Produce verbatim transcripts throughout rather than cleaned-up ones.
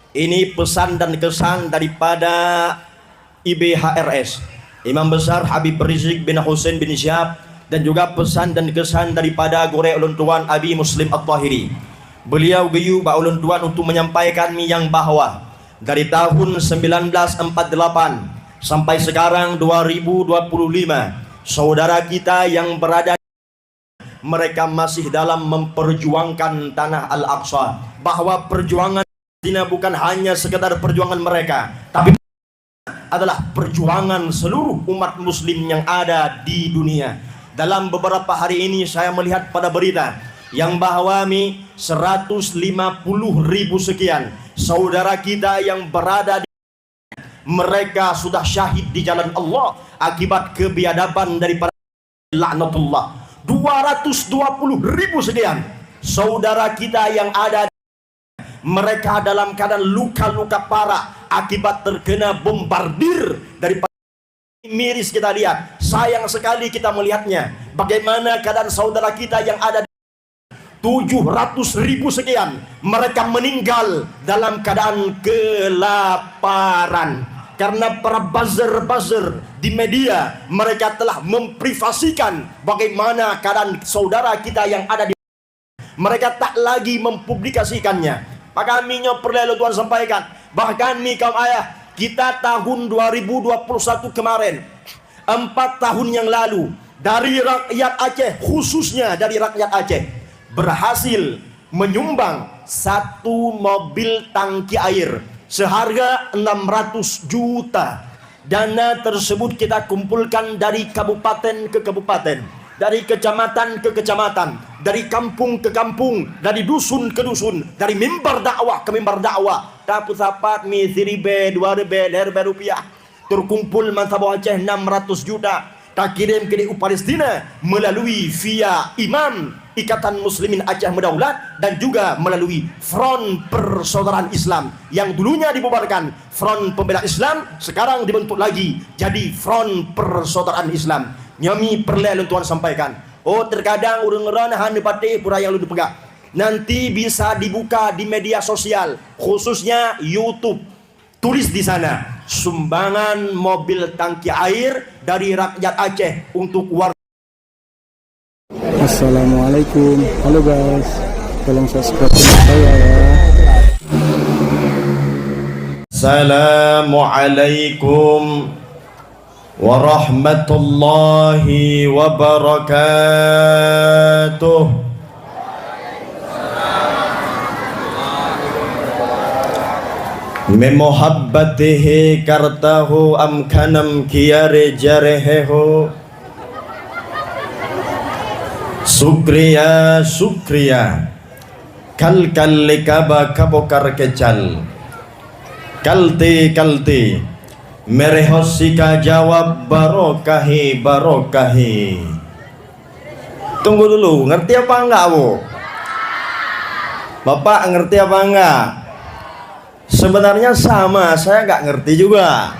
Ini pesan dan kesan daripada I B H R S, Imam Besar Habib Rizik bin Husain bin Syihab, dan juga pesan dan kesan daripada gurée ulôn tuan Abi Muslim At-Tahiri. Beliau geuyue bak ulôn tuan untuk menyampaikan mi nyang bahwa dari tahun sembilan belas empat delapan sampai sekarang dua ribu dua puluh lima, saudara kita yang berada mereka masih dalam memperjuangkan tanah Al-Aqsa, bahwa perjuangan Palestina bukan hanya sekadar perjuangan mereka, tapi adalah perjuangan seluruh umat muslim yang ada di dunia. Dalam beberapa hari ini saya melihat pada berita yang bahwa mi seratus lima puluh ribu sekian saudara kita yang berada di mereka sudah syahid di jalan Allah akibat kebiadaban daripada laknatullah. Dua ratus dua puluh ribu sekian saudara kita yang ada, mereka dalam keadaan luka-luka parah akibat terkena bombardir daripada miris kita lihat. Sayang sekali kita melihatnya. Bagaimana keadaan saudara kita yang ada di tujuh ratus ribu sekian, mereka meninggal dalam keadaan kelaparan. Karena para buzzer-buzzer di media, mereka telah memprivasikan bagaimana keadaan saudara kita yang ada di, mereka tak lagi mempublikasikannya. Maka kami nyoe peureulée lôn tuan sampaikan, bahkan mi kaum ayah, kita tahun dua ribu dua puluh satu kemarin, empat tahun yang lalu, dari rakyat Aceh, khususnya dari rakyat Aceh, berhasil menyumbang satu mobil tangki air seharga enam ratus juta. Dana tersebut kita kumpulkan dari kabupaten ke kabupaten, dari kecamatan ke kecamatan, dari kampung ke kampung, dari dusun ke dusun, dari mimbar dakwah ke mimbar dakwah. Tapeusapat mi siribée, dua ribée, lhée ribée rupiah. Terkumpul meusaboh Aceh enam ratus juta, takirém keudéh u Palestina melalui via imam Ikatan Muslimin Aceh Meudaulat dan juga melalui Front Persaudaraan Islam yang dulunya dibubarkan Front Pembela Islam, sekarang dibentuk lagi jadi Front Persaudaraan Islam. Nyoe mi peureulée lôn tuan sampaikan. Oh, terkadang ureuëng droeneuh hana patéh peue nyang lôn peugah. Nanti bisa dibuka di media sosial, khususnya YouTube. Tulis di sana, sumbangan mobil tangki air dari rakyat Aceh untuk warga. Assalamualaikum. Halo guys, tolong subscribe channel saya ya. Assalamualaikum warahmatullahi wabarakatuh. Meumuhabbatihi kartahu am khanam kiyare jarehehu. Syukriya, syukriya. Kal kal likaba kabokar kecal. Kalti, kalti. Merehot sika jawab barokahi, barokahi. Tunggu dulu, ngerti apa enggak, Bu? Bapak ngerti apa enggak? Sebenarnya sama, saya enggak ngerti juga.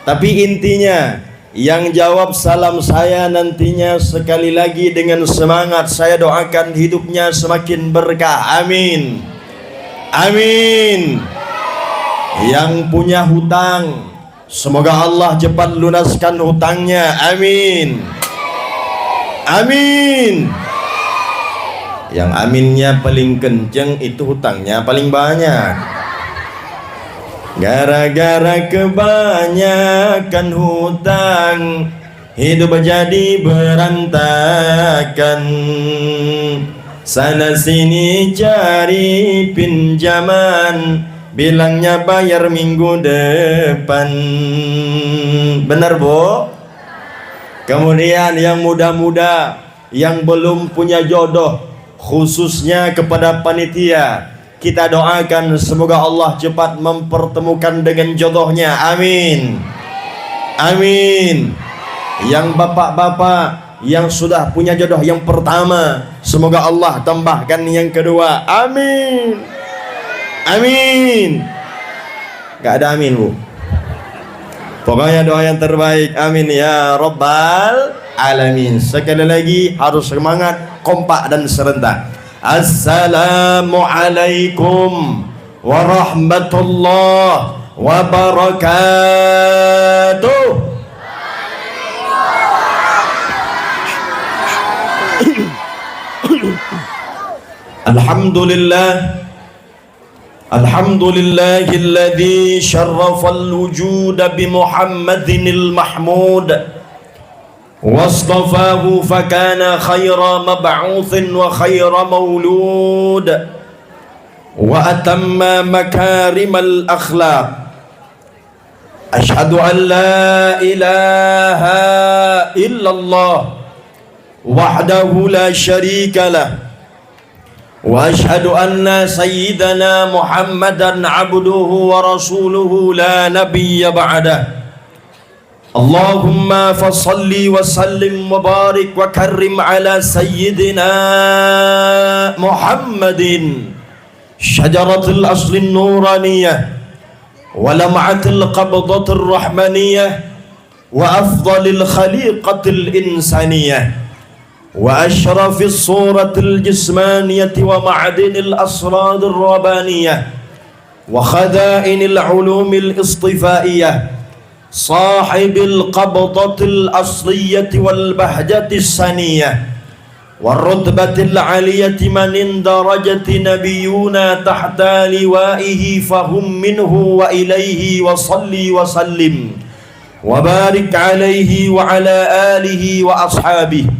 Tapi intinya, yang jawab salam saya nantinya sekali lagi dengan semangat, saya doakan hidupnya semakin berkah. Amin. Amin. Yang punya hutang, semoga Allah cepat lunaskan hutangnya. Amin. Amin. Yang aminnya paling kenceng itu hutangnya paling banyak. Gara-gara kebanyakan hutang, hidup jadi berantakan. Sana sini cari pinjaman, bilangnya bayar minggu depan. Benar, Bu? Kemudian yang muda-muda yang belum punya jodoh, khususnya kepada panitia, kita doakan semoga Allah cepat mempertemukan dengan jodohnya. Amin. Amin. Yang bapak-bapak yang sudah punya jodoh yang pertama, semoga Allah tambahkan yang kedua. Amin. Amin. Gak ada amin, Bu. Pokoknya doa yang terbaik. Amin ya rabbal alamin. Sekali lagi harus semangat, kompak dan serentak. Assalamualaikum warahmatullahi wabarakatuh. Alhamdulillah. Alhamdulillahilladzi syarrafal wujuda bi Muhammadinil Mahmud. Wastafahu fakana khaira mab'utsin wa khaira maulud, wa atamma makarimal akhlaq. Asyhadu an la ilaha illallah wahdahu la syarika lah. Wa asyhadu anna sayyidana Muhammadan abduhu wa rasuluhu la nabiyya ba'dah. Allahumma fasalli wa sallim wa barik wa karrim ala sayyidina Muhammadin, syajaratil aslin nuraniyah, wa lam'atil qabdatir rahmaniyah, wa afdalil khaliqatil insaniyah, wa asyrafis suratil jismaniyati wa ma'dinil asrarir rabbaniyah, wa khadainil ulumil istifaiyah, sahibil qabdatil asliyati wal bahjatis saniyah, warutbatil aliyati man indarajati nabiyuna tahta liwaihi fahum minhu wa ilaihi wa salli wa sallim wa barik alaihi wa ala alihi wa ashabihi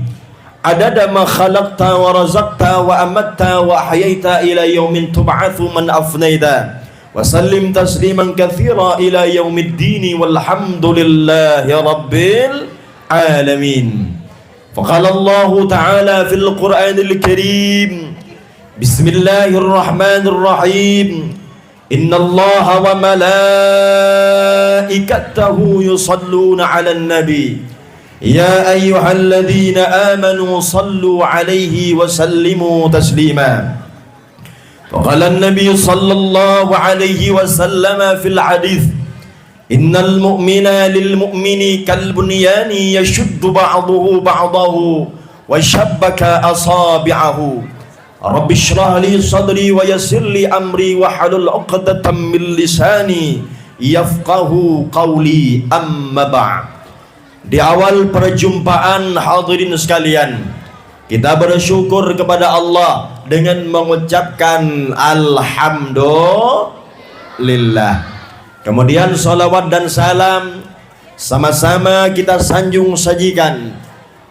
adada ma khalaqta wa razaqta wa amatta wa ahyaita ila yaumin tub'atsu man afnaita. Wa sallim tasliman katsira ila yaumiddini walhamdulillahi rabbil alamin. Faqala Allahu ta'ala fil Qur'anil Karim, bismillahirrahmanirrahim. Innallaha wa malaikatahu yusalluna 'alan nabi. Ya ayyuhalladzina amanu sallu 'alaihi wa sallimu taslima. Wa qala an-nabi sallallahu 'alaihi wasallam fil hadits, innal mu'mina lil mu'mini kal bunyani yashuddu ba'duhu ba'dahu wa shabbaka asabi'ahu. Rabbi shrah li sadri wa yassir li amri wahlul 'uqdatam min lisani yafqahu qawli, amma ba'd. Di awal perjumpaan, hadirin sekalian, kita bersyukur kepada Allah dengan mengucapkan alhamdulillah. Kemudian salawat dan salam sama-sama kita sanjung sajikan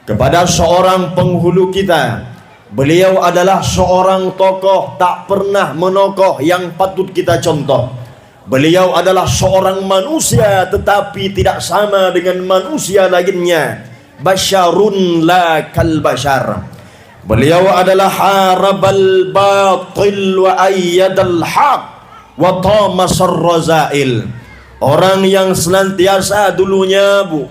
kepada seorang penghulu kita. Beliau adalah seorang tokoh tak pernah menokoh yang patut kita contoh. Beliau adalah seorang manusia tetapi tidak sama dengan manusia lainnya. Basyarun la kal basyar. Beliau adalah harabal batil wa ayyadal haq wa tamasar razail. Orang yang senantiasa dulunya, Bu,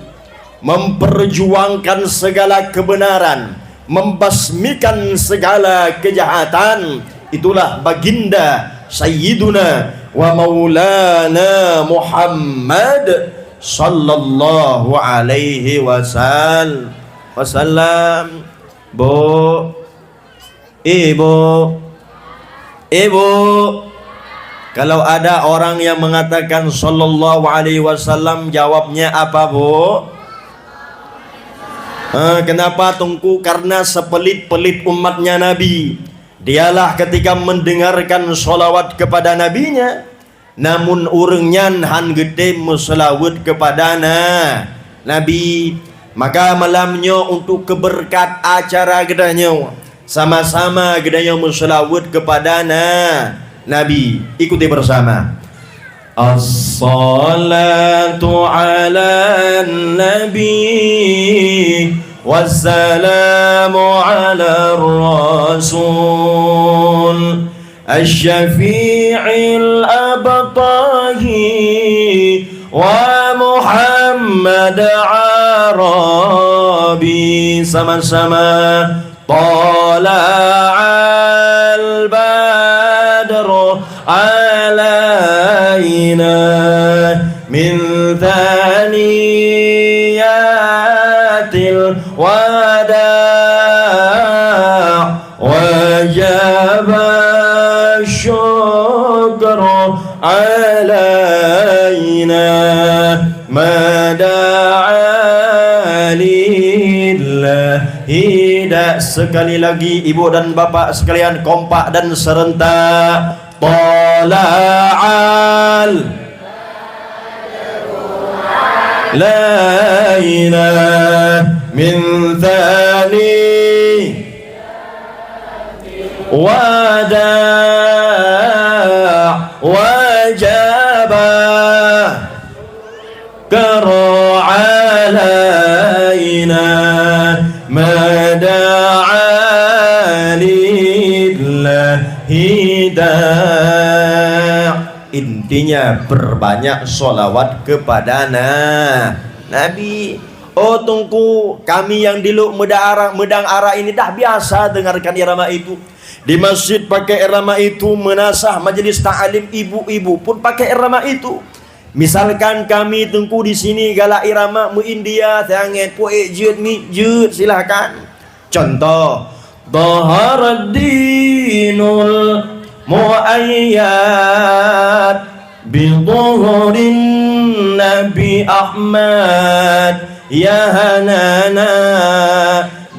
memperjuangkan segala kebenaran, membasmikan segala kejahatan, itulah baginda Sayyiduna wa Maulana Muhammad sallallahu alaihi wasal-, wasallam. Bu, Ibu, Ibu, kalau ada orang yang mengatakan sallallahu alaihi wasallam, jawabnya apa, Bu? Eh, kenapa, Teungku? Karena sepelit-pelit umatnya Nabi. Dialah ketika mendengarkan salawat kepada nabinya, namun ureuëng nyan hán geutem meuseulaweuet keupada na-, Nabi. Maka malam nyoe, untuk keubeureukat acara geutanyoe, sama-sama geutanyoe meuseulaweuet keupada na-, Nabi. Ikuti bersama. Assalatu 'alan nabi, wassalamu 'alar rasul. Asy-Syafi'il Abtahi wa Muhammad Arabi. Sama-sama. Tala'al badru alaina min thaniyatil wada'. Wajaba syukru alaina ma da'a lillahi da-, sekali lagi, ibu dan bapak sekalian, kompak dan serentak. Tala'al laina min thani wada' wajaba karo alaina ma da'a lillahi da'. Intinya, perbanyak sholawat kepada na-, Nabi. Oh Teungku, kami yang di Lhok Meudang Ara, Meudang Ara ini dah biasa dengarkan irama itu. Di masjid pakai irama itu, meunasah majelis ta'lim, ibu-ibu pun pakai irama itu. Misalkan kami Teungku di sini galak irama meu-India, sangat puek jeuet mi jeuet, silahkan. Contoh, Dhahara dinul muayyad bi dhuhurin Nabi Ahmad, ya hanana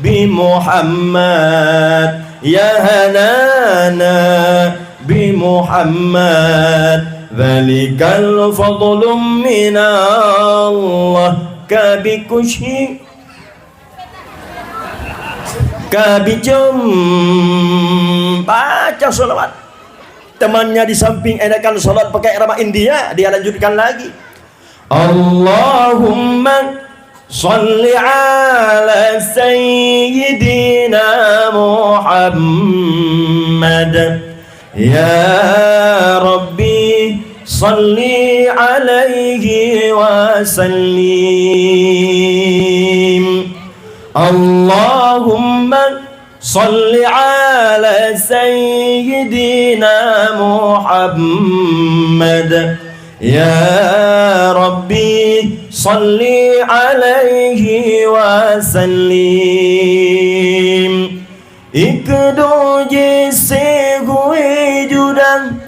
bi Muhammad, ya hanana bi Muhammad, dzalikal fadlu minallah, ka bi kushi, ka bi jom. Baca salawat. Temannya di samping enakan salat pakai irama India, dia lanjutkan lagi. Allahumma shalli ala sayyidina Muhammad. Ya Rabbi, shalli alaihi wa sallim. Allahumma shalli ala sayyidina Muhammad. Ya Rabbi, shalli alaihi wa sallim. Ikdu jise hui judang,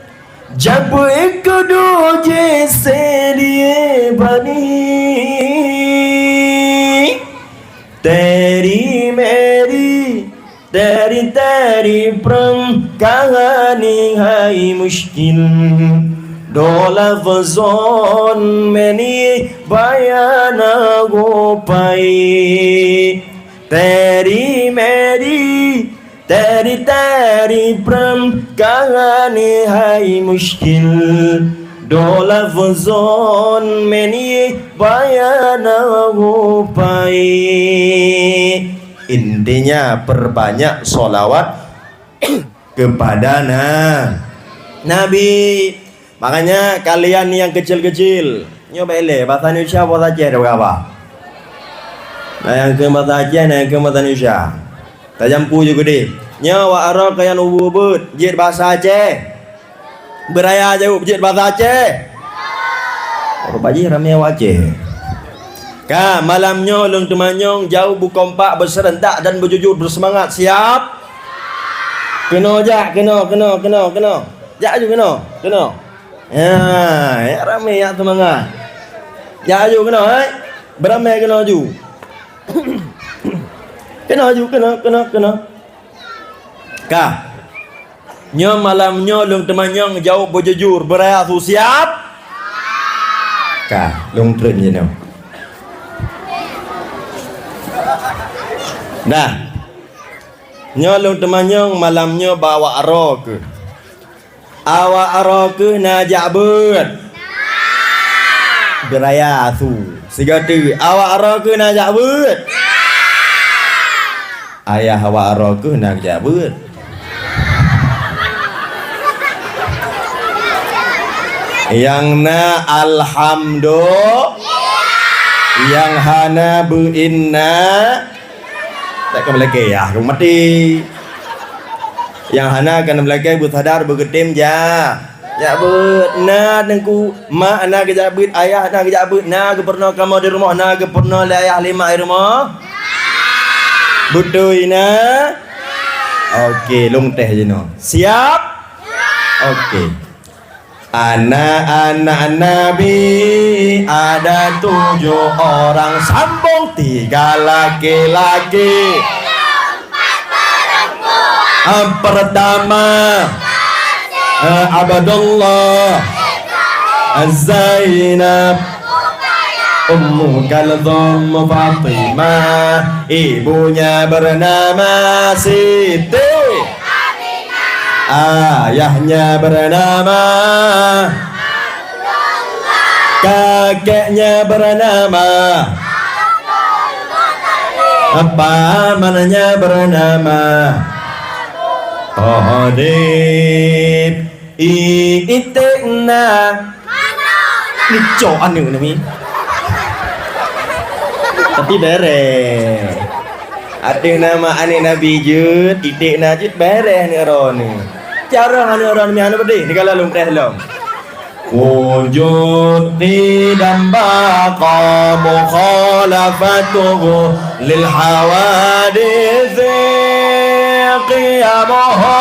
jab ikdu jise die bani. Teri meri, teri teri prem, kahani hai mushkil. Dola fazon meni bayana gopai. Teri meri, teri teri prem, kahani hai mushkil. Dola fazon meni bayana gopai. Intinya, perbanyak sholawat kepada na-, Nabi. Makanya kalian yang kecil-kecil, nyoe bak ilée, bahasa Indonesia, bahasa Aceh, ada berapa? Nah, nyang keu bahasa Aceh, nah, nyang keu bahasa Indonesia. Tajampu ju keudeh. Nyoe wak aroe kalian ubit-ubit, jeuet bahasa Aceh. Beuraya jaweueb, jeuet bahasa Aceh. Oh, Pak Ji ramé wak Aceh. Ka, malam nyoe lôn teumanyong jaweueb beukompak, beuserentak dan beujujur, beuseumangat. Siap? Keunoe jak, keunoe, keunoe, keunoe, keunoe. Jak aju keunoe, keunoe. Ya, ya ramé, ya seumangat. Jak aju keunoe, hai. Beuramé keunoe aju. Keunoe aju, keunoe, keunoe, keunoe. Ka. Nyoe malam nyoe lôn teumanyong jaweueb beujujur, beuraya su siap? Ka, lôn treun jinoe. Dah. Nyoe lôn teumanyong malam nyoe bak awak aroe keuh. Awak aroe keuh na jak beuet? Beuraya su. Sigoe teuk, awak aroe keuh na jak beuet? Ayah awak aroe keuh na jak beuet. Nyang na alhamdulillah, nyang hana beuinna, tak ka meulakée, yah, rhung maté. Nyang hana ka meulakée, beusadar, beugeutem, ja. Jak beuet, na teungku, mak na geujak beuet, ayah na geujak beuet, na geupeurunoe kamoe di rumoh, na geupeurunoe lé ayah lé mak di rumoh? Beutôi na? Oke, lôn tes jinoe. Siap? Oke. Anak-anak Nabi ada tujuh orang, sambung tiga laki-laki. Ah, pertama, eh, Abdullah, Zainab, Ummu Kalthum, Fatimah. Ibunya bernama Siti. Ayahnya bernama, kakeknya bernama, pamannya bernama Thalib. I, iték na. Nicok aneuk nami. Tapi bereh. Ateueh nama aneuk Nabi jeuet, iték na jeuet, bereh aneuk droeneuh. Carông aneuk droeneuh mi aneuk peudeh, di kala lôn preh lom. Wujud qidam baqa mukhalafatuhu lil hawaditsi qiyamuhu.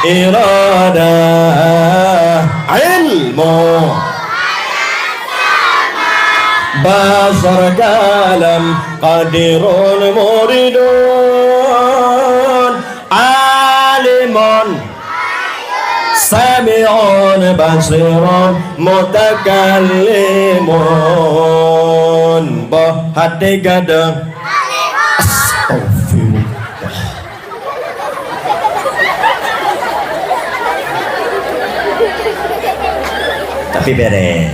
Iradah, ilmu, basar, kalam, qadirun, muridun, alimun, sami'un, basirun, mutakallimun. Boh até gadôh. Astagfirullah. Tapi bereh.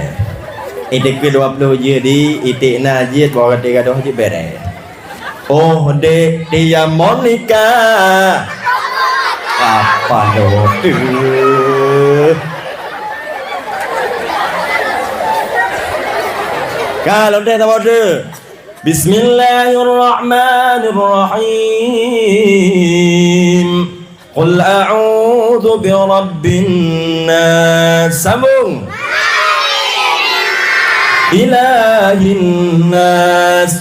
Idék dua puluh jeuet di, iték na jeuet, boh até gadôh jeuet bereh. Oh, dek dia Monica. Apa lo tu? Kalau deh tahu tu. Bismillahirrahmanirrahim. Qul a'udzu birabbin nas. Sambung. Ilahin nas.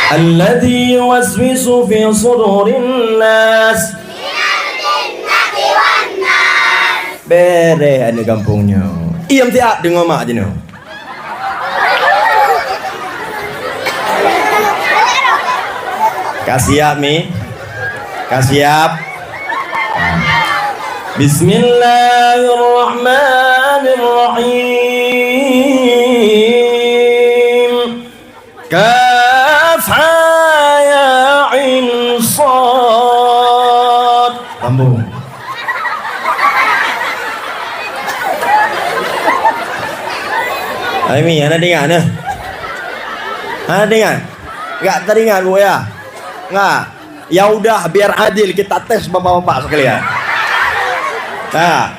Alladzi yuwaswisu fi sudurin nas. Bereh aneuk gampông nyoe. Iem siat deungoe mak jinoe. Ka siap, Mi? Ka siap? Bismillahirrahmanirrahim. Kaf ha ya ain sad. Sambung. Hai Mi, hana teuingat nah? Hana teuingat? Enggak teuingat, Bu, ya? Enggak. Ya udah, biar adil kita tes bapak-bapak sekalian. Nah.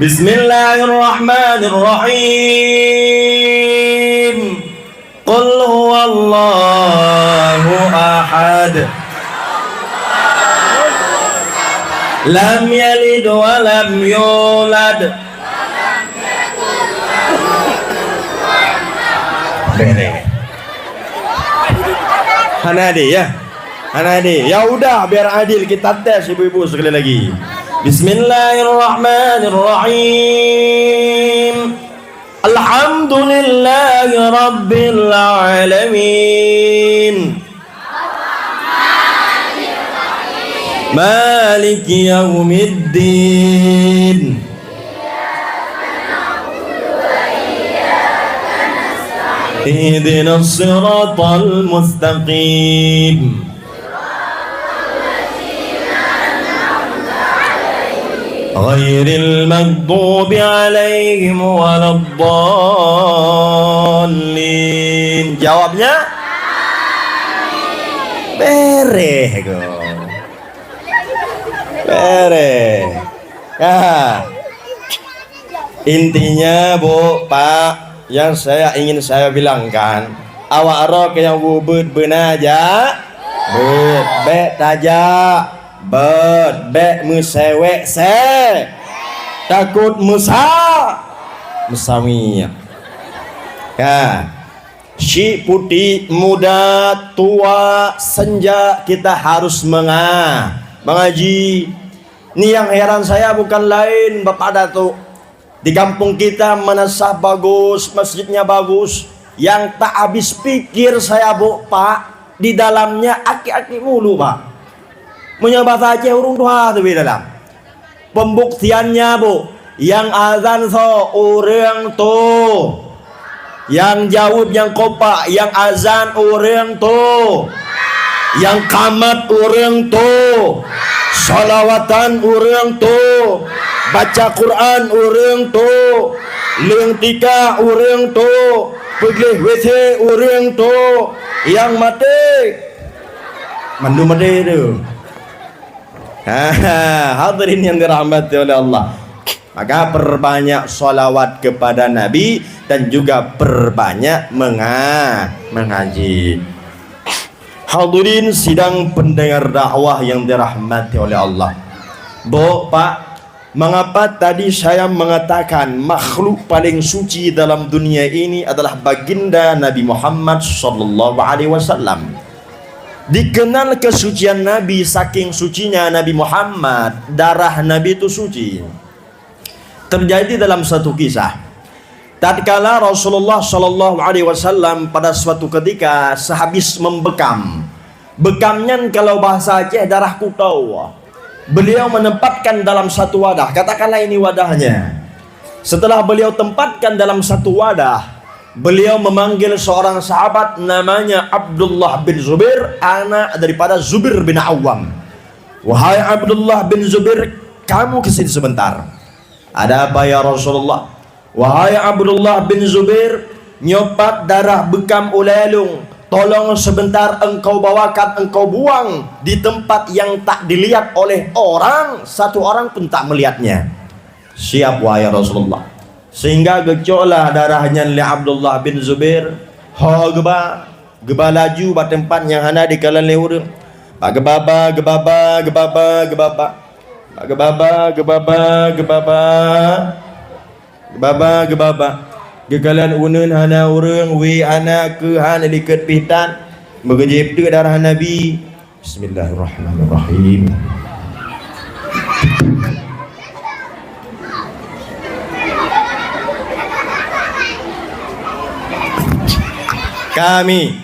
Bismillahirrahmanirrahim. Qul huwallahu ahad. Lam yalid wa lam yulad. Bereh. Hana adil, ya? Hana adil. Ya udah, biar adil kita tes ibu-ibu sekali lagi. Bismillahirrahmanirrahim. Alhamdulillahi rabbil alamin. Maliki yaumiddin. Ihdinas siratal mustaqim. Ghairil maghdubi alaihim waladdallin. Jawabnya? Bereh ko. Bereh. Ha. Intinya, Bu, Pak, yang saya ingin saya bilangkan, awak roh keu nyang beuet beuna jak, beuet, bék tajak, beuet, bék meusewek se, takot meusa, meusawi. Ka. Chik putik, muda, tua, senja, kita harus menga-, mengaji. Ni yang heran saya bukan lain, Bapak Datuk. Di kampung kita madrasah bagus, masjidnya bagus. Yang tak habis pikir saya, Bu, Pak, di dalamnya aki-aki mulu, Pak. Meunyoe basa Aceh, ureuëng tuha teubi dalam. Pembuktiannya, Bu, nyang azan soe? Ureuëng tu. Nyang jaweueb nyang kompak, nyang azan ureuëng tu. Nyang kamat ureuëng tu. Shalawatan ureuëng tu. Baca Quran ureuëng tu. Leueng tika ureuëng tu. Peugleh W C ureuëng tu. Nyang maté. Mandum maté tu. Hadirin yang dirahmati oleh Allah. Maka perbanyak salawat kepada Nabi dan juga perbanyak menga-, mengaji. Hadirin sidang pendengar dakwah yang dirahmati oleh Allah. Bu, Pak, mengapa tadi saya mengatakan makhluk paling suci dalam dunia ini adalah baginda Nabi Muhammad sallallahu alaihi wasallam? Dikenal kesucian Nabi, saking sucinya Nabi Muhammad, darah Nabi itu suci. Terjadi dalam satu kisah. Tatkala Rasulullah sallallahu alaihi wasallam pada suatu ketika sehabis membekam. Bekam nyan kalau bahasa Aceh darah kutau. Beliau menempatkan dalam satu wadah, katakanlah ini wadahnya. Setelah beliau tempatkan dalam satu wadah, beliau memanggil seorang sahabat namanya Abdullah bin Zubair, anak daripada Zubair bin Awam. "Wahai Abdullah bin Zubair, kamu ke sini sebentar." "Ada apa ya Rasulullah?" "Wahai Abdullah bin Zubair, nyoe pat darah bekam ulée lôn, tolong sebentar engkau bawakan, engkau buang di tempat yang tak dilihat oleh orang, satu orang pun tak melihatnya." "Siap, wahai Rasulullah." Sehingga geucoklah darah nyan lé Abdullah bin Zubair. Ho geuba, geuba laju bak teumpat nyang hana dikalon lé ureuëng. Bak geubaba, geubaba, geubaba, geubaba. Bak geubaba, geubaba, geubaba. Geubaba, geubaba. Geukalon uneuen hana ureuëng, wie hana, keue hana, likot pih tan. Meugeujép teuk darah Nabi. Bismillahirrahmanirrahim. Kami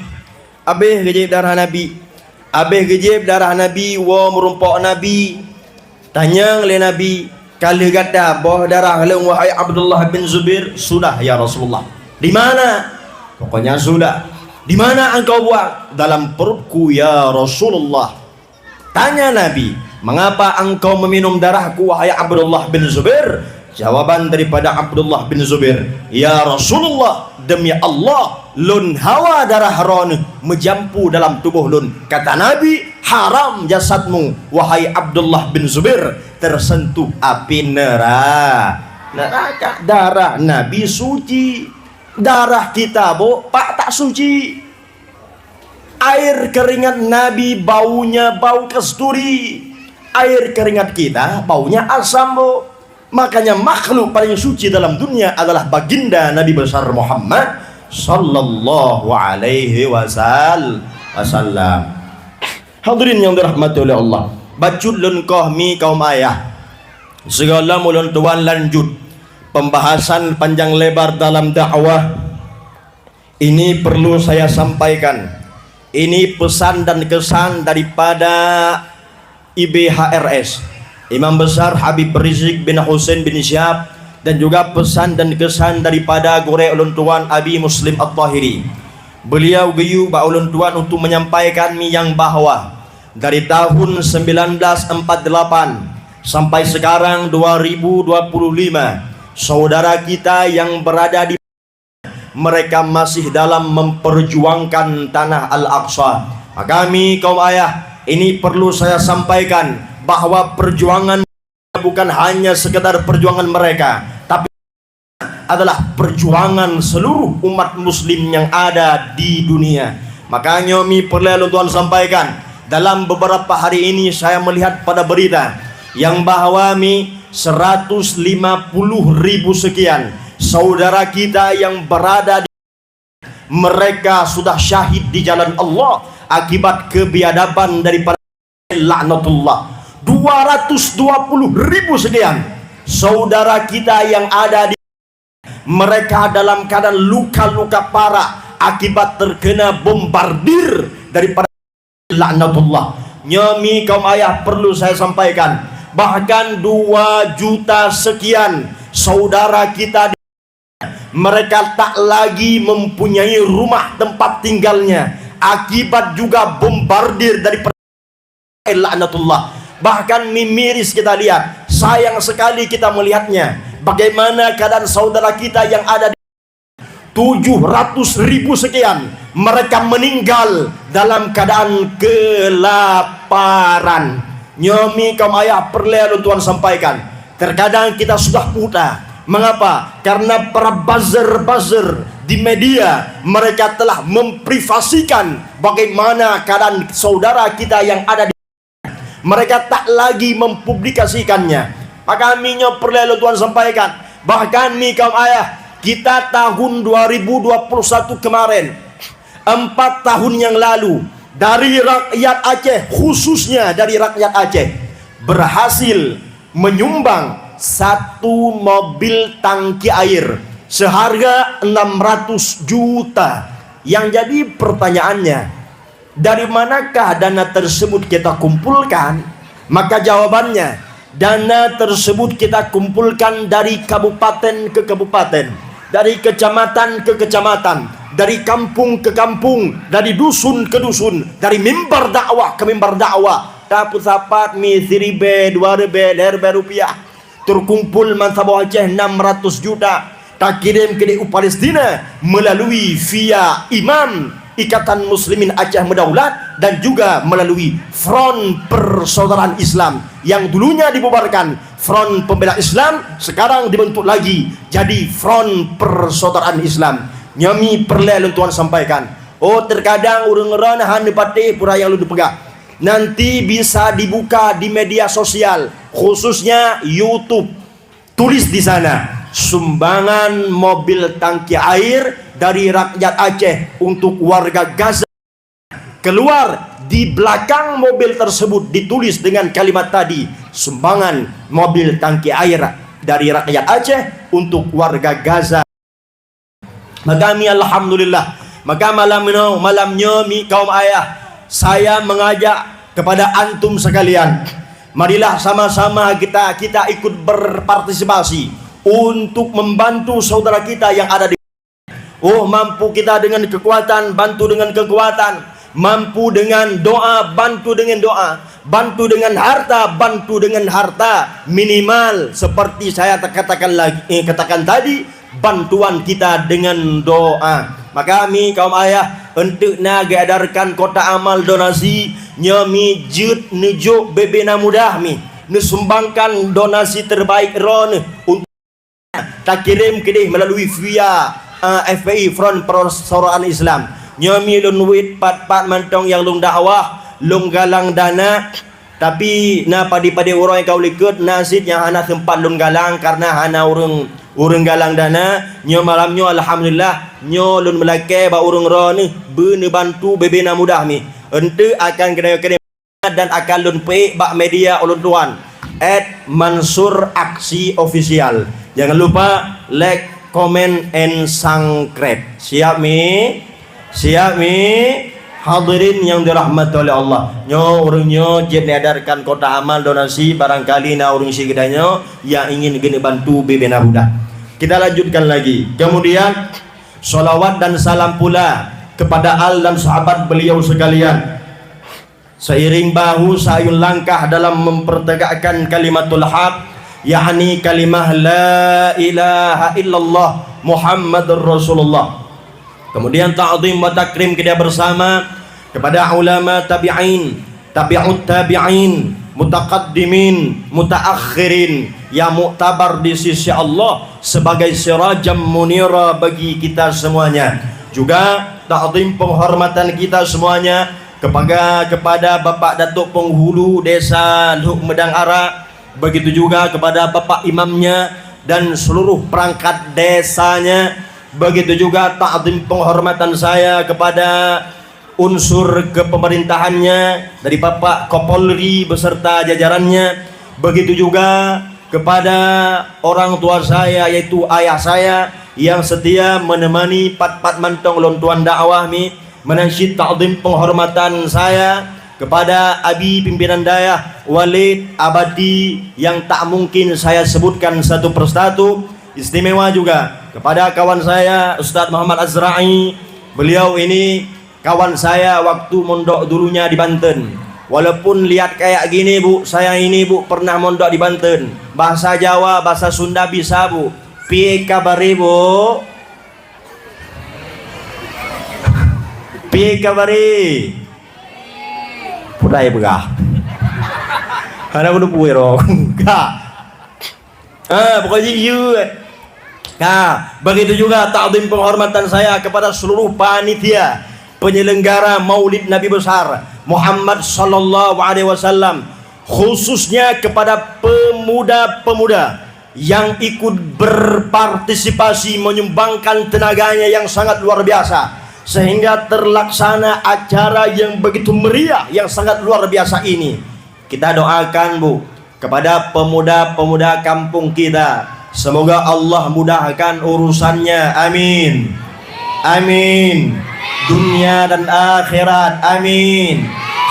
habéh geujép darah Nabi. Habéh geujép darah Nabi, woe meurumpok Nabi. Tanyong lé Nabi, "Ka lheueh gata boh darah lôn, wahai Abdullah bin Zubair?" "Sudah, ya Rasulullah." "Di mana?" "Pokoknya sudah." "Di mana engkau buang?" "Dalam perutku, ya Rasulullah." Tanya Nabi, "Mengapa engkau meminum darahku, wahai Abdullah bin Zubair?" Jawaban daripada Abdullah bin Zubair, "Ya Rasulullah, demi Allah, lôn hawa darah droeneuh meujampu dalam tuboh lôn." Kata Nabi, "Haram jasadmu, wahai Abdullah bin Zubair, tersentuh api nera-, neraka." Darah Nabi suci. Darah kita, Bu, Pak, tak suci. Air keringat Nabi baunya bau kasturi. Air keringat kita baunya asam, Bu. Makanya makhluk paling suci dalam dunia adalah baginda Nabi besar Muhammad sallallahu alaihi wasal-, wasallam. Hadirin yang dirahmati oleh Allah, bacut lôn koh mi kaum ayah. Sigohlom ulôn tuan lanjut pembahasan panjang lebar dalam dakwah. Ini perlu saya sampaikan. Ini pesan dan kesan daripada I B H R S, Imam Besar Habib Rizik bin Husain bin Syihab, dan juga pesan dan kesan daripada gurée ulôn tuan Abi Muslim At-Tahiri. Beliau geuyue bak ulôn tuan untuk menyampaikan mi nyang bahwa dari tahun sembilan belas empat delapan sampai sekarang dua ribu dua puluh lima, saudara kita yang berada di mereka masih dalam memperjuangkan tanah Al-Aqsa. Maka kami, kaum ayah, ini perlu saya sampaikan bahwa perjuangan bukan hanya sekedar perjuangan mereka, tapi adalah perjuangan seluruh umat muslim yang ada di dunia. Makanya mi peureulée lôn tuan sampaikan, dalam beberapa hari ini saya melihat pada berita yang bahwa mi seratus lima puluh ribu sekian saudara kita yang berada di, Mereka sudah syahid di jalan Allah akibat kebiadaban daripada laknatullah. Dua ratus dua puluh ribu sekian saudara kita yang ada di, mereka dalam keadaan luka-luka parah akibat terkena bombardir daripada laknatullah. Nyoe mi kaum ayah perlu saya sampaikan, bahkan dua juta sekian saudara kita di, mereka tak lagi mempunyai rumah tempat tinggalnya akibat juga bombardir daripada laknatullah. Bahkan mi miris kita lihat, sayang sekali kita melihatnya, bagaimana keadaan saudara kita yang ada di tujuh ratus ribu sekian, mereka meninggal dalam keadaan kelaparan. Nyoe mi kaum ayah peureulée lôn tuan sampaikan. Terkadang kita sudah puta. Mengapa? Karena para buzzer-buzzer di media, mereka telah memprivasikan bagaimana keadaan saudara kita yang ada di, mereka tak lagi mempublikasikannya. Maka kami nyoe peureulée lôn tuan sampaikan. Bahkan mi kaum ayah, kita tahun dua ribu dua puluh satu kemarin, empat tahun yang lalu, dari rakyat Aceh, khususnya dari rakyat Aceh, berhasil menyumbang satu mobil tangki air seharga enam ratus juta. Yang jadi pertanyaannya, dari manakah dana tersebut kita kumpulkan? Maka jawabannya, dana tersebut kita kumpulkan dari kabupaten ke kabupaten, dari kecamatan ke kecamatan, dari kampung ke kampung, dari dusun ke dusun, dari mimbar dakwah ke mimbar dakwah. Tapeusapat mi siribée, dua ribée, lhée ribée rupiah. Terkumpul bansaboh Aceh enam ratus juta, takirém keudéh u Palestina melalui via imam Ikatan Muslimin Aceh Meudaulat dan juga melalui Front Persaudaraan Islam yang dulunya dibubarkan, Front Pembela Islam, sekarang dibentuk lagi jadi Front Persaudaraan Islam. Nyoe mi peureulée lôn tuan sampaikan. Oh, terkadang ureuëng ron hana patéh peue nyang lôn peugah. Nanti bisa dibuka di media sosial, khususnya YouTube. Tulis di sana, "Sumbangan mobil tangki air dari rakyat Aceh untuk warga Gaza." Keluar di belakang mobil tersebut ditulis dengan kalimat tadi, "Sumbangan mobil tangki air dari rakyat Aceh untuk warga Gaza." Maka mi alhamdulillah. Maka malam nyoe, malam nyoe mi kaum ayah, saya mengajak kepada antum sekalian, marilah sama-sama kita, kita ikut berpartisipasi untuk membantu saudara kita yang ada di, oh, mampu kita dengan kekuatan, bantu dengan kekuatan, mampu dengan doa, bantu dengan doa, bantu dengan harta, bantu dengan harta, minimal seperti saya katakan lagi, eh, katakan tadi, bantuan kita dengan doa. Maka mi kaum ayah, enteuk na geuedarkan kotak amal donasi, nyoe mi jeuet neujok bebe na mudah mi, neusumbangkan donasi terbaik droeneuh untuk takirém keudéh melalui via, eh, F P I, Front Persaudaraan Islam. Nyoe mi lôn wét pat-pat mantong nyang lôn dakwah, lôn galang dana, tapi na padé-padé uroe nyang ka u likot, na cit nyang hana seumpat lôn galang karena hana ureuëng, ureuëng galang dana. Nyoe malam nyoe alhamdulillah, nyoe lôn meulakée bak ureuëng droeneuh beu neubantu bebe na mudah mi. Enteuk akan keudroe-keudroe dan akan lôn peuék bak media ulôn tuan, at Mansur Aksi Official. Jangan lupa like, comment, and subscribe. Siap mi? Siap mi? Hadirin yang dirahmati oleh Allah. Nyoe ureuëng nyoe jeuet needarkan kotak amal donasi, barangkali na ureuëng sikieu tanyoe yang ingin geuneuk bantu bebe na mudah. Kita lanjutkan lagi. Kemudian, salawat dan salam pula kepada al dan sahabat beliau sekalian. Seiring bahu seayun langkah dalam mempertegakkan kalimatul haq, yakni kalimah la ilaha illallah Muhammadur Rasulullah. Kemudian ta'zim wa takrim kita bersama kepada ulama tabi'in, tabi'ut tabi'in, mutaqaddimin, mutaakhirin yang muktabar di sisi Allah sebagai sirajam munira bagi kita semuanya. Juga ta'zim penghormatan kita semuanya kepada, kepada Bapak Datuk Penghulu Desa Lhok Meudang Ara, begitu juga kepada Bapak Imamnya dan seluruh perangkat desanya, Begitu juga takzim penghormatan saya kepada unsur kepemerintahannya, dari Bapak Kapolri beserta jajarannya. Begitu juga kepada orang tua saya, yaitu ayah saya, yang setia menemani pat-pat mantong lôn tuan dakwah mi. Meunan cit takzim penghormatan saya kepada Abi Pimpinan Dayah Walid Abadi yang tak mungkin saya sebutkan satu persatu. Istimewa juga kepada kawan saya Ustaz Muhammad Azra'i. Beliau ini kawan saya waktu mondok dulunya di Banten. Walaupun lihat kayak gini, Bu, saya ini, Bu, pernah mondok di Banten. Bahasa Jawa, bahasa Sunda bisa, Bu. Piye kabare, Bu? Piye kabare? Pudai peugah. Hana kudu puwei roh. Ka. Ah, pokoknya iya. Nah, begitu juga takzim penghormatan saya kepada seluruh panitia penyelenggara Maulid Nabi Besar Muhammad sallallahu alaihi wasallam, khususnya kepada pemuda-pemuda yang ikut berpartisipasi menyumbangkan tenaganya yang sangat luar biasa sehingga terlaksana acara yang begitu meriah, yang sangat luar biasa ini. Kita doakan, Bu, kepada pemuda-pemuda kampung kita, semoga Allah mudahkan urusannya. Amin. Amin. Dunia dan akhirat. Amin.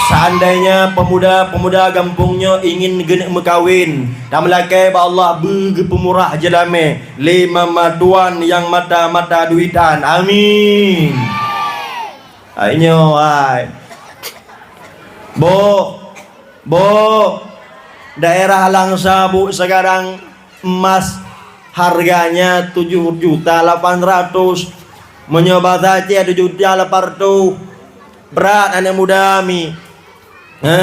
Seandainya pemuda-pemuda gampông nyoe ingin geuneuk meukawen, tameulakée bak Allah beu geupeumurah jeulamé lé mama tuan nyang mata-mata duitan. Amin. Hai nyoe hai. Boh, boh. Daerah Langsa, Bu, sekarang emas harganya tujuh juta lapan ratus. Meunyoe basa Aceh tujuh juta lapan ratus. Brat aneuk muda mi. Ha?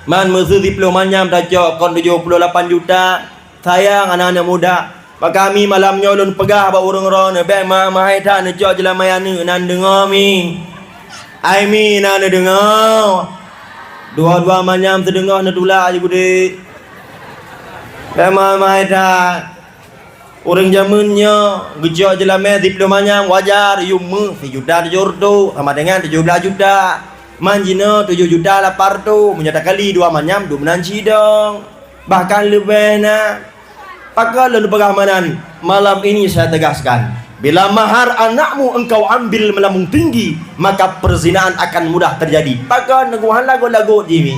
Man meuseu siplôh manyam tacok kon tujoh ploh lapan juta. Sayang aneuk-aneuk muda. Bak kami malam nyoe lôn peugah bak ureuëng droeneuh, bék ma-, mahai that neucok jeulamai aneuk nan deungoe mi. Ai mi nan neudeungoe. Dua-dua manyam teudeungoe neutulak jih gudé. Bék ma-, mahai that. Ureuëng jameun nyoe geucok jeulamé siplôh manyam wajar, yum meuh sijuta tujoh reutôh sama dengan tujoh blaih juta. Man jinoe tujoh juta lapan reutôh, meunyoe takali dua manyam dum nan sidong. Bahkan leubeh na. Pakon lôn peugah meunan, malam ini saya tegaskan, bila mahar anakmu engkau ambil melambung tinggi, maka perzinaan akan mudah terjadi. Pakon neuguhan lagot-lagot jih mi.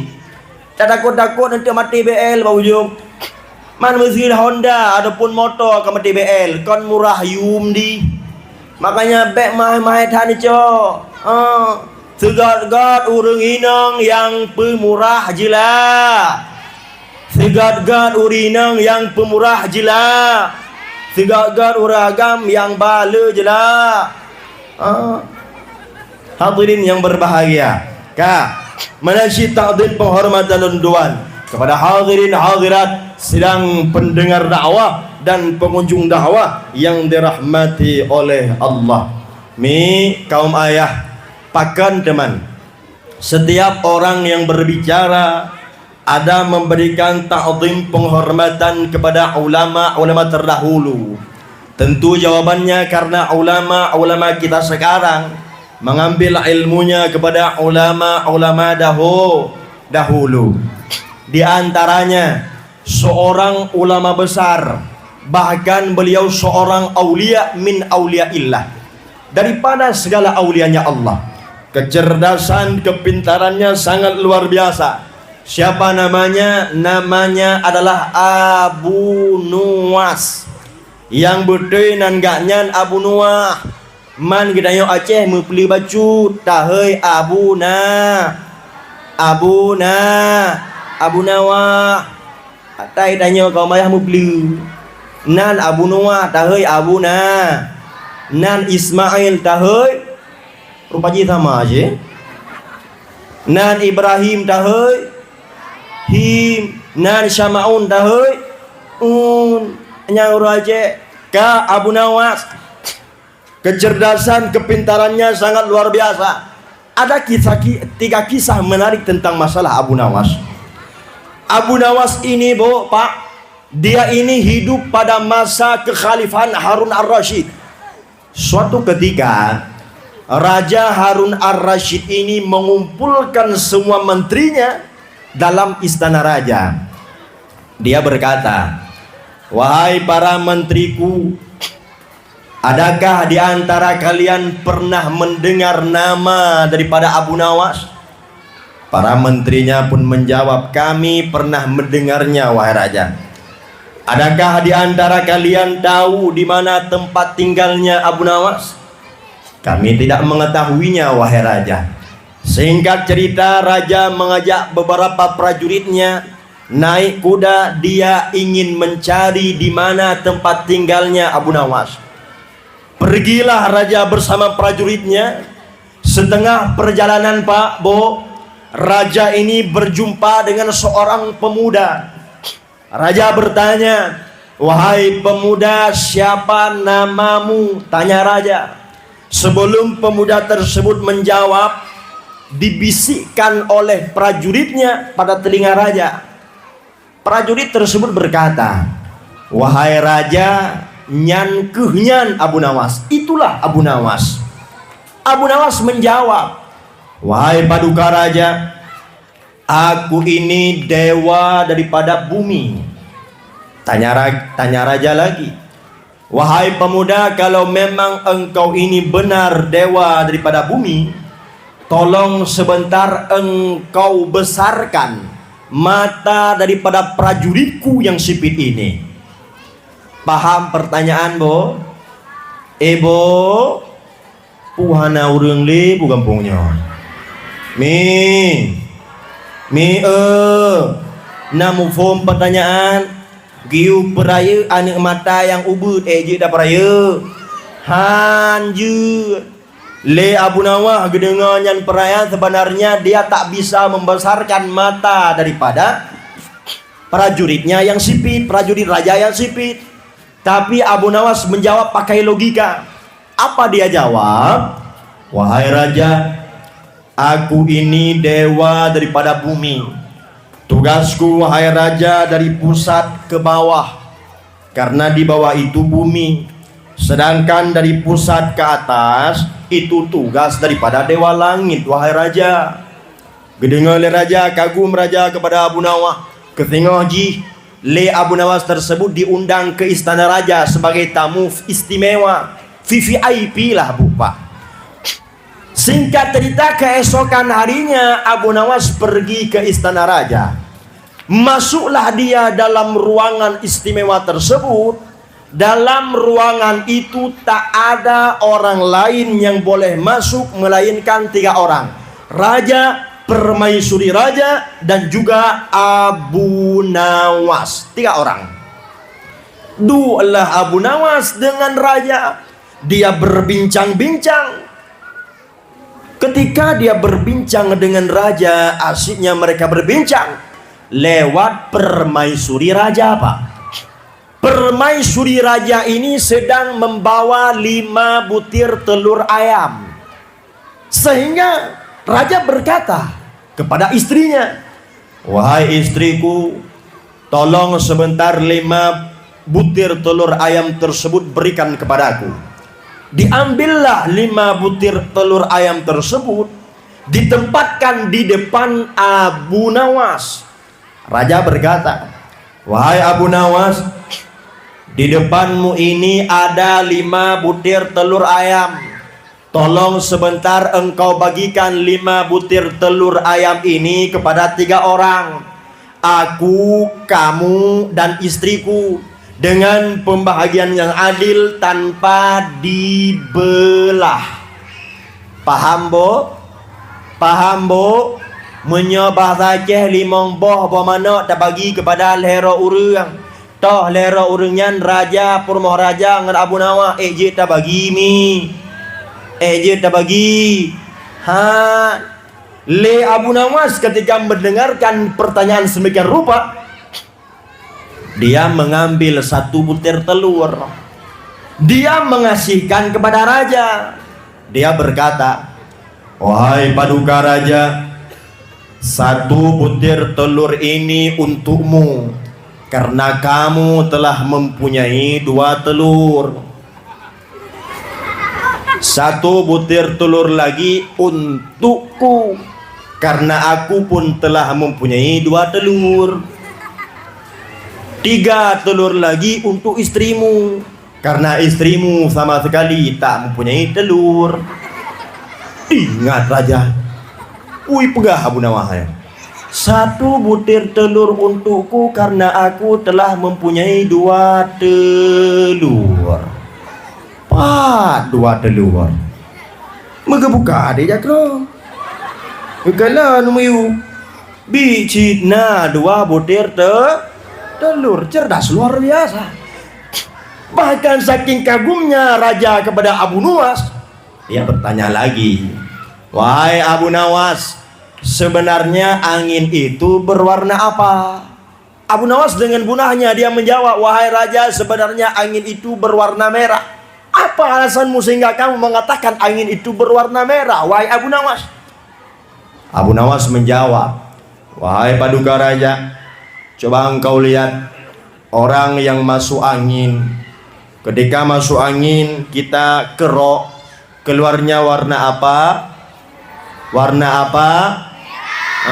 Tatakot-takot eunteuk maté B L bak ujong. Man meuseu Honda ataupun moto ka maté B L, kon murah yum di. Makanya bék mahai-mahai that neucok. Ha. Seugét-gét ureuëng inong nyang peumurah jeula. Seugét-gét ureuëng inong nyang peumurah jeula. Seugét-gét ureuëng agam nyang bale jeula. Ha. Hadirin yang berbahagia, ka, meunan cit takzim penghormatan lôn tuan kepada hadirin hadirat sidang pendengar dakwah dan pengunjung dakwah yang dirahmati oleh Allah. Mi kaum ayah, pakon teuma, setiap orang yang berbicara ada memberikan takzim penghormatan kepada ulama-ulama terdahulu. Tentu jawabannya karena ulama-ulama kita sekarang mengambil ilmunya kepada ulama-ulama dahu-, dahulu. Di antaranya seorang ulama besar, bahkan beliau seorang aulia min auliaillah. Daripada segala aulianya Allah. Kecerdasan, kepintarannya sangat luar biasa. Siapa namanya? Namanya adalah Abu Nuwas. Nyang beutôi nan gak nyan Abu Nuwah. Man geutanyoe Aceh meupeuleueh bacut, tahôi Abu Na. Abu Na. Abu Nawah. Atai tanyoe kaum ayah meupeuleueh. Nan Abu Nuwah, tahôi Abu Na. Nan Ismail, tahôi. Rupa jih sama je. Nan Ibrahim, tahôi. Him. Nan Syamaun, tahôi. Un. Nyang ureuëng Aceh. Ka Abu Nawas. Kecerdasan, kepintarannya sangat luar biasa. Ada kisah ki-, tiga kisah menarik tentang masalah Abu Nawas. Abu Nawas ini, Bu, Pak, dia ini hidup pada masa kekhalifahan Harun Ar-Rasyid. Suatu ketika, Raja Harun Ar-Rasyid ini mengumpulkan semua menterinya dalam istana raja. Dia berkata, "Wahai para menteriku, adakah di antara kalian pernah mendengar nama daripada Abu Nawas?" Para menterinya pun menjawab, "Kami pernah mendengarnya, wahai raja." "Adakah di antara kalian tahu di mana tempat tinggalnya Abu Nawas?" "Kami tidak mengetahuinya, wahai raja." Singkat cerita, raja mengajak beberapa prajuritnya naik kuda, dia ingin mencari di mana tempat tinggalnya Abu Nawas. Pergilah raja bersama prajuritnya. Setengah perjalanan, Pak, Bu, raja ini berjumpa dengan seorang pemuda. Raja bertanya, "Wahai pemuda, siapa namamu?" tanya raja. Sebelum pemuda tersebut menjawab, dibisikkan oleh prajuritnya pada telinga raja. Prajurit tersebut berkata, "Wahai raja, nyan keuh nyan Abu Nawas. Itulah Abu Nawas." Abu Nawas menjawab, "Wahai paduka raja, aku ini dewa daripada bumi." Tanya ra-, tanya raja lagi, "Wahai pemuda, kalau memang engkau ini benar dewa daripada bumi, tolong sebentar engkau besarkan mata daripada prajuritku yang sipit ini." Paham pertanyaan, Bu? Eh, Bu? Pu hana ureuëng lé bu gampông nyoe. Mi, mi, eh, na muphom pertanyaan? Geuyue peurayeuk aneuëk mata nyang ubit, eh, jeuet tapeurayeuk. Han jeuet. Lé Abu Nawas geudeungoe nyan peuraya, sebenarnya dia tak bisa membesarkan mata daripada prajuritnya yang sipit, prajurit raja yang sipit. Tapi Abu Nawas menjawab pakai logika. Apa dia jawab? "Wahai raja, aku ini dewa daripada bumi. Tugasku, wahai raja, dari pusat ke bawah, karena di bawah itu bumi. Sedangkan dari pusat ke atas, itu tugas daripada dewa langit, wahai raja." Geudeungoe lé raja, kagum raja kepada Abu Nawas. Keusingoh jih, lé Abu Nawas tersebut diundang ke istana raja sebagai tamu istimewa, V V I P lah, Bu, Pak. Singkat cerita, keesokan harinya Abu Nawas pergi ke istana raja. Masuklah dia dalam ruangan istimewa tersebut. Dalam ruangan itu tak ada orang lain yang boleh masuk melainkan tiga orang. Raja, permaisuri raja, dan juga Abu Nawas. Tiga orang. Dulah Abu Nawas dengan raja. Dia berbincang-bincang. Ketika dia berbincang dengan raja, asyiknya mereka berbincang lewat permaisuri raja, Pak. Permaisuri raja ini sedang membawa lima butir telur ayam. Sehingga raja berkata kepada istrinya, "Wahai istriku, tolong sebentar lima butir telur ayam tersebut berikan kepadaku." Diambillah lima butir telur ayam tersebut, ditempatkan di depan Abu Nawas. Raja berkata, "Wahai Abu Nawas, di depanmu ini ada lima butir telur ayam. Tolong sebentar engkau bagikan lima butir telur ayam ini kepada tiga orang. Aku, kamu, dan istriku, dengan pembahagian yang adil tanpa dibelah." Paham, Bu? Paham, Bu? Meunyoe bahasa Aceh, limong boh boh manok tabagi keupada lhèe droe ureuëng. Toh lhèe droe ureuëng nyan raja, peurumoh raja ngon Abu Nawas, ék jeuet tabagi mi. Ék jeuet tabagi. Ha, lé Abu Nawas ketika mendengarkan pertanyaan semikian rupa, dia mengambil satu butir telur. Dia mengasihkan kepada raja. Dia berkata, "Wahai paduka raja, satu butir telur ini untukmu, karena kamu telah mempunyai dua telur." Satu butir telur lagi untukku, karena aku pun telah mempunyai dua telur. Tiga telur lagi untuk istrimu, karena istrimu sama sekali tak mempunyai telur. Ingat raja, ui peugah Abu Nawas, "Satu butir telur untukku, karena aku telah mempunyai dua telur." Pat dua telur? Meugeubuka deh jakro. Geukala neumiyueb. Bi cit na dua butir te-, telur. Cerdas luar biasa. Bahkan saking kagumnya raja kepada Abu Nawas, dia bertanya lagi, "Wahai Abu Nawas, sebenarnya angin itu berwarna apa?" Abu Nawas dengan bunahnya dia menjawab, "Wahai raja, sebenarnya angin itu berwarna merah. Apa alasanmu sehingga kamu mengatakan angin itu berwarna merah, wahai Abu Nawas?" Abu Nawas menjawab, "Wahai paduka raja, coba engkau lihat orang yang masuk angin. Ketika masuk angin, kita kerok, keluarnya warna apa? Warna apa?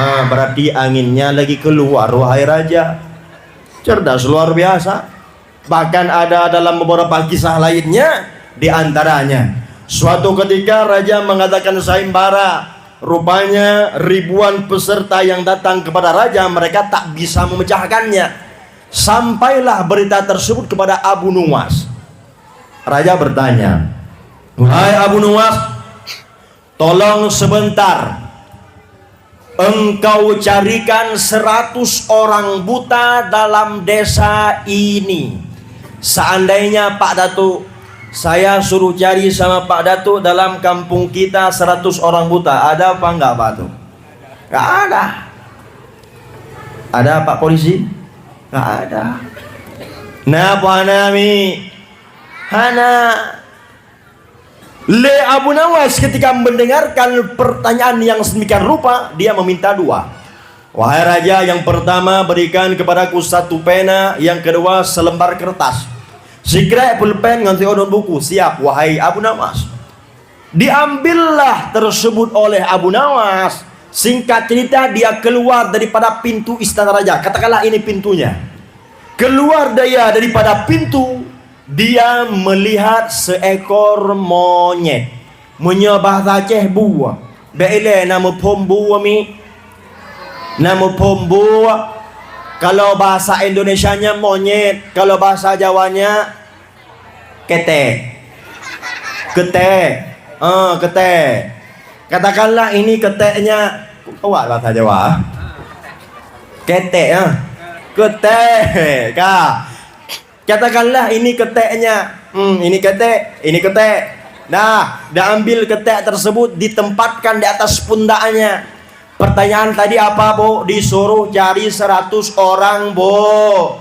Ah, berarti anginnya lagi keluar, wahai raja." Cerdas luar biasa. Bahkan ada dalam beberapa kisah lainnya, di antaranya, suatu ketika raja mengadakan sayembara, rupanya ribuan peserta yang datang kepada raja, mereka tak bisa memecahkannya. Sampailah berita tersebut kepada Abu Nuwas. Raja bertanya, "Wahai Abu Nuwas, tolong sebentar, engkau carikan seratus orang buta dalam desa ini. Seandainya Pak Datuk, saya suruh cari sama Pak Datuk dalam kampung kita seratus orang buta, ada apa enggak, Pak Datuk?" "Enggak ada." "Ada, Pak Polisi?" "Enggak ada." "Na apa hana, Mi?" "Hana." Lé Abu Nawas ketika mendengarkan pertanyaan yang sedemikian rupa, dia meminta dua. "Wahai raja, yang pertama, berikan kepadaku satu pena, yang kedua, selembar kertas. Sikrek pulpen ngon siuneun buku, siap, wahai Abu Nawas." Diambillah tersebut oleh Abu Nawas. Singkat cerita, dia keluar daripada pintu istana raja. Katakanlah ini pintunya. Keluar dia daripada pintu, dia melihat seekor monyet. Meunyoe bahasa Aceh bue, bèk ilèe na muphom bue, Mi? Na muphom bue. Kalau bahasa Indonesianya monyet, kalau bahasa Jawanya ketek. Ketek. Ah, ketek. Katakanlah ini keteknya, awak bahasa Jawa. Ketek, ah. Ketek, ka. Katakanlah ini keteknya. Hmm, ini ketek, ini ketek. Nah, diambil ketek tersebut, ditempatkan di atas pundaknya. Pertanyaan tadi apa, Bu? Disuruh cari seratus orang, Bu.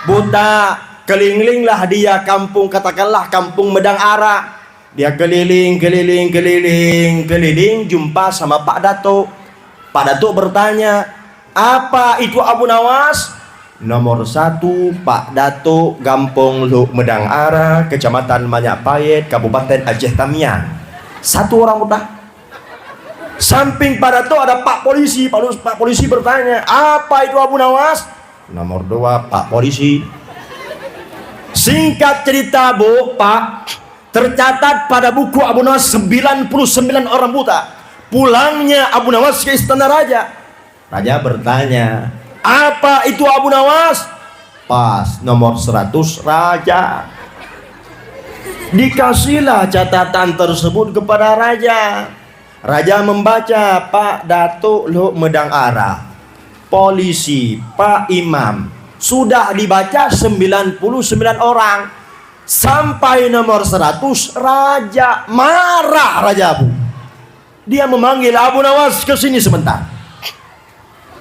Buta. Keliling-linglah dia kampung, katakanlah kampung Meudang Ara. Dia keliling, keliling, keliling, keliling, jumpa sama Pak Datuk. Pak Datuk bertanya, "Apa itu Abu Nawas?" "Nomor satu, Pak Datuk, Gampông Lhok Meudang Ara, Kecamatan Manyak Payet, Kabupaten Aceh Tamiang." Satu orang buta. Samping Pak Datuk ada Pak Polisi. Pak Lu-, Pak Polisi bertanya, "Apa itu Abu Nawas?" "Nomor dua, Pak Polisi." Singkat cerita, Bu, Pak, tercatat pada buku Abu Nawas sembilan puluh sembilan orang buta. Pulangnya Abu Nawas ke istana raja. Raja bertanya, "Apa itu Abu Nawas?" "Pas, nomor seratus, Raja." Dikasihlah catatan tersebut kepada raja. Raja membaca, Pak Datuk Lhok Meudang Ara, polisi, Pak Imam. Sudah dibaca sembilan puluh sembilan orang. Sampai nomor seratus, raja marah, Raja Abu. Dia memanggil Abu Nawas ke sini sebentar.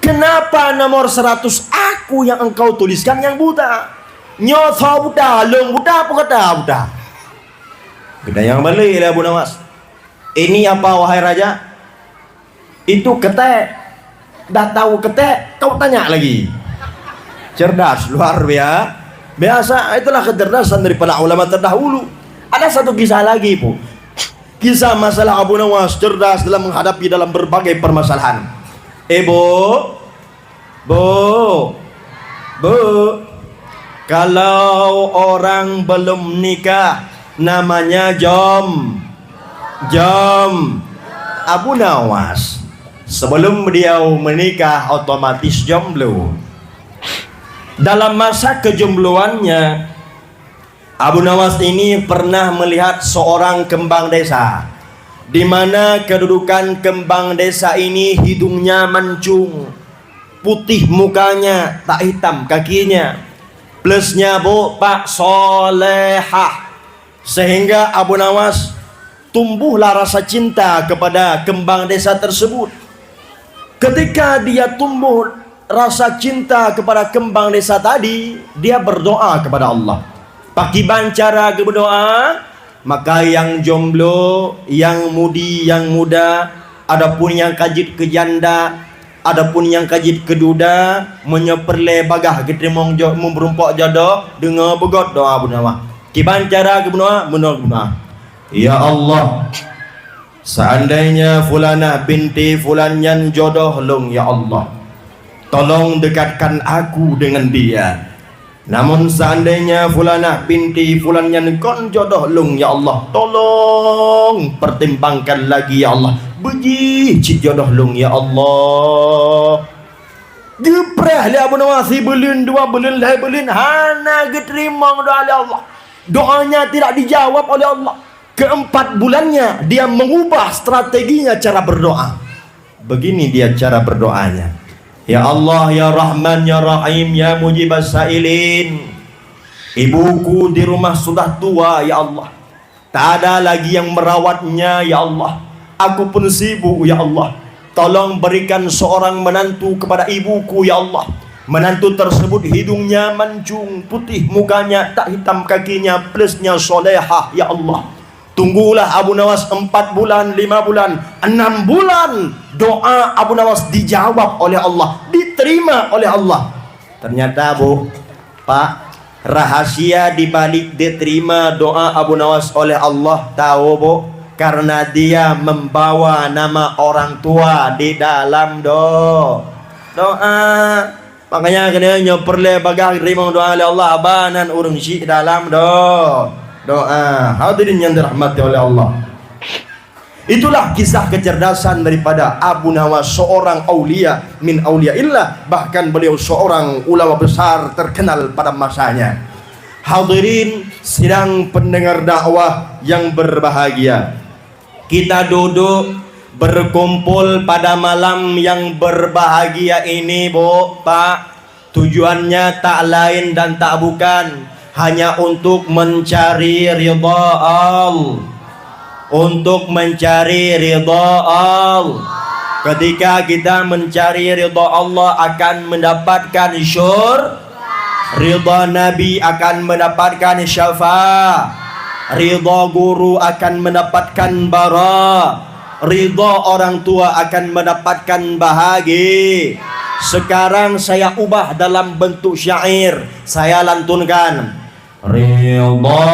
"Kenapa nomor seratus aku yang engkau tuliskan yang buta? Nyoe soe buta, lôn buta, peue gata buta?" Geutanyong balik lé Abu Nawas. "Ini apa, wahai raja?" "Itu ketek. Dah tahu ketek, kau tanya lagi." Cerdas, luar biasa. Biasa, itulah kecerdasan daripada ulama terdahulu. Ada satu kisah lagi, Bu. Kisah masalah Abu Nawas cerdas dalam menghadapi dalam berbagai permasalahan. Eh, Bu, Bu, Bu, kalau orang belum nikah, namanya jom-, jom-, Abu Nawas, sebelum beliau menikah, otomatis jomblo. Dalam masa kejombloannya, Abu Nawas ini pernah melihat seorang kembang desa, di mana kedudukan kembang desa ini hidungnya mancung, putih mukanya, tak hitam kakinya, plusnya, Bu, Pak, solehah. Sehingga Abu Nawas tumbuhlah rasa cinta kepada kembang desa tersebut. Ketika dia tumbuh rasa cinta kepada kembang desa tadi, dia berdoa kepada Allah. Pakiban cara geudoa, maka nyang jomblo, nyang mudi, nyang muda, adapun nyang ka jeuet keu janda, adapun nyang ka jeuet keu duda, meunyoe peureulée bagaih geuteurimong jo-, meureumpok jodoh, deungoe beugét doa Abu Nawas. Kiban cara geudoa, meunoe geudoa, "Ya Allah, seandainya fulanah binti fulan nyan jodoh lôn, ya Allah, tolong dekatkan aku dengan dia. Namun seandainya fulanah binti fulan nyan kon jodoh lôn, ya Allah, tolong pertimbangkan lagi, ya Allah. Beujih cit jodoh lôn, ya Allah." Geupreh lé Abu Nawas sibuleuen, dua buleuen, lhée buleuen, hana geuteurimong doa lé Allah. Doanya tidak dijawab oleh Allah. Keempat bulannya, dia mengubah strateginya cara berdoa. Begini dia cara berdoanya, "Ya Allah, ya Rahman, ya Rahim, ya Mujibas Sailin, ibuku di rumah sudah tua, ya Allah. Tak ada lagi yang merawatnya, ya Allah. Aku pun sibuk, ya Allah. Tolong berikan seorang menantu kepada ibuku, ya Allah. Menantu tersebut hidungnya mancung, putih mukanya, tak hitam kakinya, plusnya solehah, ya Allah." Tunggulah Abu Nawas empat bulan, lima bulan, enam bulan, doa Abu Nawas dijawab oleh Allah, diterima oleh Allah. Ternyata, Bu, Pak, rahasia di balik diterima doa Abu Nawas oleh Allah, tahu, Bu? Karena dia membawa nama orang tua di dalam do-, doa. Makanya keuneuk nyoe peureulée bagaih teurimong doa lé Allah, haba nan ureuëng syik dalam do-, doa. Hadirin yang dirahmati oleh Allah. Itulah kisah kecerdasan daripada Abu Nawas, seorang aulia min auliaillah, bahkan beliau seorang ulama besar terkenal pada masanya. Hadirin sidang pendengar dakwah yang berbahagia. Kita duduk berkumpul pada malam yang berbahagia ini, Bu, Pak, tujuannya tak lain dan tak bukan, hanya untuk mencari ridha Allah. Untuk mencari ridha Allah. Ketika kita mencari ridha Allah, akan mendapatkan syur-, ridha Nabi, akan mendapatkan syafaat. Ridha guru, akan mendapatkan bara. Ridha orang tua, akan mendapatkan bahagi. Sekarang saya ubah dalam bentuk syair. Saya lantunkan. Ridha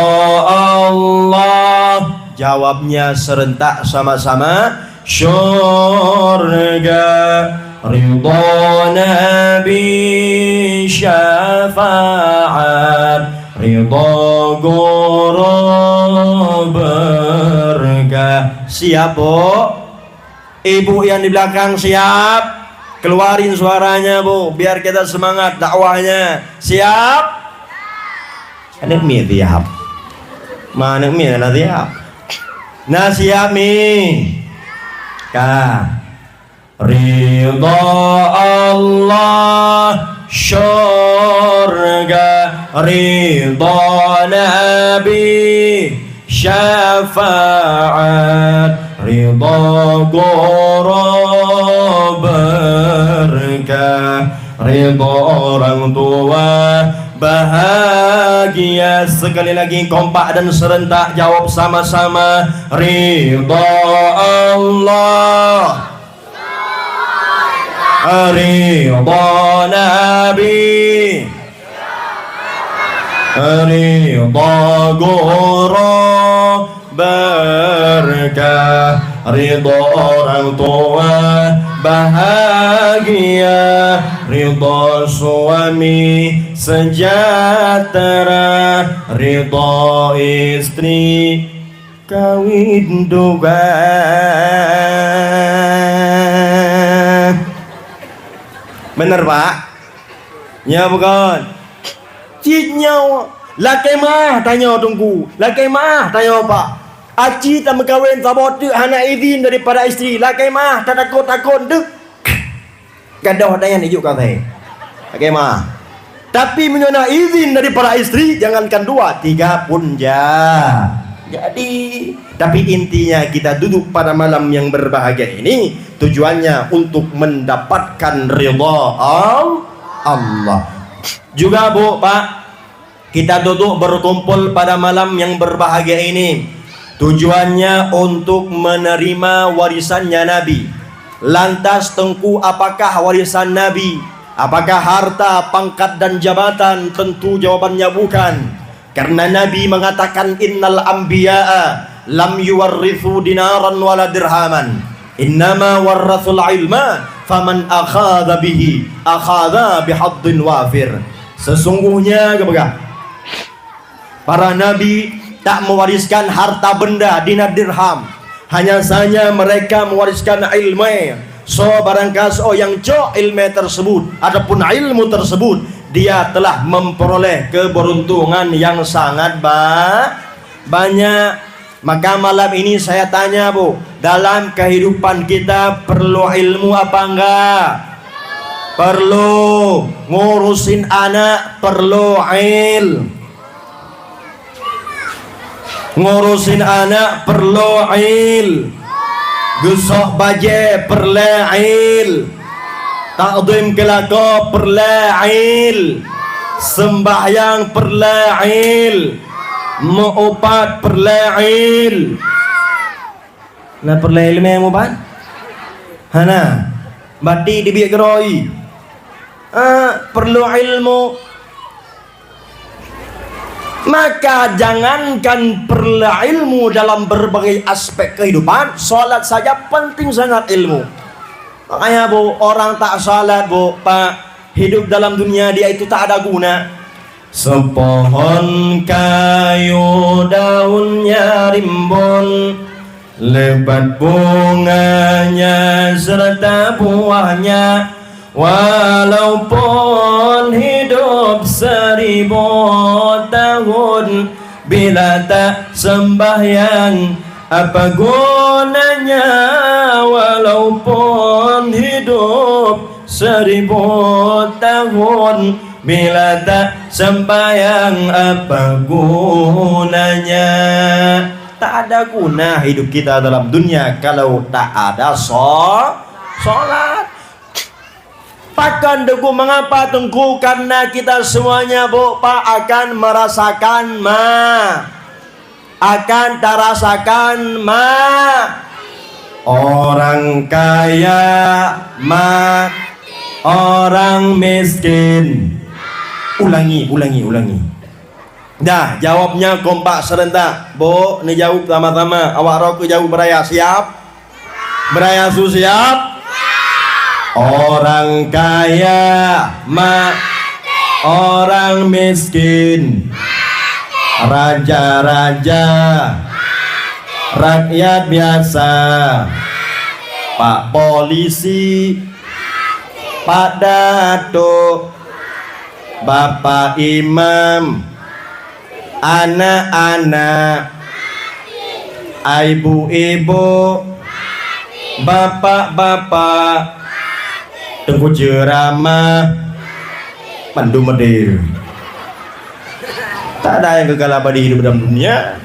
Allah. Jawabnya serentak sama-sama. Syurga. Ridha Nabi, syafaat. Ridha guru, berkah. Siap, Bu? Ibu yang di belakang siap? Keluarin suaranya, Bu, biar kita semangat dakwahnya. Siap? Aneuk miet siap. Ma aneuk miet na siap. Na siap, Mi? Ka. Ridha Allah, syurga, ridha Nabi, syafaat, ridha guru, berkah, ridha orang tua, bahagia. Sekali lagi, kompak dan serentak, jawab sama-sama, ridha Allah. Ridha Nabi, ridha guru, ber- Berkah ridho orang tua, bahagia ridho suami, sejahtera ridho istri, kawin dua. Bener, Pak? Nya bukan? Cit nyoe, lakée meu'ah tanyoe Teungku, lakée meu'ah tanyoe Pak. Aci tameukawen saboh teuk hana izin daripada istri, lakée meu'ah tatakot-takot deuk. Gadoh dan nyan ijuk kasée. Lakée meu'ah. Tapi meunyoe na izin daripada istri, jangankan dua, tiga pun ja-, jadi. Tapi intinya kita duduk pada malam yang berbahagia ini tujuannya untuk mendapatkan ridha Al-, Allah. Juga, Bu, Pak, kita duduk berkumpul pada malam yang berbahagia ini tujuannya untuk menerima warisannya Nabi. Lantas Teungku, apakah warisan Nabi? Apakah harta, pangkat, dan jabatan? Tentu jawabannya bukan. Karena Nabi mengatakan, "Innal anbiya'a lam yuwarritsu dinaran wala dirhaman. Innama warratsul ilma, faman akhadza bihi, akhadza bihadzin wafir." Sesungguhnya, geupeugah, para nabi tak mewariskan harta benda dinar dirham. Hanya saja mereka mewariskan ilmu. So, barangkasoe nyang cok ilmu tersebut ataupun ilmu tersebut, dia telah memperoleh keberuntungan yang sangat ba-, banyak. Maka malam ini saya tanya, Bu, dalam kehidupan kita perlu ilmu apa enggak? Perlu. Ngurusin anak perlu il-, ngurusin anak perlu il-, geusok bajée perlu il-, takdim keu lakoe perlu il-, sembahyang perlu il-, meuupat perlu il-, na perlu ilmu meuupat? Hana. Bati dibiet keudroe. Ah, perlu ilmu. Maka jangankan perlu ilmu dalam berbagai aspek kehidupan, salat saja penting sangat ilmu. Makanya, Bu, orang tak salat, Bu, Pak, hidup dalam dunia dia itu tak ada guna. Sepohon kayu daunnya rimbun, lebat bunganya serta buahnya. Walaupun hidup seribu tahun, bila tak sembahyang, apa gunanya? Walaupun hidup seribu tahun, bila tak sembahyang, apa gunanya? Tak ada guna hidup kita dalam dunia kalau tak ada so-, solat. Pakon Teungku, mengapa Teungku? Karena kita semuanya, Bu, Pak, akan merasakan ma-, akan tarasakan ma-, orang kaya ma-, orang miskin. Ulangi, ulangi, ulangi. Dah, jawabnya kompak serentak. Bu, neujawab sama-sama. Awak droe keu jawab beuraya. Siap? Beuraya su siap? Orang kaya ma-, orang miskin, raja-raja, rakyat biasa, pak polisi, pak datuk, bapak imam, anak-anak, ibu-ibu, bapak-bapak, teungku ceramah, mandum hadir. Tak ada yang kekal abadi hidup dalam dunia.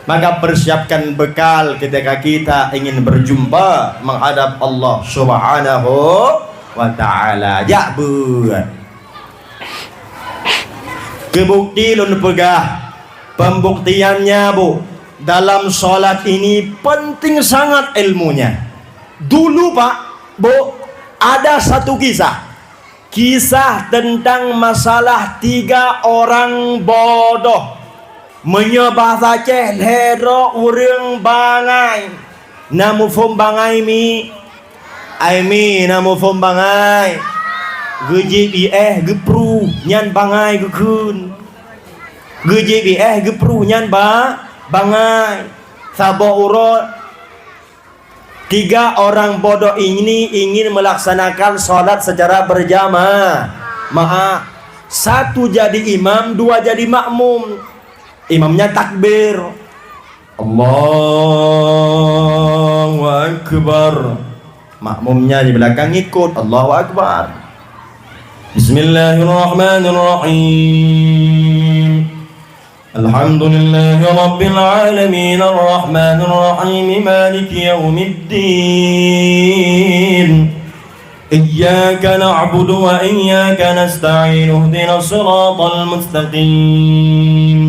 Maka persiapkan bekal ketika kita ingin berjumpa menghadap Allah Subhanahu wa Ta'ala. Jak buet. Keu bukti lôn peugah, pembuktiannya, Bu, dalam salat ini penting sangat ilmunya. Dulu, Pak, Bu, ada satu kisah. Kisah tentang masalah tiga orang bodoh. Meunyoe bahasa Aceh, lhèe droe ureueng bangai. Na muphom bangai mi? Ai mi, na muphom bangai? Geujieb iéh geupruh, nyan bangai geukheun. Geujieb iéh geupruh, nyan ba-, bangai. Saboh uroe Tiga orang bodoh ini ingin melaksanakan salat secara berjamaah. Maaf, satu jadi imam, dua jadi makmum. Imamnya takbir, "Allahu Akbar." Makmumnya di belakang ngikut, "Allahu Akbar." Bismillahirrahmanirrahim. الحمد لله رب العالمين، الرحمن الرحيم، مالك يوم الدين. إياك نعبد وإياك نستعين، اهدنا الصراط المستقيم،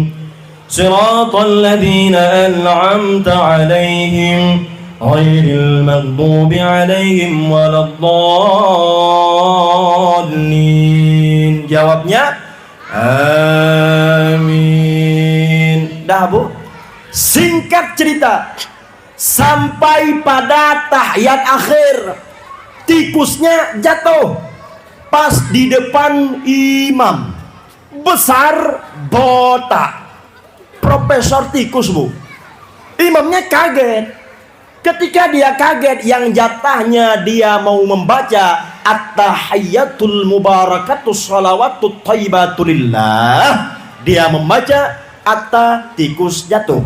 صراط الذين أنعمت عليهم، غير المغضوب عليهم ولا الضالين. Jawabnya, Amin. Dah, Bu? Singkat cerita, sampai pada tahiyat akhir, tikusnya jatuh pas di depan imam. Besar, botak. Profesor tikus, Bu. Imamnya kaget. Ketika dia kaget, yang jatahnya dia mau membaca "At-tahiyyatul mubarakatus shalawatut thayyibatulillah", dia membaca "Atta tikus jatuh".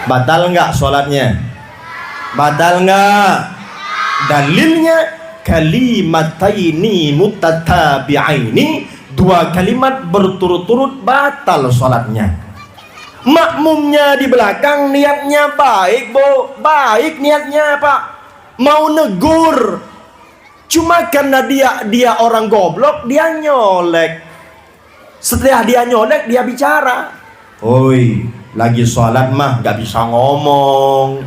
Batal enggak sholatnya? Batal enggak? Dalilnya, "Kalimataini mutatabi'aini", dua kalimat berturut-turut batal sholatnya. Makmumnya di belakang niatnya baik, Bu, baik niatnya, Pak. Mau negur. Cuma karena dia, dia orang goblok, dia nyolek. Setelah dia nyolek, dia bicara. "Oi, lagi sholat mah gak bisa ngomong."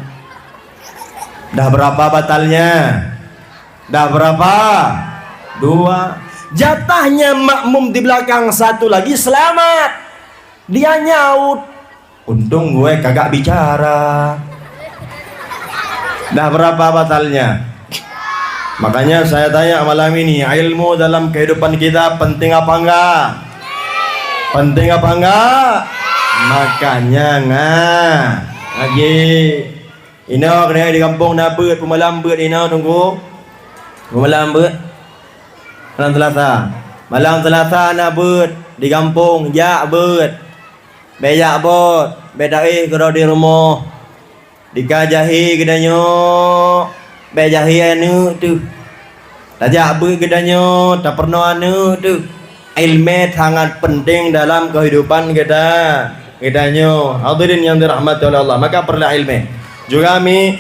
Dah berapa batalnya? Dah berapa? Dua. Jatahnya makmum di belakang satu lagi selamat. Dia nyaut. Untung gue kagak bicara. Dah berapa batalnya? Makanya saya tanya malam ini, ilmu dalam kehidupan kita penting apa enggak? Penting apa enggak? Makanya nga-, ngaji. Inoe keuneuk di gampông na beuet, peumalam beuet inoe, Teungku. Peumalam beuet. Malam Selasa. Malam Selasa na beuet di gampông, jak beuet. Bèk jak bot, bèk taéh keudroe di rumoh. Dika jahe geutanyoe, bèk jahe aneuk teuh. Tajak beuet geutanyoe, tapeurunoe aneuk teuh. Ilmè sangat penting dalam kehidupan geuta-, geutanyoe. Hadirin yang dirahmati oleh Allah, maka perlu ilmè. Juga mi,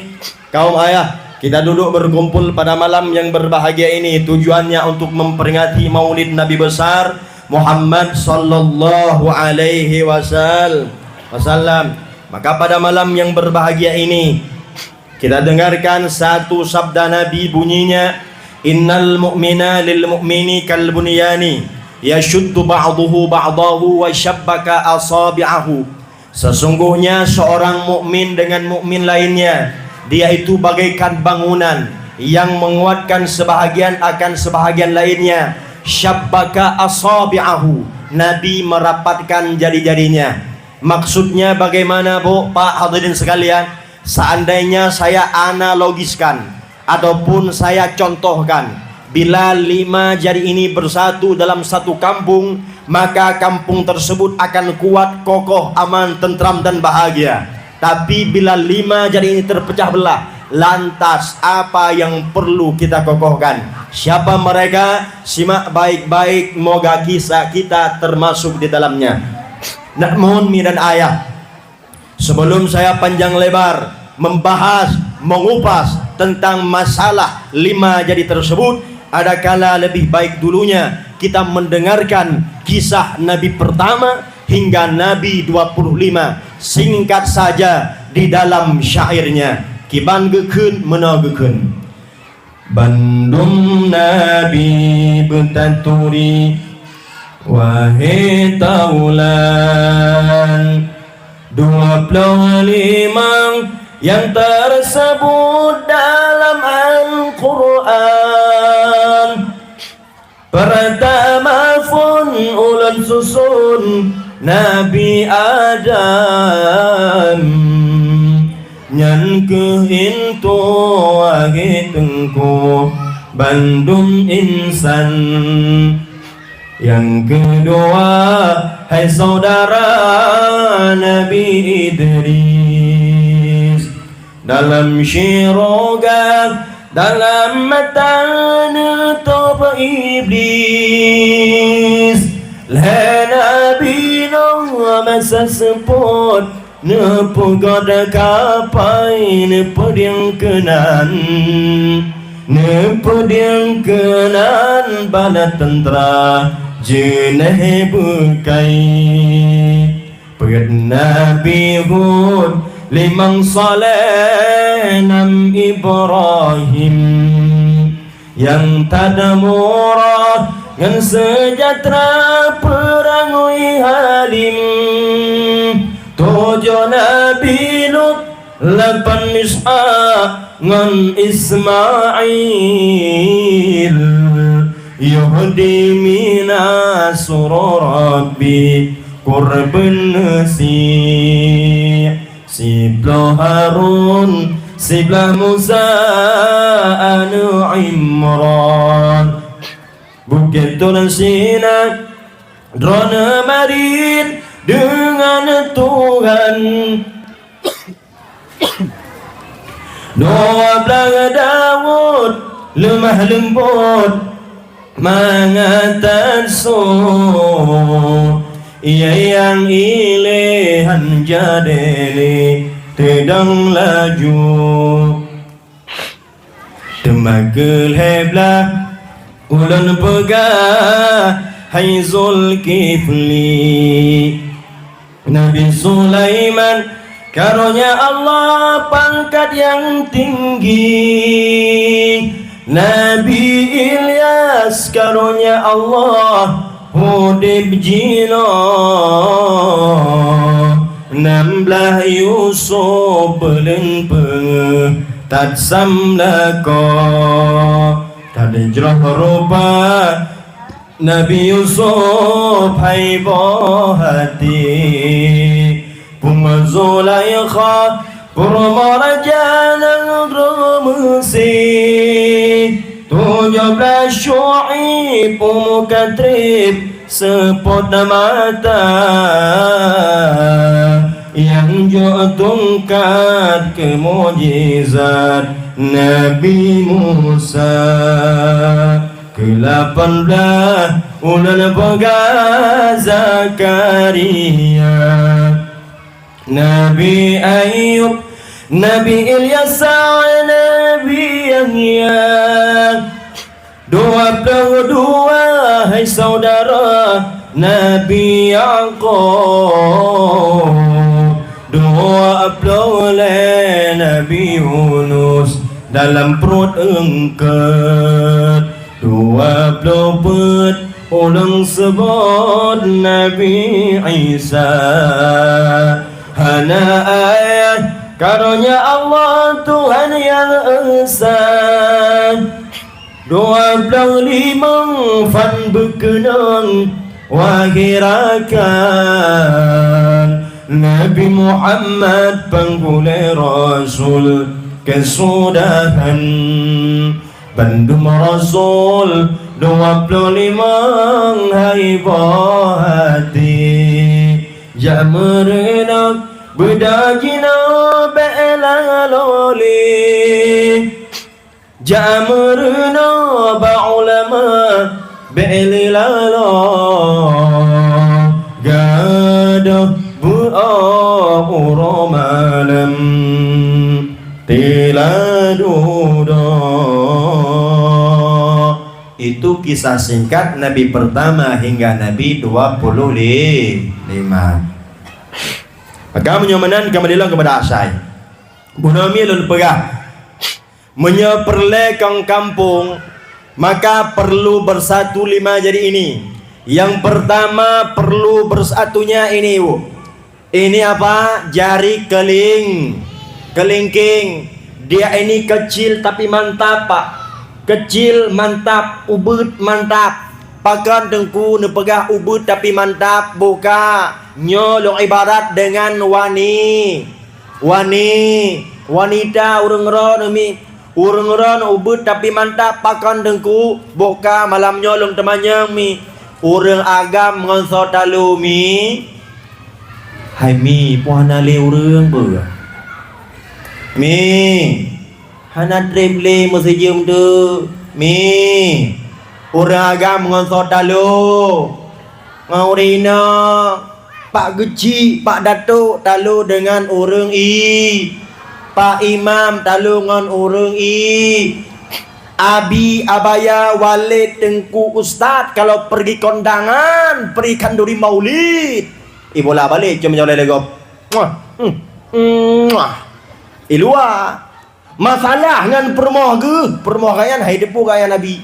kaum ayah, kita duduk berkumpul pada malam yang berbahagia ini tujuannya untuk memperingati Maulid Nabi besar Muhammad sallallahu alaihi wasal-, wasallam. Maka pada malam yang berbahagia ini, kita dengarkan satu sabda Nabi, bunyinya, "Innal mu'mina lil mu'mini kal bunyani, yashuddu ba'duhu ba'dahu wa syabbaka asabi'ahu." Sesungguhnya seorang mukmin dengan mukmin lainnya, dia itu bagaikan bangunan yang menguatkan sebahagian akan sebahagian lainnya. Syabbaka asabi'ahu, Nabi merapatkan jari-jarinya. Maksudnya bagaimana, Bu, Pak, hadirin sekalian? Seandainya saya analogiskan ataupun saya contohkan, bila lima jari ini bersatu dalam satu kampung, maka kampung tersebut akan kuat, kokoh, aman, tentram, dan bahagia. Tapi bila lima jari ini terpecah belah, lantas apa yang perlu kita kokohkan? Siapa mereka? Simak baik-baik, moga kisah kita termasuk di dalamnya. Nak mohon mi dan ayah, sebelum saya panjang lebar membahas, mengupas tentang masalah lima jari tersebut, adakala lebih baik dulunya kita mendengarkan kisah Nabi pertama hingga Nabi dua puluh lima, singkat saja di dalam syairnya. Kiban geukheun, meunoe geukheun. Bandum nabi beutaturi, Wahé taulan dua ploh limong nyang teuseubut dalam Al-Qur'an, peurtama phon ulôn suson Nabi Adam, nyan kheueh intu wahé teungku bandum insan. Nyang keudua, hai syedara Nabi Idris, dalam syeuruga, dalam mata neutôb Iblis. Lhée Nabi Nuh masa seupôt neupeugét kapai, neupeudieng keunan, neupeudieng keunan bala teuntra jeunèh beukai. Peuet Nabi Hud, limong Saleh, nam Ibrahim. Nyang that murah ngon seujahteura peurangui Halim, tujoh Nabi Lut, lapan Ishak ngon Ismail, yoh di Mina surah Rabbi, kurban nasi. Siblah Harun, siblah Musa, aneuëk Imran. Bukét Tursina, droeneueh marit deungon Tuhan. Dua blaih Daud leumah leumbot, mangat tasoe, nyang ilée han jadéh lé teudong laju. Teuma keu lhée blaih ulôn peugah, hai Zulkifli. Nabi Sulaiman, karonya Allah pangkat nyang tinggi. Nabi Ilyas, karonya Allah udeb jinoe. Nam blaih Yusuf beuleuen peungeuh that sam lakoe. That jroh rupa Nabi Yusuf hai boh até, puma Zulaikha peurumoh raja nanggroe Meusé. Tujoh blaih Syu'aib, umu ka treb seupôt mata, nyang jok tungkat keu mukjizat Nabi Musa. Keulapan blaih ulôn peugah Zakaria, Nabi Ayub, Nabi Ilyasa, Nabi Yahya. Dua ploh dua hai syedara Nabi Yakub, dua ploh lhée Nabi Yunus dalam pruet eungkot, dua ploh peuet ulôn seubot Nabi Isa hana ayah, karonya Allah Tuhan nyang esa. Dua ploh limong fan beukeunong wahé rakan, Nabi Muhammad panggulée rasul keusudahan. Bandum rasul dua ploh limong hai boh até, jak meureunong beuda jinoe bék lalolé. Jak meurunoe bak ulama bék lé laloe, gadôh beuôh uroe malém tila dudoe. Itu kisah singkat Nabi pertama hingga Nabi dua puluh lima. Maka meunyoe meunan ka meudilong keupada asai. Bunoe mi lôn peugah, meunyoe peureulée kong kampung, maka perlu bersatu lima jadi ini. Yang pertama perlu bersatunya ini, Bu. Ini apa? Jari keling-, kelingking. Dia ini kecil tapi mantap, Pak. Kecil mantap, ubit mantap. Pakon Teungku neupeugah ubit tapi mantap? Buka. Nyoe lôn ibarat dengan wani-, wani-, wanita ureuëng droe mi. Ureuëng droe ubit tapi mantap. Pakon Teungku? Buka. Malam nyoe lôn teumanyong mi. Ureuëng agam ngon soe talo mi? Hai mi, peue hana lé ureuëng peue? Mi, hana treb lé meusijeuem tu. Mi, ureuëng agam ngon soe talo? Ngon ureuëng inong. Pak Geuchik, Pak Datuk talo deungon ureuëng i. Pak Imam talo ngon ureuëng i. Abi, Abaya, Walid, Teungku, Ustaz kalau pergi kondangan, pergi khanduri maulid. Ibola balik cuma jauh lele gop. Muah. Hmm. Muah. Ilua. Masalah ngon peurumoh geuh, peurumoh gobnyan hai depu gobnyan Abi.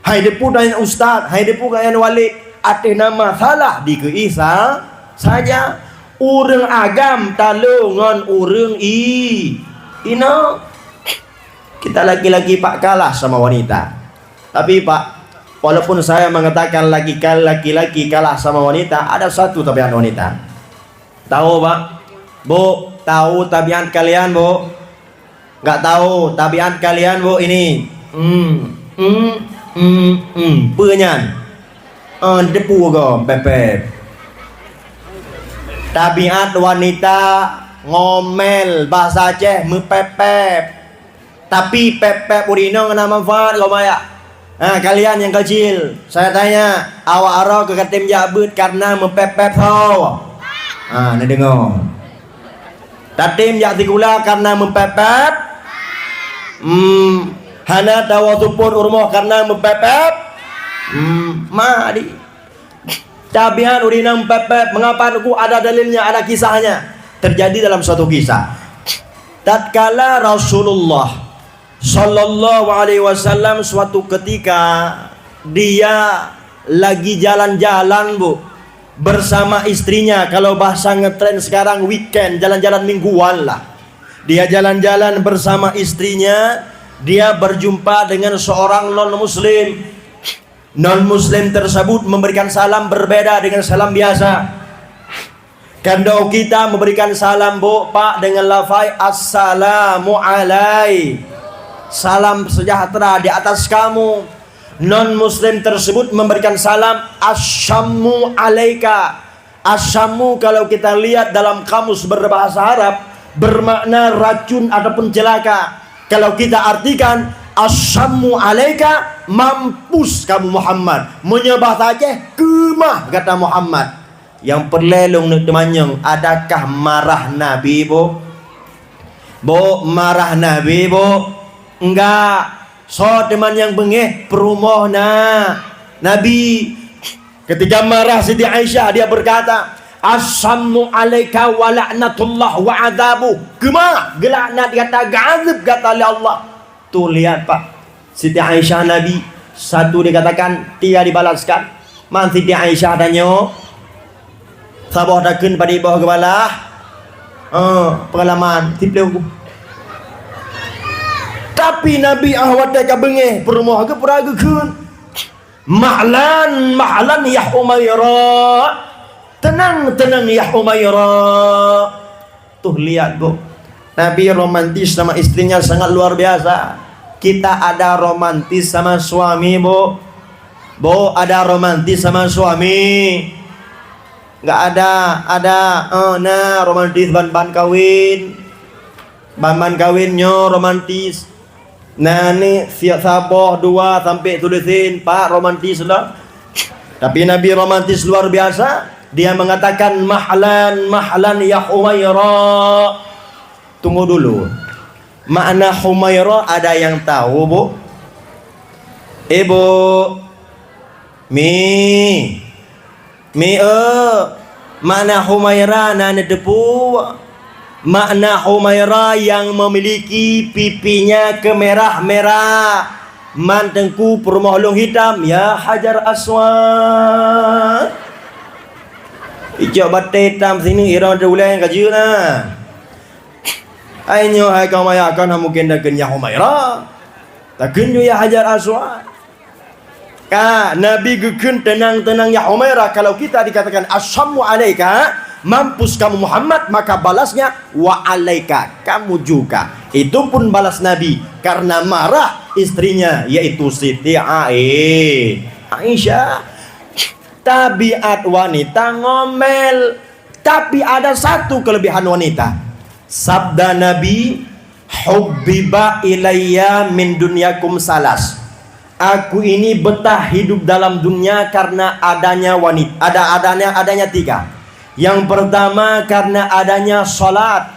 Hai depu gobnyan Ustaz, hai depu gobnyan Walid. Ateueh nama salah dikeue Isa saja. Ureuëng agam talo ngon ureuëng i-, inong. Kita laki-laki, Pak, kalah sama wanita. Tapi, Pak, walaupun saya mengatakan laki-, laki-laki kalah sama wanita, ada satu tabiat wanita. Tahu, Pak? Bu, tahu tabiat kalian, Bu? Enggak tahu tabiat kalian, Bu, ini? Hmm, hmm, hmm, hmm. Peue nyan? Eh, depu go, pepet. Tabiat wanita ngomel, bahasa Aceh meupepet. Tapi pep-pep ureuëng inong na manfaat, kaum ayah. Ha, kalian yang kecil, saya tanya, awak aroe keu katem jak beuet karena meupep-pep soe? Ha, neudeungoe. Tatem jak sikula karena meupep-pep? Hmm, hana tawoe supot u rumoh karena meupep-pep? Hmm, ma di. Tabiat ureuëng inong pep-pep. Mengapa? Teungku, ada dalilnya, ada kisahnya. Terjadi dalam suatu kisah. Tatkala Rasulullah sallallahu alaihi wasallam suatu ketika dia lagi jalan-jalan, Bu, bersama istrinya. Kalau bahasa ngetren sekarang, weekend, jalan-jalan mingguan lah. Dia jalan-jalan bersama istrinya, dia berjumpa dengan seorang non-muslim. Non-muslim tersebut memberikan salam berbeda dengan salam biasa. Kalau kita memberikan salam, Bu, Pak, dengan lafai, "Assalamu alai-, salam sejahtera di atas kamu." Non-muslim tersebut memberikan salam, "Asyamu alaika." Asyamu, kalau kita lihat dalam kamus berbahasa Arab, bermakna racun ataupun celaka. Kalau kita artikan, "Asyamu alaika, mampus kamu Muhammad." Meunyoe bahasa Aceh, "Keumah gata Muhammad." Nyang peureulée lôn neuk teumanyong, adakah marah Nabi, Bu? Bu, marah Nabi, Bu? Enggak. Soe teuma nyang beungéh? Peurumoh na-, Nabi. Ketika marah Siti Aisyah, dia berkata, "Asyamu alaika wa laknatullah wa adzabuh." Keumah, geulaknat gata, geuazab gata lé Allah. Tuh lihat, Pak. Siti Aisyah Nabi, satu dikatakan, tiga dibalaskan. Man Siti Aisyah tanyoe, saboh takheun padit boh geubalah. Eh, pengalaman, tipleh uku. Tapi Nabi ah watée ka beungéh peurumoh geupeura geukheun. Mahlan, mahlan ya Humaira. Tenang, tenang ya Humaira. Tuh lihat, Bu. Nabi romantis sama istrinya sangat luar biasa. Kita ada romantis sama suami, Bu? Bu, ada romantis sama suami? Enggak ada, ada, eh, nah, romantis ban-ban kawin. Ban-ban kawin nyoe romantis. Nah, ni siap saboh, dua sampai tulisin, Pak, romantis lah. Tapi Nabi romantis luar biasa. Dia mengatakan, "Mahlan, mahlan ya Humaira." Tunggu dulu. Makna Humaira ada yang tahu, Bu? Ibu. Mi. Mi, eh. Makna Humaira na neuteupeue. Makna Humaira yang memiliki pipinya kemerah-merah. Man teungku peurumoh lôn hitam, ya Hajar Aswad. Icok batée hitam sineuk irong teuulée ka jeuet na. Hai nyoe hai kaum ayah, kon hana mungken takheun ya Humaira. Takheun ju ya Hajar Aswad. Ka, Nabi geukheun, "Teunang-teunang ya Humaira, kalau kita dikatakan asyammu alaika, mampus kamu Muhammad, maka balasnya wa alaika, kamu juga." Itu pun balas Nabi karena marah istrinya, yaitu Siti Ai-, Aisyah. Tabiat wanita ngomel, tapi ada satu kelebihan wanita. Sabda Nabi, "Hubbiba ilayya min dunyakum salas." Aku ini betah hidup dalam dunia karena adanya wanita, ada adanya adanya tiga. Yang pertama karena adanya salat,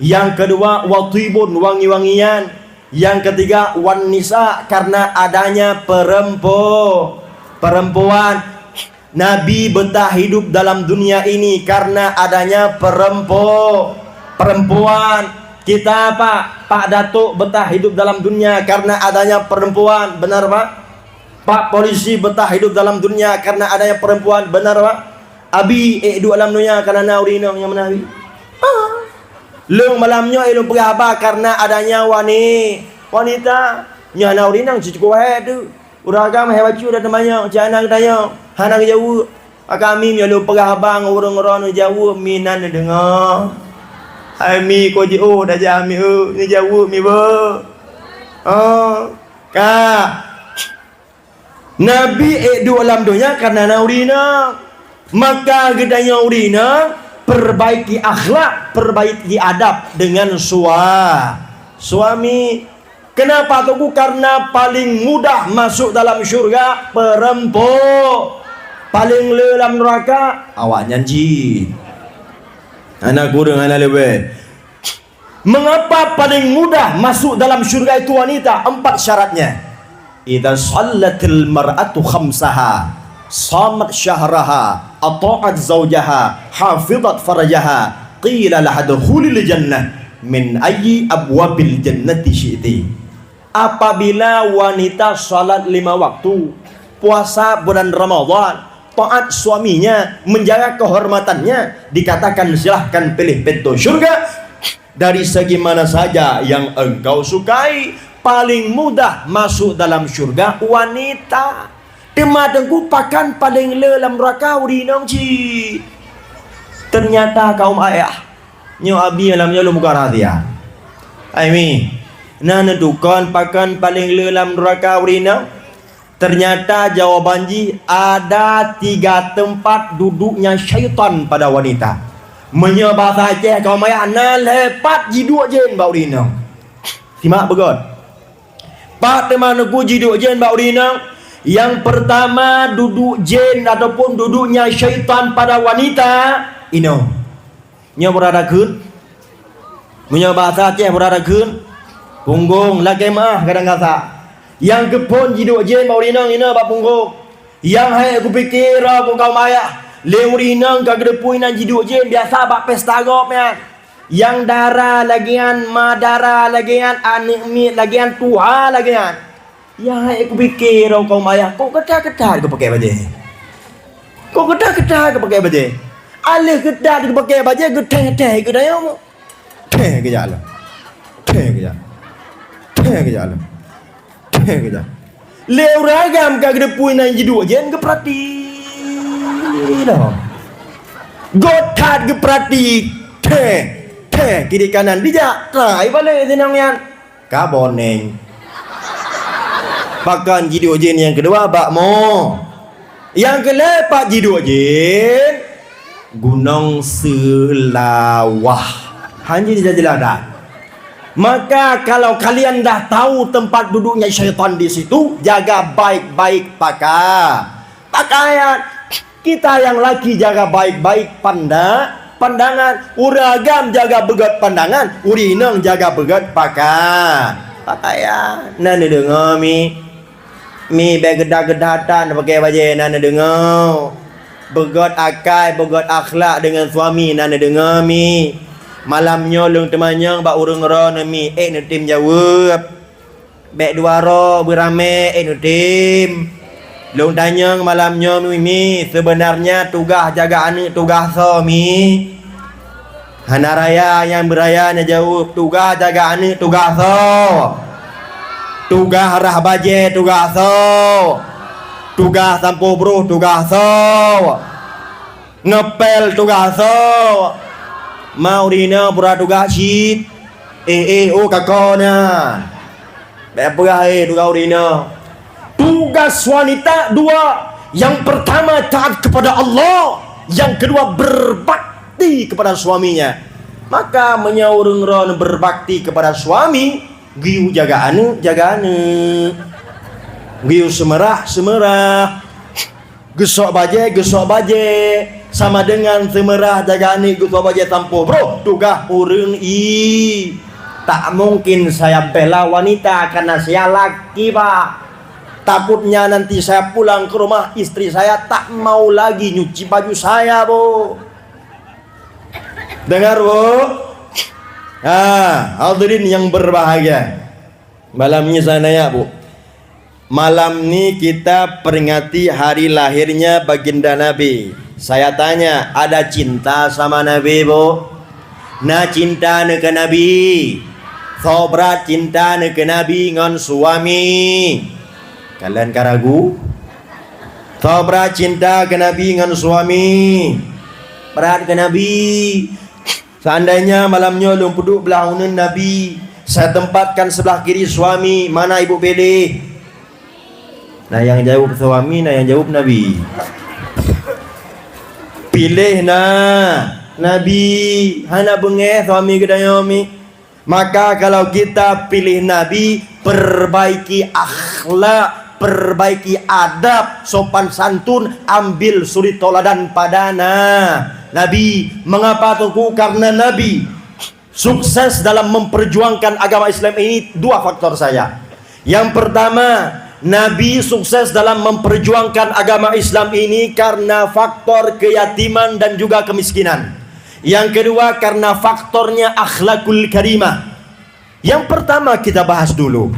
yang kedua wa thibun, wangi-wangian, yang ketiga wan nisa, karena adanya perempu-, perempuan. Nabi betah hidup dalam dunia ini karena adanya perempu-, perempuan. Kita, Pak, Pak Datuk betah hidup dalam dunia karena adanya perempuan, benar, Pak? Pak Polisi betah hidup dalam dunia karena adanya perempuan, benar, Pak? Abi ék duek lam dunia karena na ureueng inong nyang meunabi. Ah. Lôn malam nyoe ék lôn peugah haba karena adanya wani-, wanita. Nyoe na ureueng inong cukôp hai tu. Ureueng agam hai bacut dan teumanyong, cak na geutanyong, hana geujaweueb. Maka mi meunyoe lôn peugah haba ngon ureueng droeneuh jaweueb, mi na neudeungoe. Hai mi, ko jiôh dak jak mi eu, neujaweueb mi beuh. Oh, ka. Nabi ék duek lam donya karena na ureueng inong. Maka geutanyoe ureueng inong, perbaiki akhlak, perbaiki adab dengan sua-, suami. Kenapa, Teungku? Karena paling mudah masuk dalam syurga perempu-, paling le lam neraka awaknyan jih. Hana kureueng, hana leubeh. Mengapa paling mudah masuk dalam syurga itu wanita? Empat syaratnya. Idza shallatil mar'atu khamsaha, shamat syahraha, ata'at zaujaha, hafizat farjaha, qila laha dkhulil jannah min ayyi abwabil jannati syi'ti. Apabila wanita salat lima waktu, puasa bulan Ramadan, taat suaminya, menjaga kehormatannya, dikatakan, "Silahkan pilih pintu syurga." Dari segi mana saja yang engkau sukai, paling mudah masuk dalam syurga wanita. Teuma Teungku, pakon paléng le lam nuraka ureueng inong cit? Teunyata kaum ayah, nyoe Abi malam nyoe lôn buka rahsia. Hai Mi, na neutukon pakon paléng le lam nuraka ureueng inong? Teunyata jawaban jih, ada tiga teumpat duduknya syaitan pada wanita. Meunyoe basa Aceh kaum ayah, na lhée pat jiduek jén bak ureueng inong. Simak beugöt. Pat teuma Teungku jiduek jén bak ureueng inong? Nyang peurtama, duduek jén ataupun duduknya syaitan pada wanita, inong. Nyoe peue takheun? Meunyoe basa Aceh peue takheun? Punggong, lakée meu'ah kadang kasa. Nyang keuphon jiduek jén bak ureueng inong, inoe bak punggong. Nyang hék kupike droe kaum ayah, lé ureueng inong ka geuteupue inan jiduek jén biasa bak pesta gob nyan. Nyang dara lagée nyan, madara lagée nyan, aneuk miet lagée nyan, tuha lagée nyan. Nyang hék kupike droe kaum ayah, kok keuthat-keuthat geupakée bajée? Kok keuthat-keuthat geupakée bajée? Aléh keuthat geupakée bajée, geutheh-theh keu dayong. Theh geujak lom. Theh geujak. Theh geujak lom. Theh geujak. Lé ureueng agam ka geuteupue inan jiduek jén geupeurati lom. Göt that geupeurati, theh, theh kiri kanan dijak, trai balek sinong nyan. Ka boneng. Pakon jiduek jén nyang keudua bak mo. Nyang keulhée pat jiduek jén Gunong Seulawah. Hanjeuet jijak jeulaih that. Maka kalau kalian dah tahu tempat duduknya syaitan di situ, jaga baik-baik paka-, pakaian. Kita nyang laki jaga baik-baik panda-, pandangan. Ureueng agam jaga beugöt pandangan, ureueng inong jaga beugöt paka-, pakaian. Na neudeungoe, Mi? Mi, bék geuda-geuda that pakée bajée, na neudeungoe. Beugöt akai, beugöt akhlak deungon suami, na neudeungoe, Mi. Malam nyoe lôn teumanyong bak ureueng droeneuh, Mi, ék neutem jaweueb. Bèk dua droe beuramè, eh, neutem. Lôn tanyong malam nyoe, Mi, Mi, seubeunarnya tugaih jaga aneuk tugaih soe, Mi? Hana raya nyang beuraya neujaweueb, tugaih jaga aneuk tugaih soe? Tugaih rhah bajèe tugaih soe? Tugaih sampôh broh tugaih soe? Ngepel tugaih soe? Ma ureueng inong pura tugaih cit. Eh, eh, oh, ka kon na. Bèk peugah, eh, tugaih ureueng inong. Tugas wanita dua. Yang pertama taat kepada Allah, yang kedua berbakti kepada suaminya. Maka meunyoe ureueng droeneuh berbakti kepada suami, geuyue jaga aneuk, jaga aneuk. Geuyue seumeurah, seumeurah. Geusok bajèe, geusok bajèe. Sama dengan seumeurah jaga aneuk geusok bajèe sampôh broh tugaih ureueng i. Tak mungkin saya bela wanita karena saya laki, Pak. Takutnya nanti saya pulang ke rumah, istri saya tak mau lagi nyuci baju saya, Bu. Dengar, Bu? Ha, hadirin yang berbahagia. Malam ni saya nanya, Bu. Malam ni kita peringati hari lahirnya baginda Nabi. Saya tanya, ada cinta sama Nabi, Bu? Na cinta neuh keu Nabi? Soe brat cinta neuh keu Nabi ngon suami? Kalian ka ragu? Soe brat cinta keu Nabi ngon suami? Brat keu Nabi. Seandainya malam nyoe lôn peuduek blah uneuen Nabi, saya tempatkan sebelah kiri suami, mana ibu pilih? Na nyang jaweueb suami, na nyang jaweueb Nabi. Piléh na Nabi, hana beungéh suami geutanyoe, Mi. Maka kalau kita pilih Nabi, perbaiki akhlak, perbaiki adab, sopan santun, ambil suri tauladan pada na-, Nabi. Mengapa, Teungku? Karena Nabi sukses dalam memperjuangkan agama Islam ini dua faktor saja. Yang pertama, Nabi sukses dalam memperjuangkan agama Islam ini karena faktor keyatiman dan juga kemiskinan. Yang kedua, karena faktornya akhlakul karimah. Yang pertama kita bahas dulu.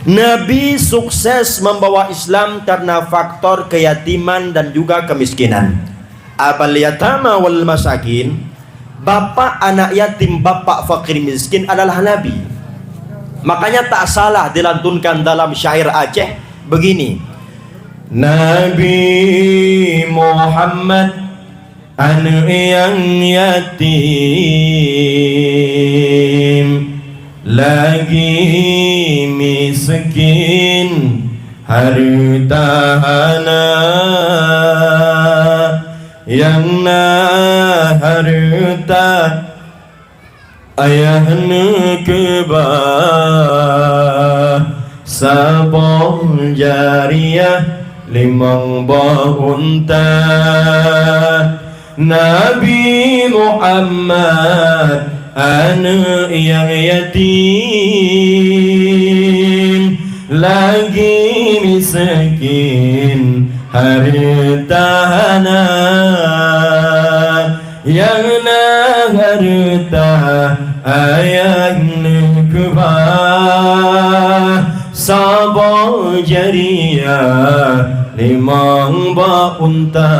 Nabi sukses membawa Islam karena faktor keyatiman dan juga kemiskinan. Abal yatama wal masakin, bapak anak yatim, bapak fakir miskin adalah Nabi. Makanya tak salah dilantunkan dalam syair Aceh begini. Nabi Muhammad aneuk nyang yatim, lagi miskin, hareuta hana, nyang na hareuta ayah neukeubah, saboh jariah limong boh unta. Nabi Muhammad aneuk nyang yatim, lagi miskin, hareuta hana. Nyang na hareuta ayah neukeubah, saboh jariah limong boh unta.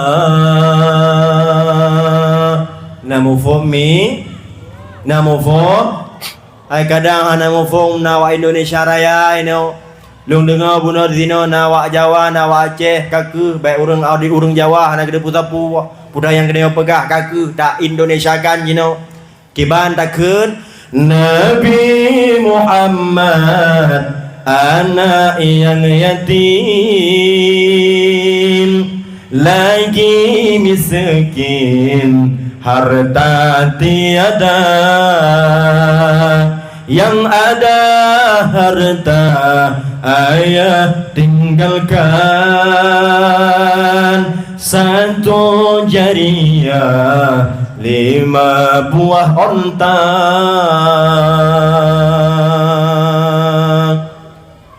Na muphom, Mi? Na muphom? Ai kadang hana muphom na wak Indonesia Raya inoe. Lôn deungoe bunoe disinoe na wak Jawa, na wak Aceh, ka keuh, bèk ureueng, di ureueng Jawa hana geuteupeue sapeue, peue nyang keuneuk peugah, ka keuh, ta Indonesiakan jinoe. Kiban takheun, Nabi Muhammad aneuk nyang yatim, lagi miskin, harta tiada. Yang ada harta ayah tinggalkan, satu jariah, lima buah onta.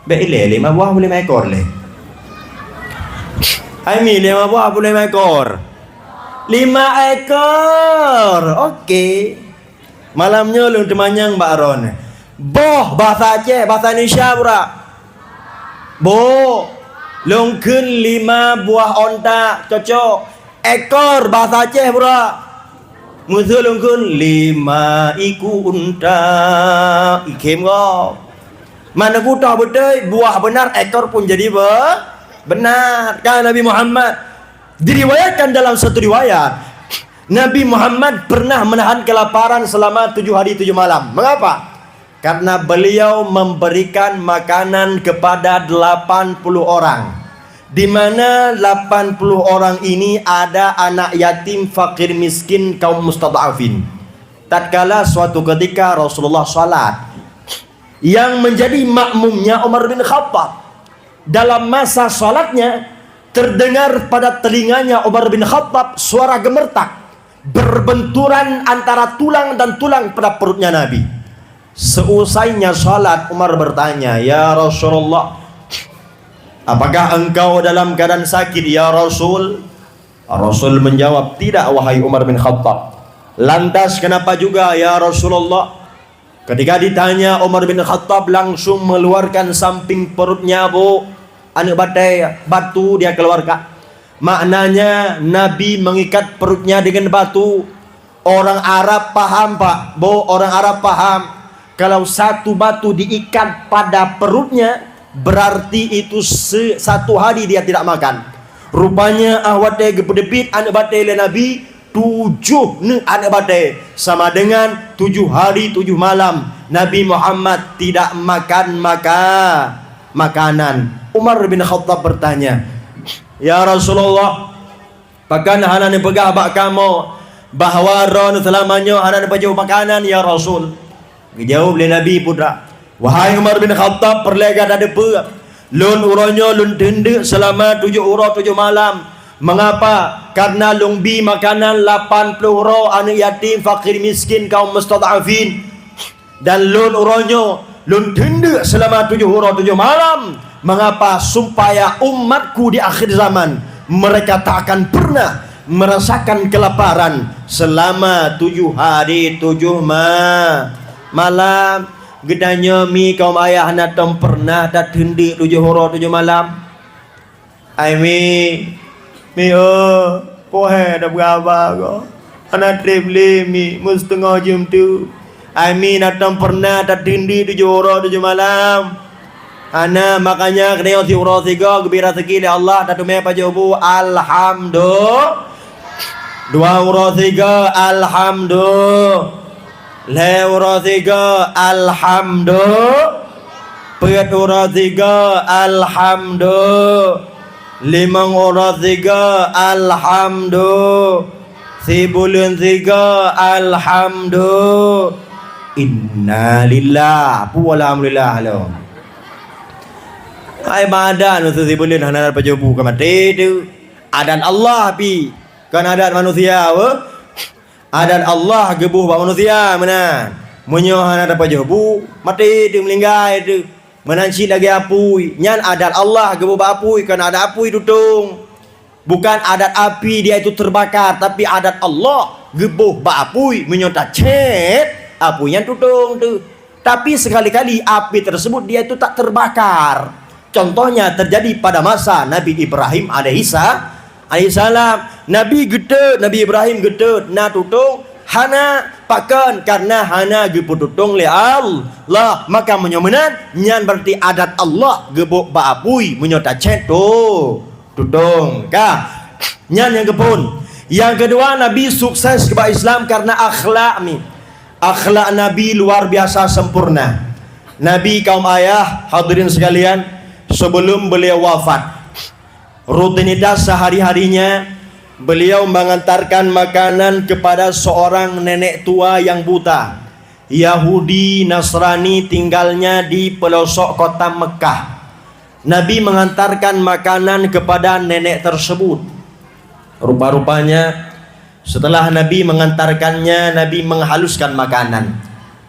Bèk ilèe, lima buah, lima ekor lé. Ai Mi, lima buah, lima ekor. Lima ekor. Oke. Malam nyoe lôn teumanyong bak droeneuh. Boh, bahasa Aceh, bahasa Indonesia pura. Boh. Lôn kheun lima buah onta, cocok. Ekor, bahasa Aceh pura. Meuseu lôn kheun lima iku unta. Ikhém gob. Mana kutoh beutôi, buah benar, ekor pun jadi be-, benar. Kan Nabi Muhammad diriwayatkan dalam satu riwayat, Nabi Muhammad pernah menahan kelaparan selama tujuh hari tujuh malam. Mengapa? Karena beliau memberikan makanan kepada delapan puluh orang, di mana delapan puluh orang ini ada anak yatim, fakir miskin, kaum mustad'afin. Tatkala suatu ketika Rasulullah salat, yang menjadi makmumnya Umar bin Khattab. Dalam masa salatnya, terdengar pada telinganya Umar bin Khattab suara gemertak, berbenturan antara tulang dan tulang pada perutnya Nabi. Seusainya salat, Umar bertanya, "Ya Rasulullah, apakah engkau dalam keadaan sakit, ya Rasul?" Rasul menjawab, "Tidak, wahai Umar bin Khattab." "Lantas kenapa juga, ya Rasulullah?" Ketika ditanya, Umar bin Khattab langsung mengeluarkan samping perutnya, bu, aneuk batée batu dia keluarkan. Maknanya, Nabi mengikat perutnya dengan batu. Orang Arab paham, Pak. Bu, orang Arab paham. Kalau satu batu diikat pada perutnya, berarti itu se-, satu hari dia tidak makan. Rupanya, ah watée geupeudeubiet aneuk batée lé Nabi, tujoh neuk aneuk batée, sama dengan tujuh hari tujuh malam Nabi Muhammad tidak makan maka-, makanan. Umar bin Khattab bertanya, "Ya Rasulullah, pakon hana neupeugah bak kamoe bahwa droeneuh seulama nyoe hana neupajoh makanan, ya Rasul?" Geujaweueb lé Nabi, "Putra, wahai Umar bin Khattab, peureulée gata teupeue, lôn uroe nyoe lôn teundeuk seulama tujoh uroe tujoh malam. Mengapa? Karena lôn bi makanan lapan ploh uroe aneuk yatim, fakir miskin, kaum mustad'afin. Dan lôn uroe nyoe lôn teundeuk seulama tujoh uroe tujoh malam. Mengapa? Supaya umatku di akhir zaman, mereka tak akan pernah merasakan kelaparan selama tujuh hari tujuh ma-, malam." Geutanyoe mi kaum ayah, na tom pernah tateundeuk tujoh uroe tujoh malam? Ai mi, mi, oh, pohe da beuraba go. Hana treb lé mi, meuseutengah jeuem teuk. Ai mi, na tom pernah tateundeuk tujoh uroe tujoh malam? Hana, makanya keuneuk siuroe sigoe geubri raseuki lé Allah, tateumé pajoh bu, alhamdu-, dua uroe sigoe, alhamdu-, lhée uroe sigoe, alhamdu-, peuet uroe sigoe, alhamdu-, limong uroe sigoe, alhamdu-, sibuleuen sigoe, alhamdu-, innalillah, pu alhamdulillah lom. Ai badan usus sibuleuen hana pajoh bu ka maté tu. Adat Allah pi, kon adat manusia, weh. Adat Allah geuboh bak manusia meunan. Meunyoe hana tapajoh bu, maté teuh, meuninggai teuh. Meunan cit lagée apui, nyan adat Allah geuboh bak apui, kon adat apui tutong. Bukan adat api dia itu terbakar, tapi adat Allah geuboh bak apui, meunyoe tacét, apui nyan tutong teuh. Tapi sekali-kali api tersebut dia itu tak terbakar. Contohnya terjadi pada masa Nabi Ibrahim alaihi sa-, alaihi salam. Nabi geutot, Nabi Ibrahim geutot, na tutong? Hana. Pakon? Karena hana geupeututong lé Allah. Maka meunyoe meunan, nyan berarti adat Allah geuboh bak apui meunyoe tacét tu. Tutong, ka. Nyan nyang keuphon. Nyang keudua, Nabi sukses keu bak Islam karena akhlak mi. Akhlak Nabi luar biasa sempurna. Nabi, kaum ayah, hadirin sekalian, sebelum beliau wafat, rutinitas sehari-harinya, beliau mengantarkan makanan kepada seorang nenek tua yang buta, Yahudi Nasrani, tinggalnya di pelosok kota Mekah. Nabi mengantarkan makanan kepada nenek tersebut. Rupa-rupanya, setelah Nabi mengantarkannya, Nabi menghaluskan makanan.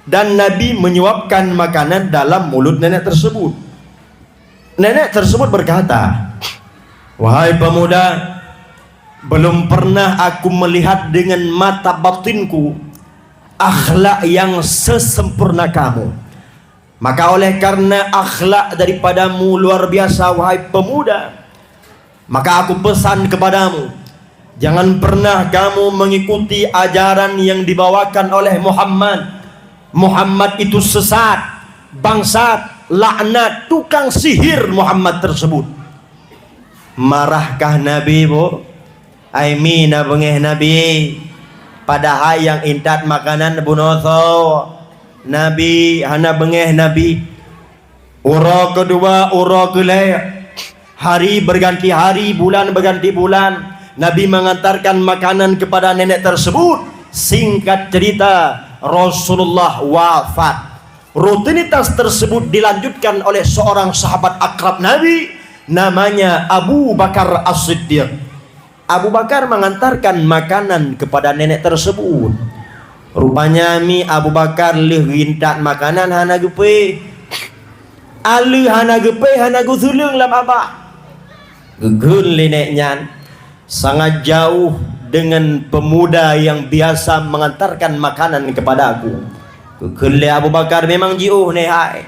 Dan Nabi menyuapkan makanan dalam mulut nenek tersebut. Nenek tersebut berkata, "Wahai pemuda, belum pernah aku melihat dengan mata batinku akhlak yang sesempurna kamu. Maka oleh karena akhlak daripadamu luar biasa, wahai pemuda, maka aku pesan kepadamu, jangan pernah kamu mengikuti ajaran yang dibawakan oleh Muhammad. Muhammad itu sesat, bangsat, laknat, tukang sihir Muhammad tersebut. Marahkah Nabi, Bu? Ai mi na beungéh Nabi, padahai nyang intat makanan bunoe soe? Nabi, hana beungéh Nabi. Uroe keudua, uroe keulhée, hari berganti hari, bulan berganti bulan, Nabi mengantarkan makanan kepada nenek tersebut. Singkat cerita, Rasulullah wafat. Rutinitas tersebut dilanjutkan oleh seorang sahabat akrab Nabi, namanya Abu Bakar As-Siddiq. Abu Bakar mengantarkan makanan kepada nenek tersebut. Rupanya mi Abu Bakar lheueh geuintat makanan hana geupéh. Aleuh hana geupéh, hana geuseuleueng lam abah. Geukheun lé nenek nyan, "Sangat jauh dengan pemuda yang biasa mengantarkan makanan kepadaku." Geukheun lé Abu Bakar, "Memang jiôh, Nek hai.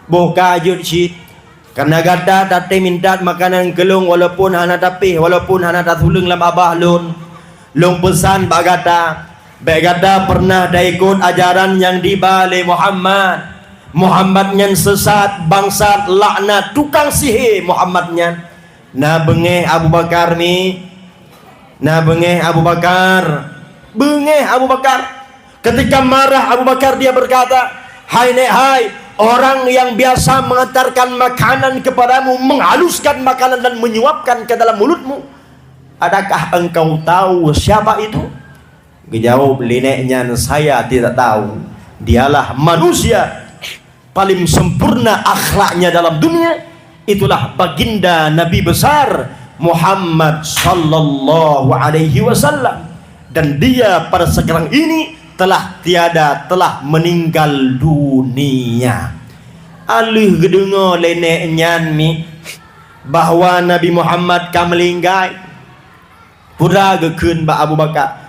Boh ka jeuet cit. Karena gata tatém intat makanan keu lôn walaupun hana tapéh, walaupun hana taseuleueng lam abah lôn. Lôn peusan bak gata, bék gata pernah taikot ajaran nyang diba lé Muhammad. Muhammad nyan sesat, bangsat, laknat, tukang sihé Muhammad nyan." Na beungéh Abu Bakar mi. Na beungéh Abu Bakar. Beungéh Abu Bakar. Ketika marah Abu Bakar, dia berkata, "Hai nek hai, orang yang biasa mengantarkan makanan kepadamu, menghaluskan makanan dan menyuapkan ke dalam mulutmu, adakah engkau tahu siapa itu?" Geujaweueb lé nek nyan, "Saya tidak tahu. Dialah manusia paling sempurna akhlaknya dalam dunia, itulah baginda Nabi besar Muhammad sallallahu alaihi wasallam. Dan dia pada sekarang ini telah tiada, telah meninggal dunia." Aleuh geudeungoe lé nek nyan mi bahwa Nabi Muhammad ka meulinggai, peue geukheun bak Abu Bakar,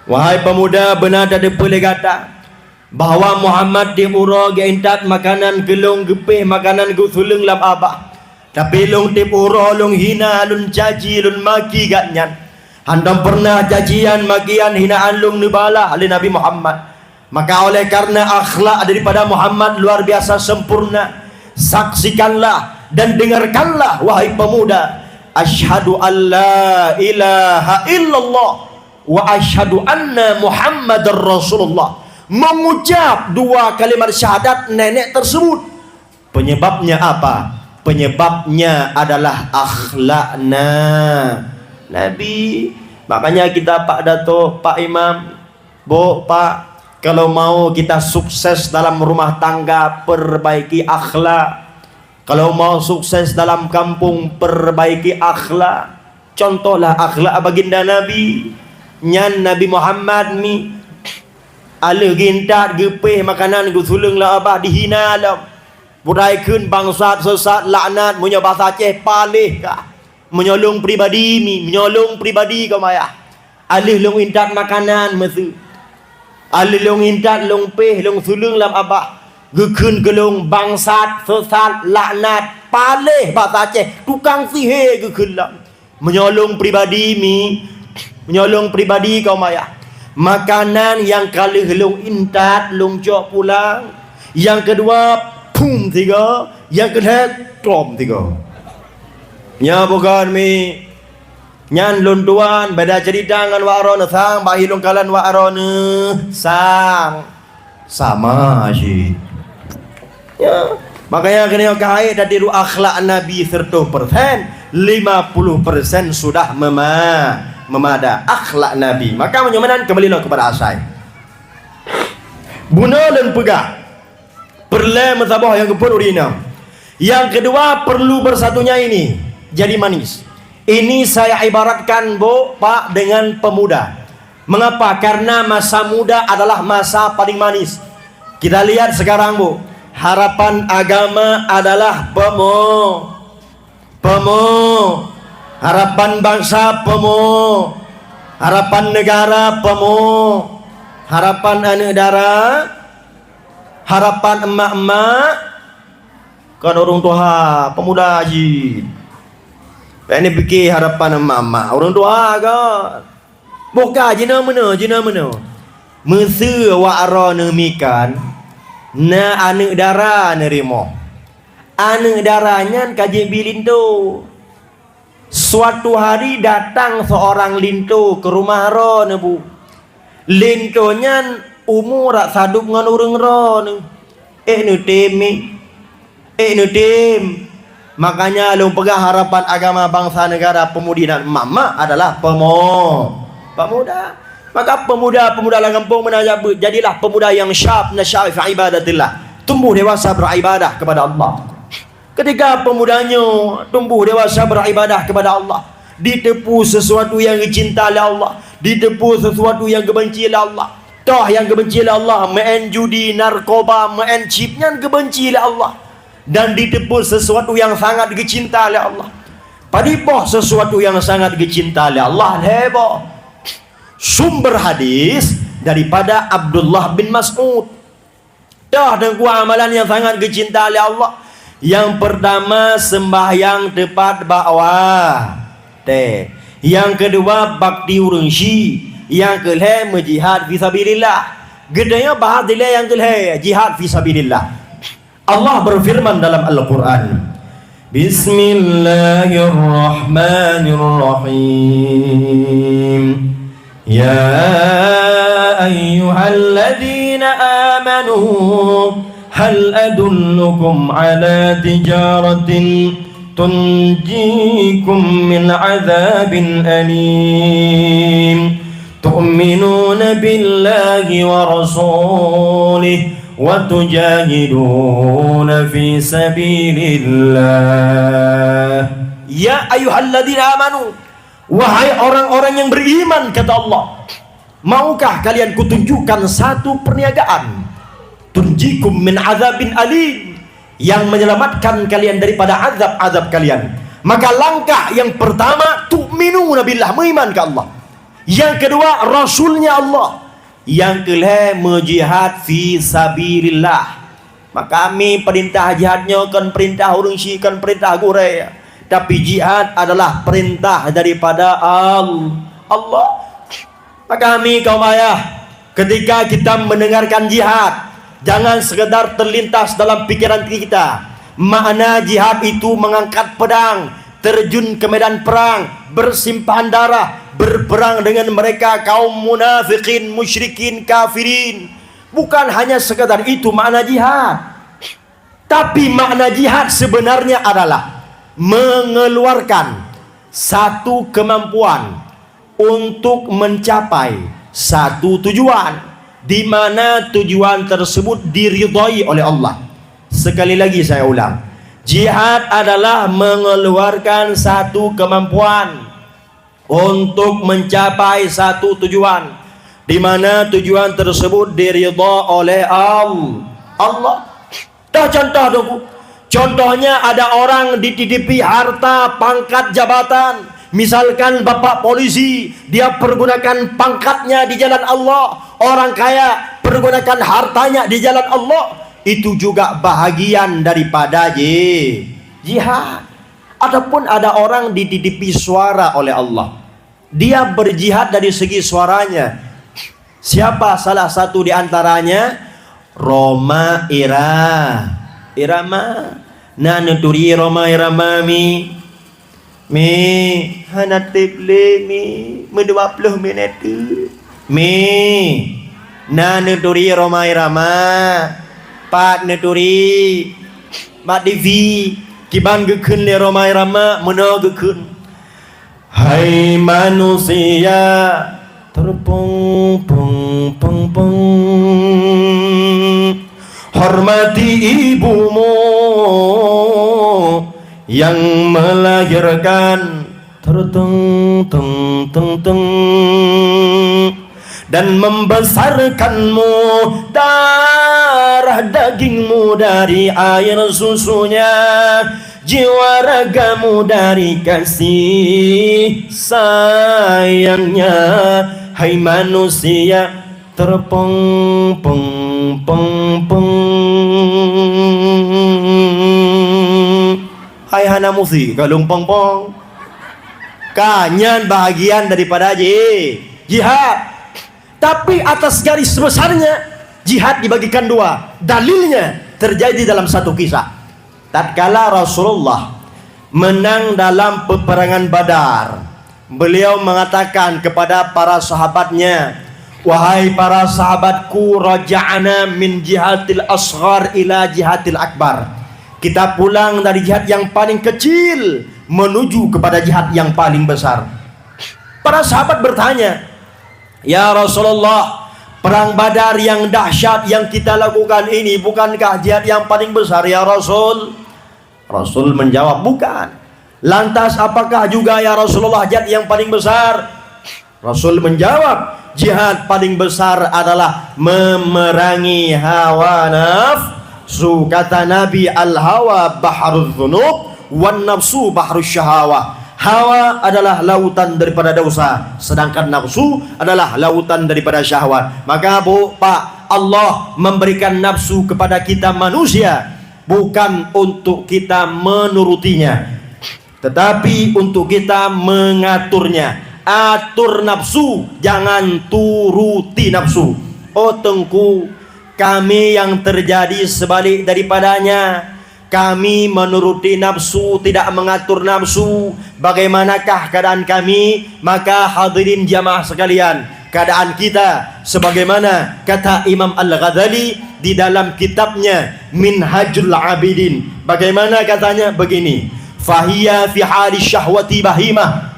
"Wahai pemuda, beuna tateupeue lé gata, bahwa Muhammad tieb uroe geuintat makanan keu lôn, geupéh makanan geuseuleueng lam abah. Tapi lôn tieb uroe lôn hina, lôn caci, lôn maki gobnyan. Hántom peureunah cacian, makian, hinaan lôn neubalah lé Nabi Muhammad. Maka oleh karena akhlak daripada Muhammad luar biasa sempurna, saksikanlah dan dengarkanlah, wahai pemuda, asyhadu an la ilaha illallah wa asyhadu anna Muhammadar Rasulullah." Mengucap dua kalimat syahadat nenek tersebut. Penyebabnya apa? Penyebabnya adalah akhlakna Nabi. Makanya kita, Pak Datuk, Pak Imam, Bu, Pak, kalau mau kita sukses dalam rumah tangga, perbaiki akhlak. Kalau mau sukses dalam kampung, perbaiki akhlak. Contohlah akhlak baginda Nabi. Nyan Nabi Muhammad mi, aleuh geuintat, geupéh makanan, geuseuleueng lam abah, dihina lom. Burai kheun bangsat, sesat, laknat, meunyoe basa Aceh, paléh kah. Meunyoe lôn pribadi mi, meunyoe lôn pribadi kah mayah. Aleuh lôn intat makanan meuseu. Aleuh lôn intat, lôn péh, lôn seuleueng lam abah. Geukheun keu lôn bangsat, sesat, laknat, paléh basa Aceh, tukang sihé geukheun lom. Meunyoe lôn pribadi mi, meunyoe lôn pribadi kah mayah, makanan nyang ka lheueh lôn intat, lôn cok pulang. Nyang keudua, phum sigoe, nyang keulhèe, trom sigoe. Nyoe bukan mi. Nyan lôn tuan, beda cerita ngon wak droeneuh sang, bah lôn kalon wak droeneuh sang. Sama cit. Ya. Makanya keuneuk keuhai tatiru akhlak Nabi seratus persen, lima puluh persen sudah mema-, memada akhlak Nabi. Maka meunyoe meunan kembali lom kepada asai. Bunoe lôn peugah, peureulèe meusaboh nyang geupeurunoe. Yang kedua, perlu bersatunya ini jadi manis. Ini saya ibaratkan, Bu, Pak, dengan pemuda. Mengapa? Karena masa muda adalah masa paling manis. Kita lihat sekarang, Bu. Harapan agama adalah pemo-, pemo-, harapan bangsa pemo-, harapan negara pemo-, harapan aneuk dara Harapan emak-emak, kon ureuëng tuha, pemuda cit. Bék neupiké harapan emak-emak, ureuëng tuha kon. Boh ka jinoe meunoe, jinoe meunoe. Meuseu wak droeneuh mikan, na aneuëk dara neurumoh. Aneuëk dara nyan ka jibi linto. Suatu hari datang seorang linto ke rumah droeneuh, Bu. Linto nyan umu rot sadub ngon ureuëng droeneuh. Ék neutem mi. Ék neutem. Makanya lôn peugah harapan agama, bangsa, negara, pemuda dan emak-emak adalah pemo-, pemuda. Maka pemuda-pemuda lam gampông meunan jak beuet, jadilah pemuda yang syab nasya' fi ibadatillah. Tumbuh dewasa beribadah kepada Allah. Ketika pemuda nyoe tumbuh dewasa beribadah kepada Allah, diteupeu sesuatu yang dicinta lé Allah, diteupeu sesuatu yang geubenci lé Allah. Toh yang geubenci lé Allah, meu'en judi, narkoba, meu'en chip nyan geubenci lé Allah. Dan diteupeu sesuatu yang sangat geucinta lé Allah. Padub boh sesuatu yang sangat geucinta lé Allah, lhée boh. Sumber hadis daripada Abdullah bin Mas'ud. Toh teungku amalan nyang sangat geucinta lé Allah. Nyang peurtama, seumbahyang teupat bak watée. Nyang keudua, bakti ureuëng syiek. Nyang keulhée, meujihad fisabilillah. Geutanyoe bahas dilée nyang keulhée, jihad fisabilillah. Allah berfirman dalam Al-Quran, Bismillahirrahmanirrahim. Ya ayyuhalladzina amanu, hal adullukum ala tijaratin tunjikum min azabin alim. Tu'minuna billahi wa rasulih wa tujahiduna fi sabilillah. Ya ayyuhalladzina amanu, wahai orang-orang yang beriman, kata Allah, maukah kalian kutunjukkan satu perniagaan, tunjikum min azabin alim, yang menyelamatkan kalian daripada azab-azab kalian? Maka langkah yang pertama, tu'minuna billah, meuiman keu Allah. Yang kedua, Rasulnya Allah. Yang keulhée, meujihad fi sabilillah. Maka mi, peurintah jihad nyoe kon peurintah ureuëng syiek, kon peurintah gurée, tapi jihad adalah peurintah daripada Al-, Allah. Maka mi kaum ayah, ketika kita mendengarkan jihad, jangan sekedar terlintas dalam pikiran kita. Makna jihad itu mengangkat pedang, terjun ke medan perang, bersimpahan darah, berperang dengan mereka kaum munafikin, musyrikin, kafirin. Bukan hanya sekadar itu makna jihad. Tapi makna jihad sebenarnya adalah mengeluarkan satu kemampuan untuk mencapai satu tujuan, di mana tujuan tersebut diridhai oleh Allah. Sekali lagi saya ulang, jihad adalah mengeluarkan satu kemampuan untuk mencapai satu tujuan, di mana tujuan tersebut diridha oleh Al-, Allah. Dah contoh tu, contohnya ada orang dititipi harta, pangkat, jabatan. Misalkan bapak polisi, dia pergunakan pangkatnya di jalan Allah. Orang kaya pergunakan hartanya di jalan Allah. Itu juga bahagian daripada ji-, jihad. Ataupun ada orang dititipi suara oleh Allah. Dia berjihad dari segi suaranya. Siapa salah satu di antaranya? Rhoma Ira-, Irama. Na neuturi Rhoma Irama mi? Mi, hana teb lé mi, meudua ploh minét teuk. Mi, na neuturi Rhoma Irama? Pat neuturi? Bak T V, kiban geukheun lé Rhoma Irama, meunoe geukheun. Hai manusia, terpung, pung, pung, pung. Hormati ibumu yang melahirkan, tertung, tung, tung, tung. Dan membesarkanmu, darah dagingmu dari air susunya, jiwa ragamu dari kasih sayangnya. Hai manusia, Terpeng, peng, peng, peng. Hai hana musi, galung peng, peng. Ka, nyan bahagian daripada ji-, jihad. Tapi atas garis besarnya, jihad dibagikan dua. Dalilnya terjadi dalam satu kisah. Tatkala Rasulullah menang dalam peperangan Badar, beliau mengatakan kepada para sahabatnya, "Wahai para sahabatku, raja'na min jihadil asghar ila jihadil akbar." Kita pulang dari jihad yang paling kecil menuju kepada jihad yang paling besar. Para sahabat bertanya, "Ya Rasulullah, perang Badar yang dahsyat yang kita lakukan ini bukankah jihad yang paling besar, ya Rasul?" Rasul menjawab, "Bukan." "Lantas apakah juga, ya Rasulullah, jihad yang paling besar?" Rasul menjawab, "Jihad paling besar adalah memerangi hawa nafsu." Kata Nabi, "Al-hawa bahruz dzunub, wan nafsu bahrus syahawah." Hawa adalah lautan daripada dosa, sedangkan nafsu adalah lautan daripada syahwat. Maka, Bu, Pak, Allah memberikan nafsu kepada kita manusia bukan untuk kita menurutinya, tetapi untuk kita mengaturnya. Atur nafsu, jangan turuti nafsu. Oh Teungku, kami yang terjadi sebalik daripadanya. Kami menuruti nafsu, tidak mengatur nafsu. Bagaimanakah keadaan kami? Maka hadirin jamaah sekalian, keadaan kita sebagaimana kata Imam Al-Ghazali di dalam kitabnya Minhajul Abidin. Bagaimana katanya? Begini, "Fahiya fi hali syahwati bahimah."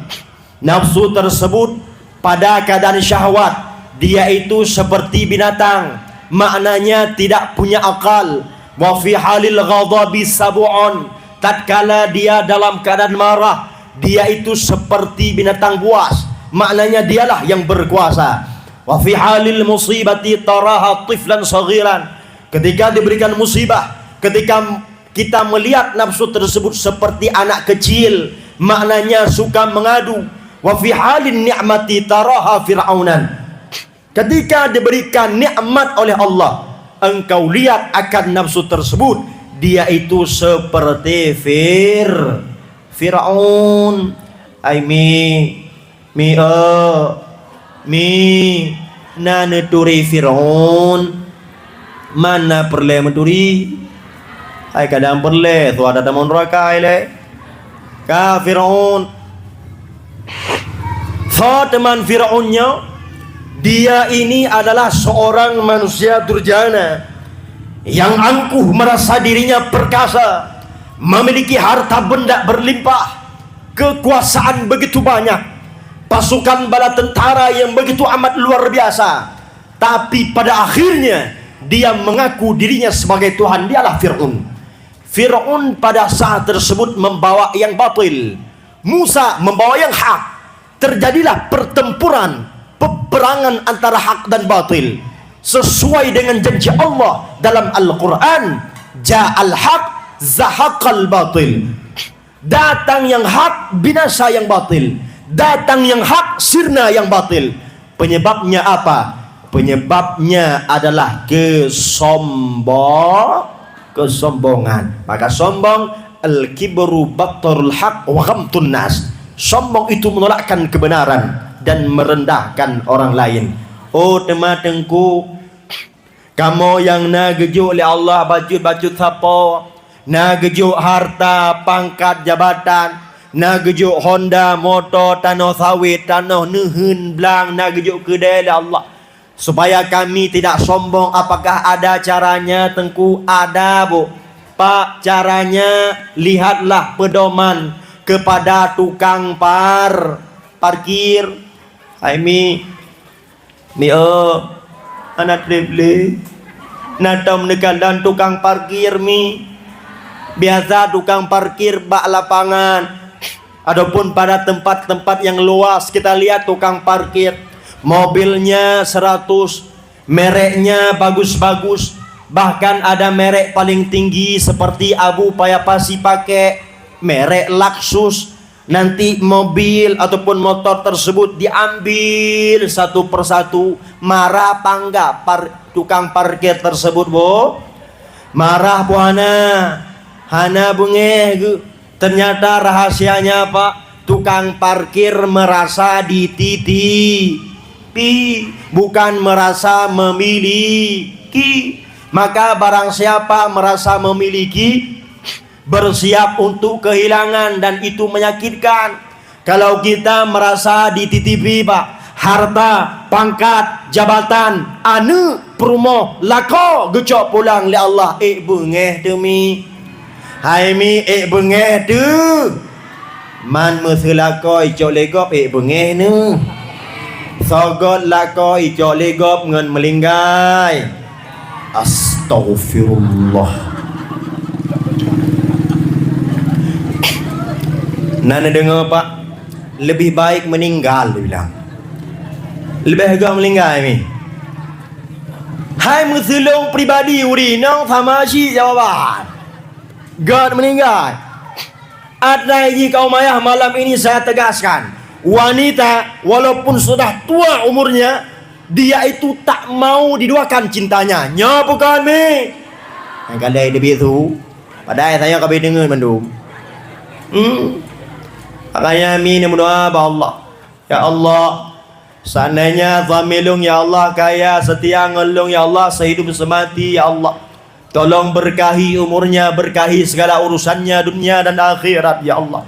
Nafsu tersebut pada keadaan syahwat, dia itu seperti binatang, maknanya tidak punya akal. "Wa fi halil ghadabi sab'un," tatkala dia dalam keadaan marah, dia itu seperti binatang buas, maknanya dialah yang berkuasa. "Wa fi halil musibati taraha tiflan saghiran," ketika diberikan musibah, ketika kita melihat nafsu tersebut seperti anak kecil, maknanya suka mengadu. "Wa fi halin ni'mati taraha fir'aunan." Ketika diberikan nikmat oleh Allah, engkau lihat akan nafsu tersebut, dia itu seperti Fir-, Firaun. Ai mi, mi, eh, mi, na neuturi Firaun. Mana peureulée meuturi? Hai kadang peureulée, suara tamong neraka ilée. Ka Firaun. Soe teuma Firaun nyoe? Dia ini adalah seorang manusia durjana yang angkuh merasa dirinya perkasa, memiliki harta benda berlimpah, kekuasaan begitu banyak, pasukan bala tentara yang begitu amat luar biasa. Tapi pada akhirnya, dia mengaku dirinya sebagai Tuhan, dialah Firaun. Firaun pada saat tersebut membawa yang batil. Musa membawa yang hak. Terjadilah pertempuran, peperangan antara hak dan batil. Sesuai dengan janji Allah dalam Al-Quran, "Ja'al haq, zahaqal batil." Datang yang hak, binasa yang batil. Datang yang hak, sirna yang batil. Penyebabnya apa? Penyebabnya adalah kesombo-, kesombongan. Maka sombong, al-kibru batarul haq wa ghamtun nas. Sombong itu menolakkan kebenaran dan merendahkan orang lain. Oh teuma Teungku, kamoe nyang na geujok lé Allah bacut-bacut sapo, na geujok harta, pangkat, jabatan, na geujok honda, moto, tanoh sawét, tanoh neuheun, blang, na geujok keudée lé Allah. Supaya kami tidak sombong, apakah ada caranya, Teungku? Ada, Bu. Pak, caranya, lihatlah pedoman kepada tukang par-, parkir. Hai mi, mi, eh, anak trip le. Na tom neukalon tukang parkir mi. Biasa tukang parkir bak lapangan. Adapun pada tempat-tempat yang luas, kita lihat tukang parkir, mobilnya seratus, mereknya bagus-bagus, bahkan ada merek paling tinggi seperti Abu Payapasi pakai, merek Lexus, Nanti mobil ataupun motor tersebut diambil satu persatu, marah apa enggak par-, tukang parkir tersebut, Bu? Marah, Bu, hana? Hana beungéh geuh. Ternyata rahasianya apa? Tukang parkir merasa dititipi, bukan merasa memiliki. Maka barang siapa merasa memiliki, bersiap untuk kehilangan, dan itu menyakitkan. Kalau kita merasa dititipi, Pak, harta, pangkat, jabatan, aneuk, peurumoh, lakoe geucok pulang lé Allah, ék beungéh teuh, Mi. Hai, Mi, ék beungéh teuh. Man meuseulakoe icok lé gob, ék beungéh neuh. Sogot lakoe icok lé gob ngon meulinggai. Astaghfirullah. Na neudeungoe, Pak, lebih baik meninggal, dibilang. Leubeh gét meulinggai, Mi. Hai meuseulông pribadi, ureueng inong sama cit jawaban. Gét meulinggai. Atai jih kaum ayah, malam ini saya tegaskan, wanita walaupun sudah tua umurnya, dia itu tak mau diduakan cintanya. Nyoe bukan, Mi? Nyang kandai teubiet su. Padahai saya ka beudeungoe mandum. Hmm. Makanya, Mi, neumeudoa bak Allah. Ya Allah, seandainya suami lôn, ya Allah, kaya setia ngon lôn, ya Allah, sehidup semati, ya Allah. Tolong berkahi umurnya, berkahi segala urusannya dunia dan akhirat, ya Allah.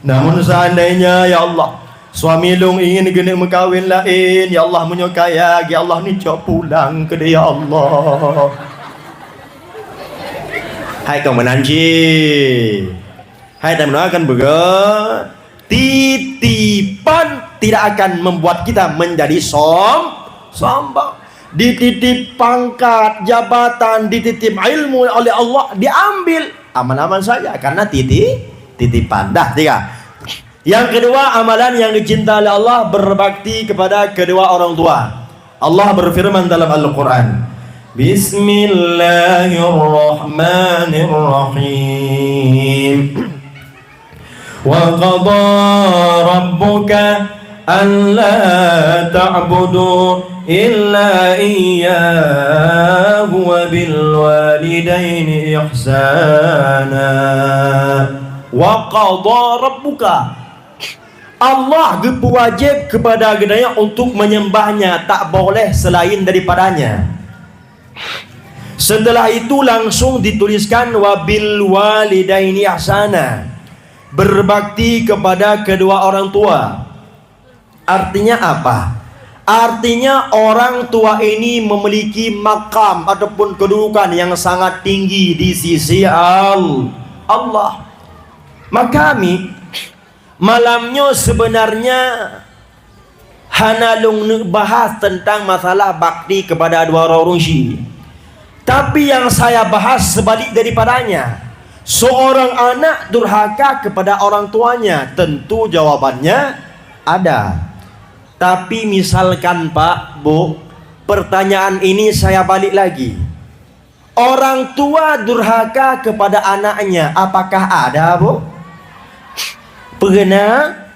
Namun seandainya, ya Allah, suami lôn ingin geuneuk meukawen laén, ya Allah, meunyoe kaya, ya Allah, neucok pulang keudéh, ya Allah. Hai kau meunan cit. Hai, dan meudoakan beugét. Titipan tidak akan membuat kita menjadi som-, sombong. Dititip pangkat, jabatan, dititip ilmu oleh Allah, diambil aman-aman saja karena titi-, titipan. Dah, tiga. Yang kedua, amalan yang dicinta oleh Allah, berbakti kepada kedua orang tua. Allah berfirman dalam Al-Quran, Bismillahirrahmanirrahim. وقضى ربك ألا تعبدوا إلا إياه وبالوالدين إحسانا. وقضى ربك. Allah geupeuwajéb kepada geutanyoe untuk menyembah-Nya, tak boleh selain daripada-Nya. Setelah itu langsung dituliskan, "Wa bil walidaini ihsana", berbakti kepada kedua orang tua. Artinya apa? Artinya orang tua ini memiliki makam ataupun kedudukan yang sangat tinggi di sisi Al-, Allah. Maka, Mi, malam nyoe sebenarnya hana lôn neuk bahas tentang masalah bakti kepada dua orang ureueng syik. Tapi yang saya bahas sebalik daripadanya, seorang anak durhaka kepada orang tuanya, tentu jawabannya ada. Tapi misalkan, Pak, Bu, pertanyaan ini saya balik lagi. Orang tua durhaka kepada anaknya, apakah ada, Bu? Pernah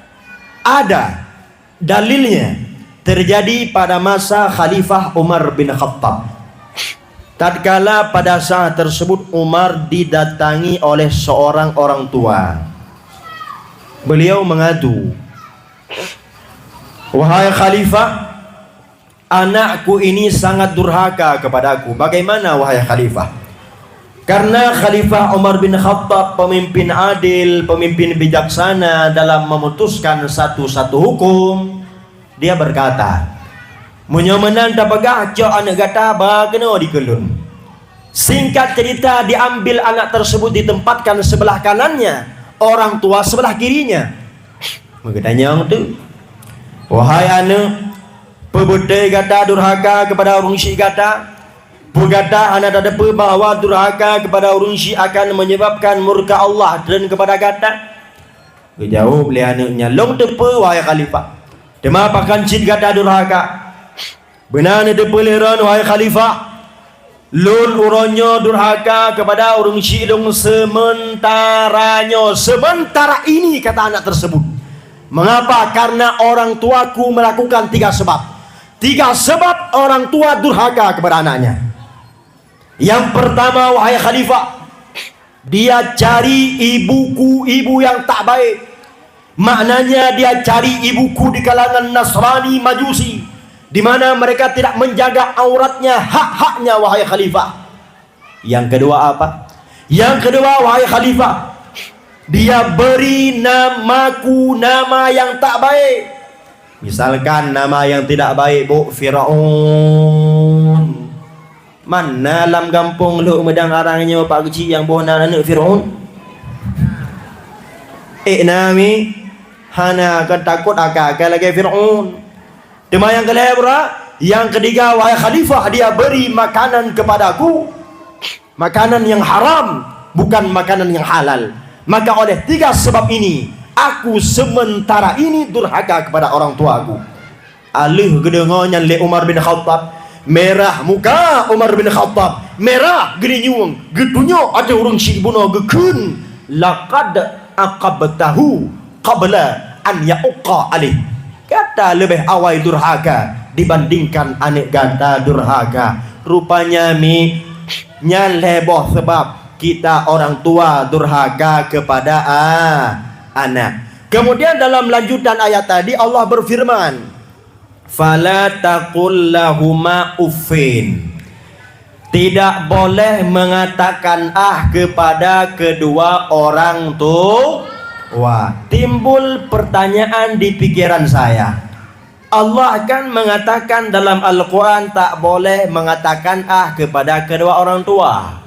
ada. Dalilnya terjadi pada masa Khalifah Umar bin Khattab. Tatkala pada saat tersebut Umar didatangi oleh seorang orang tua. Beliau mengadu, "Wahai Khalifah, anakku ini sangat durhaka kepadaku. Bagaimana, wahai Khalifah?" Karena Khalifah Umar bin Khattab pemimpin adil, pemimpin bijaksana dalam memutuskan satu-satu hukum, dia berkata, "Meunyoe meunan tapeugah, cok aneuk gata ba keunoe dikeue lôn." Singkat cerita, diambil anak tersebut, ditempatkan sebelah kanannya, orang tua sebelah kirinya. Meugeutanyong tu, "Wahai aneuk, peu beutôi gata durhaka kepada ureueng syik gata? Peu gata hana tateupeue bahwa durhaka kepada ureueng syik akan menyebabkan murka Allah treun kepada gata?" Geujaweueb lé aneuk nyan, "Lôn teupeue, wahai Khalifah. Teuma pakon cit gata durhaka?" "Beuna neuteupeue lé droen, wahai Khalifah. Lôn uroe nyoe durhaka kepada ureuëng syiek lôn sementara nyoe, sementara ini, kata anak tersebut. Mengapa? Karena orang tuaku melakukan tiga sebab. Tiga sebab orang tua durhaka kepada anaknya. Yang pertama, wahai khalifah, dia cari ibuku ibu yang tak baik. Maknanya dia cari ibuku di kalangan Nasrani Majusi, di mana mereka tidak menjaga auratnya, hak-haknya, wahai khalifah. Yang kedua apa? Yang kedua, wahai khalifah, dia beri namaku nama yang tak baik. Misalkan nama yang tidak baik, bu, Firaun. Mana lam gampông lhok meudang arang nyoe pak keuchik nyang boh na aneuëk Firaun? Eh nami, hana kan takot aka-aka lagée Firaun. Teuma nyang keulhée bra, nyang keutiga, wahai khalifah, dia beri makanan kepadaku, makanan yang haram, bukan makanan yang halal. Maka oleh tiga sebab ini, aku sementara ini durhaka kepada orang tuaku. Aleuh geudeungoe nyan lé Umar bin Khattab, mirah muka Umar bin Khattab, mirah geulinyueng, geutunyok ateueh ureuëng syiek bunoe geukheun, "Laqad aqabtahu qabla an ya'uqqa alaih." Gata leubeh awai durhaka dibandingkan aneuëk gata durhaka. Rupanya mi nyan lhée boh sebab kita orang tua durhaka kepada a-, anak. Kemudian dalam lanjutan ayat tadi Allah berfirman, "Fala taqul lahuma uffin." Tidak boleh mengatakan ah kepada kedua orang tua. Timbul pertanyaan di pikiran saya. Allah kan mengatakan dalam Al-Quran tak boleh mengatakan ah kepada kedua orang tua.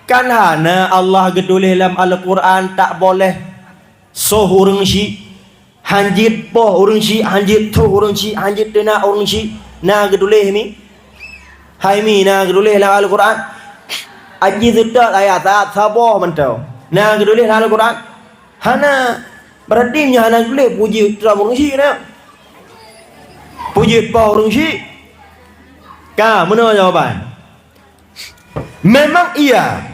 Kan hana Allah geutuléh lam Al-Quran tak boleh soh ureuëng syiek, hanjeuet poh ureuëng syiek, hanjeuet thoh ureuëng syiek, hanjeuet teunak ureuëng syiek. Na geutuléh mi? Hai mi, na geutuléh lam Al-Quran? Aji seutôt ayat saat saboh mantong. Na geutuléh lam Al-Quran? Hana. Berarti nyoe hana geutuléh puji teuram ureuëng syiek na. Puji poh ureuëng syiek. Ka, meunoe jawaban. Memang iya,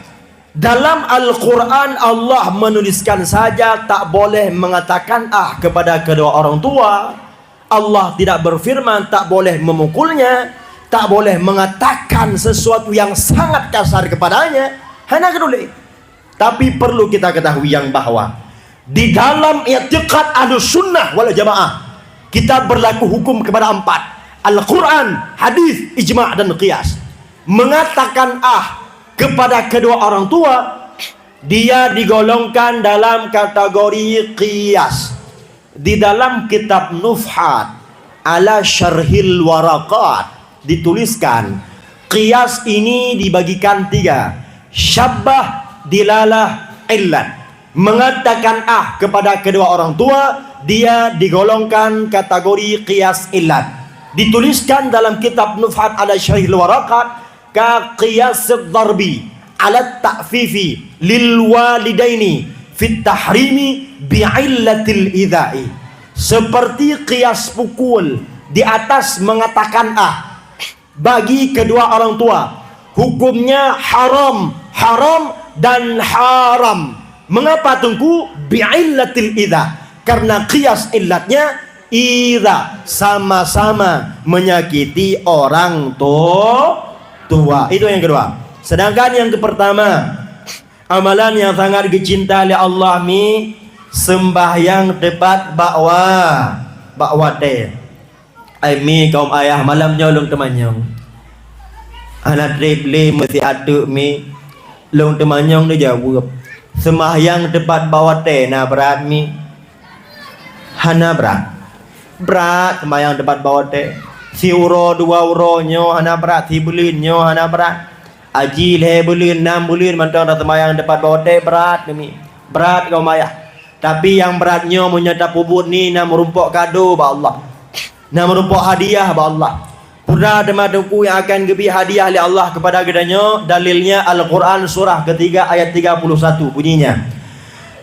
dalam Al-Quran Allah menuliskan saja tak boleh mengatakan ah kepada kedua orang tua. Allah tidak berfirman tak boleh memukulnya, tak boleh mengatakan sesuatu yang sangat kasar kepadanya. Hana geutuléh. Tapi perlu kita ketahui yang bahwa di dalam i'tiqad Ahlus Sunnah wal Jamaah, kita berlaku hukum kepada empat: Al-Quran, hadis, ijma, dan qiyas. Mengatakan ah kepada kedua orang tua, dia digolongkan dalam kategori qiyas. Di dalam kitab Nufhat ala Syarhil Waraqat dituliskan, qiyas ini dibagikan tiga: syabbah, dilalah, illat. Mengatakan ah kepada kedua orang tua, dia digolongkan kategori qiyas illat. Dituliskan dalam kitab Nufhat ala Syarhil Waraqat, ka qiyas darbi ala ta'fifi lil walidaini fit tahrimi bi'illatil idza'i. Seperti qiyas pukul di atas mengatakan ah bagi kedua orang tua, hukumnya haram, haram, dan haram. Mengapa Teungku? Bi'illatil idza. Karena qiyas illatnya idza, sama-sama menyakiti orang tu-, tua. Itu yang kedua. Sedangkan yang kepertama, amalan yang sangat geucinta lé Allah mi sembahyang tepat bak wa-, bak watée. Ai mi kaum ayah, malam nyoe lôn teumanyong. Hana treb lé meusiat teuk mi, lôn teumanyong neujaweueb. Seumahyang teupat bak watée na brat mi? Hana brat. Brat seumahyang teupat bak watée. Siuroe dua uroe nyoe hana brat, sibuleuen nyoe hana brat. Aji lhée buleuen, nam buleuen mantong taseumahyang teupat bak watée, brat mi. Brat kaum ayah. Tapi nyang brat nyoe meunyoe tapeubuet ni na meurumpok kado bak Allah. Na meurumpok hadiah bak Allah. Peue teuma Teungku nyang akan geubri hadiah lé Allah keupada geutanyoe? Dalilnya Al-Quran surah ketiga ayat tiga puluh satu, bunyinya,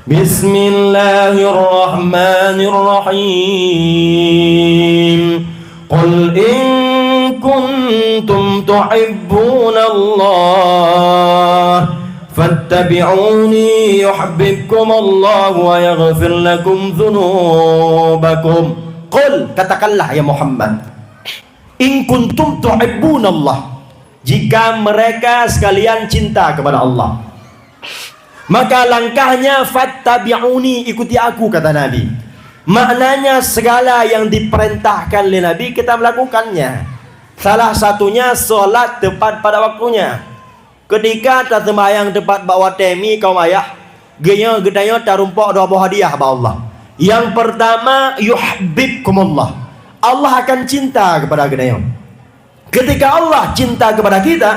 Bismillahirrahmanirrahim. Qul in kuntum tuhibbuna Allah, fattabi'uni yuhibbukumullah wa yaghfir lakum dzunubakum. Qul, katakanlah ya Muhammad, in kuntum tuhibbunallah, jika mereka sekalian cinta kepada Allah, maka langkahnya, "Fattabi'uni, ikuti aku," kata Nabi. Maknanya, segala yang diperintahkan lé Nabi kita melakukannya. Salah satunya salat tepat pada waktunya. Ketika taseumbahyang tepat bak watée mi kaum ayah, geutanyoe tarumpok dua boh hadiah bak Allah. Yang pertama, yuhibbukumullah. Allah akan cinta kepada geutanyoe. Ketika Allah cinta kepada kita,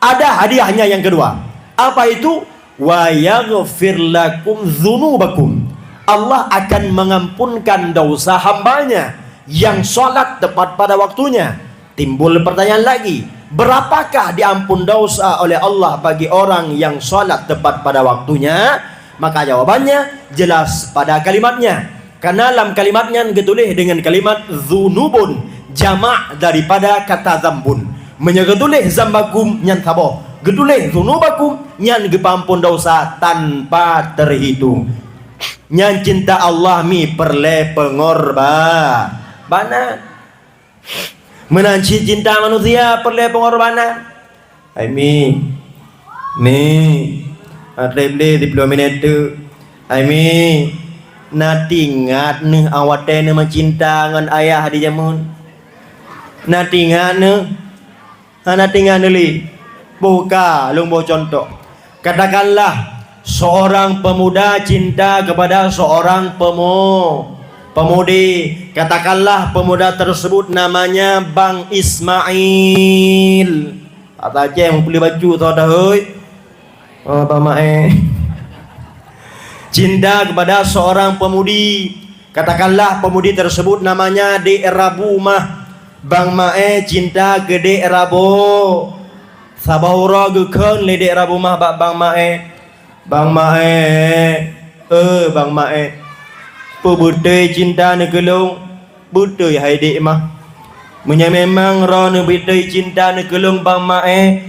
ada hadiahnya yang kedua. Apa itu? "Wa yaghfir lakum dzunubakum." Allah akan mengampunkan dosa hambanya yang salat tepat pada waktunya. Timbul pertanyaan lagi, berapakah diampun dosa oleh Allah bagi orang yang salat tepat pada waktunya? Maka jawabannya jelas pada kalimatnya. Karena lam kalimat nyan geutuléh deungon kalimat dzunubun, jamak daripada kata dzambun. Meunyoe geutuléh dzambakum nyan saboh, geutuléh dzunubakum nyan geupeuampon dosa tanpa teuhitung. Nyan cinta Allah mi peureulée peungorba-, bana. Meunan cit cinta manusia peureulée peungorbanan. Hai mi, mi, até lé siploh minét teuk. Hai mi, na tingat neuh awatée neumeucinta ngon ayah di jameun? Na tingat neuh? Hana tingat neuh lé? Boh ka lôn boh cuntoh. Katakanlah, seorang pemuda cinta kepada seorang pemu-, pemudi. Katakanlah, pemuda tersebut namanya Bang Ismail. Ata Aceh meupeuli bacut tho dah, hoi. Oh, Bang Mae. Cinta kepada seorang pemudi. Katakanlah, pemudi tersebut namanya Dek Rabu Mah. Bang Mae cinta keu Dek Rabu. Saboh uroe geukheun lé Dek Rabu Mah bak Bang Mae, "Bang Mae, eh, Bang Mae, peu beutôi cinta neuh keu lôn?" "Beutôi hai Dek Mah." "Meunyoe memang droeneuh beutôi cinta neuh keu lôn, Bang Mae,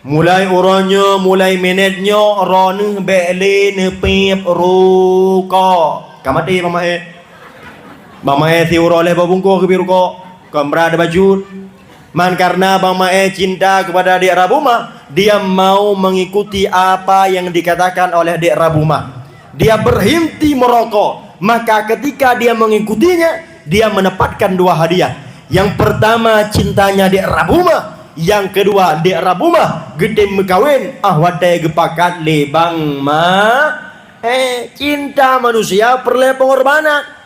mulai uroe nyoe, mulai minét nyoe, droeneuh bék lé neupiep rukok." Ka maté Bang Mae. Bang Mae siuroe lhée boh bungkôh geupiep rukok, kon brat bacut. Man karena Bang Mae cinta kepada Dek Rabu Mah, dia mau mengikuti apa yang dikatakan oleh Dek Rabu Mah. Dia berhenti merokok. Maka ketika dia mengikutinya, dia mendapatkan dua hadiah. Yang pertama cintanya Dek Rabu Mah, yang kedua Dek Rabu Mah geutem meukawen ah watée geupakat lé Bang Ma. Eh, cinta manusia peureulée pengorbanan.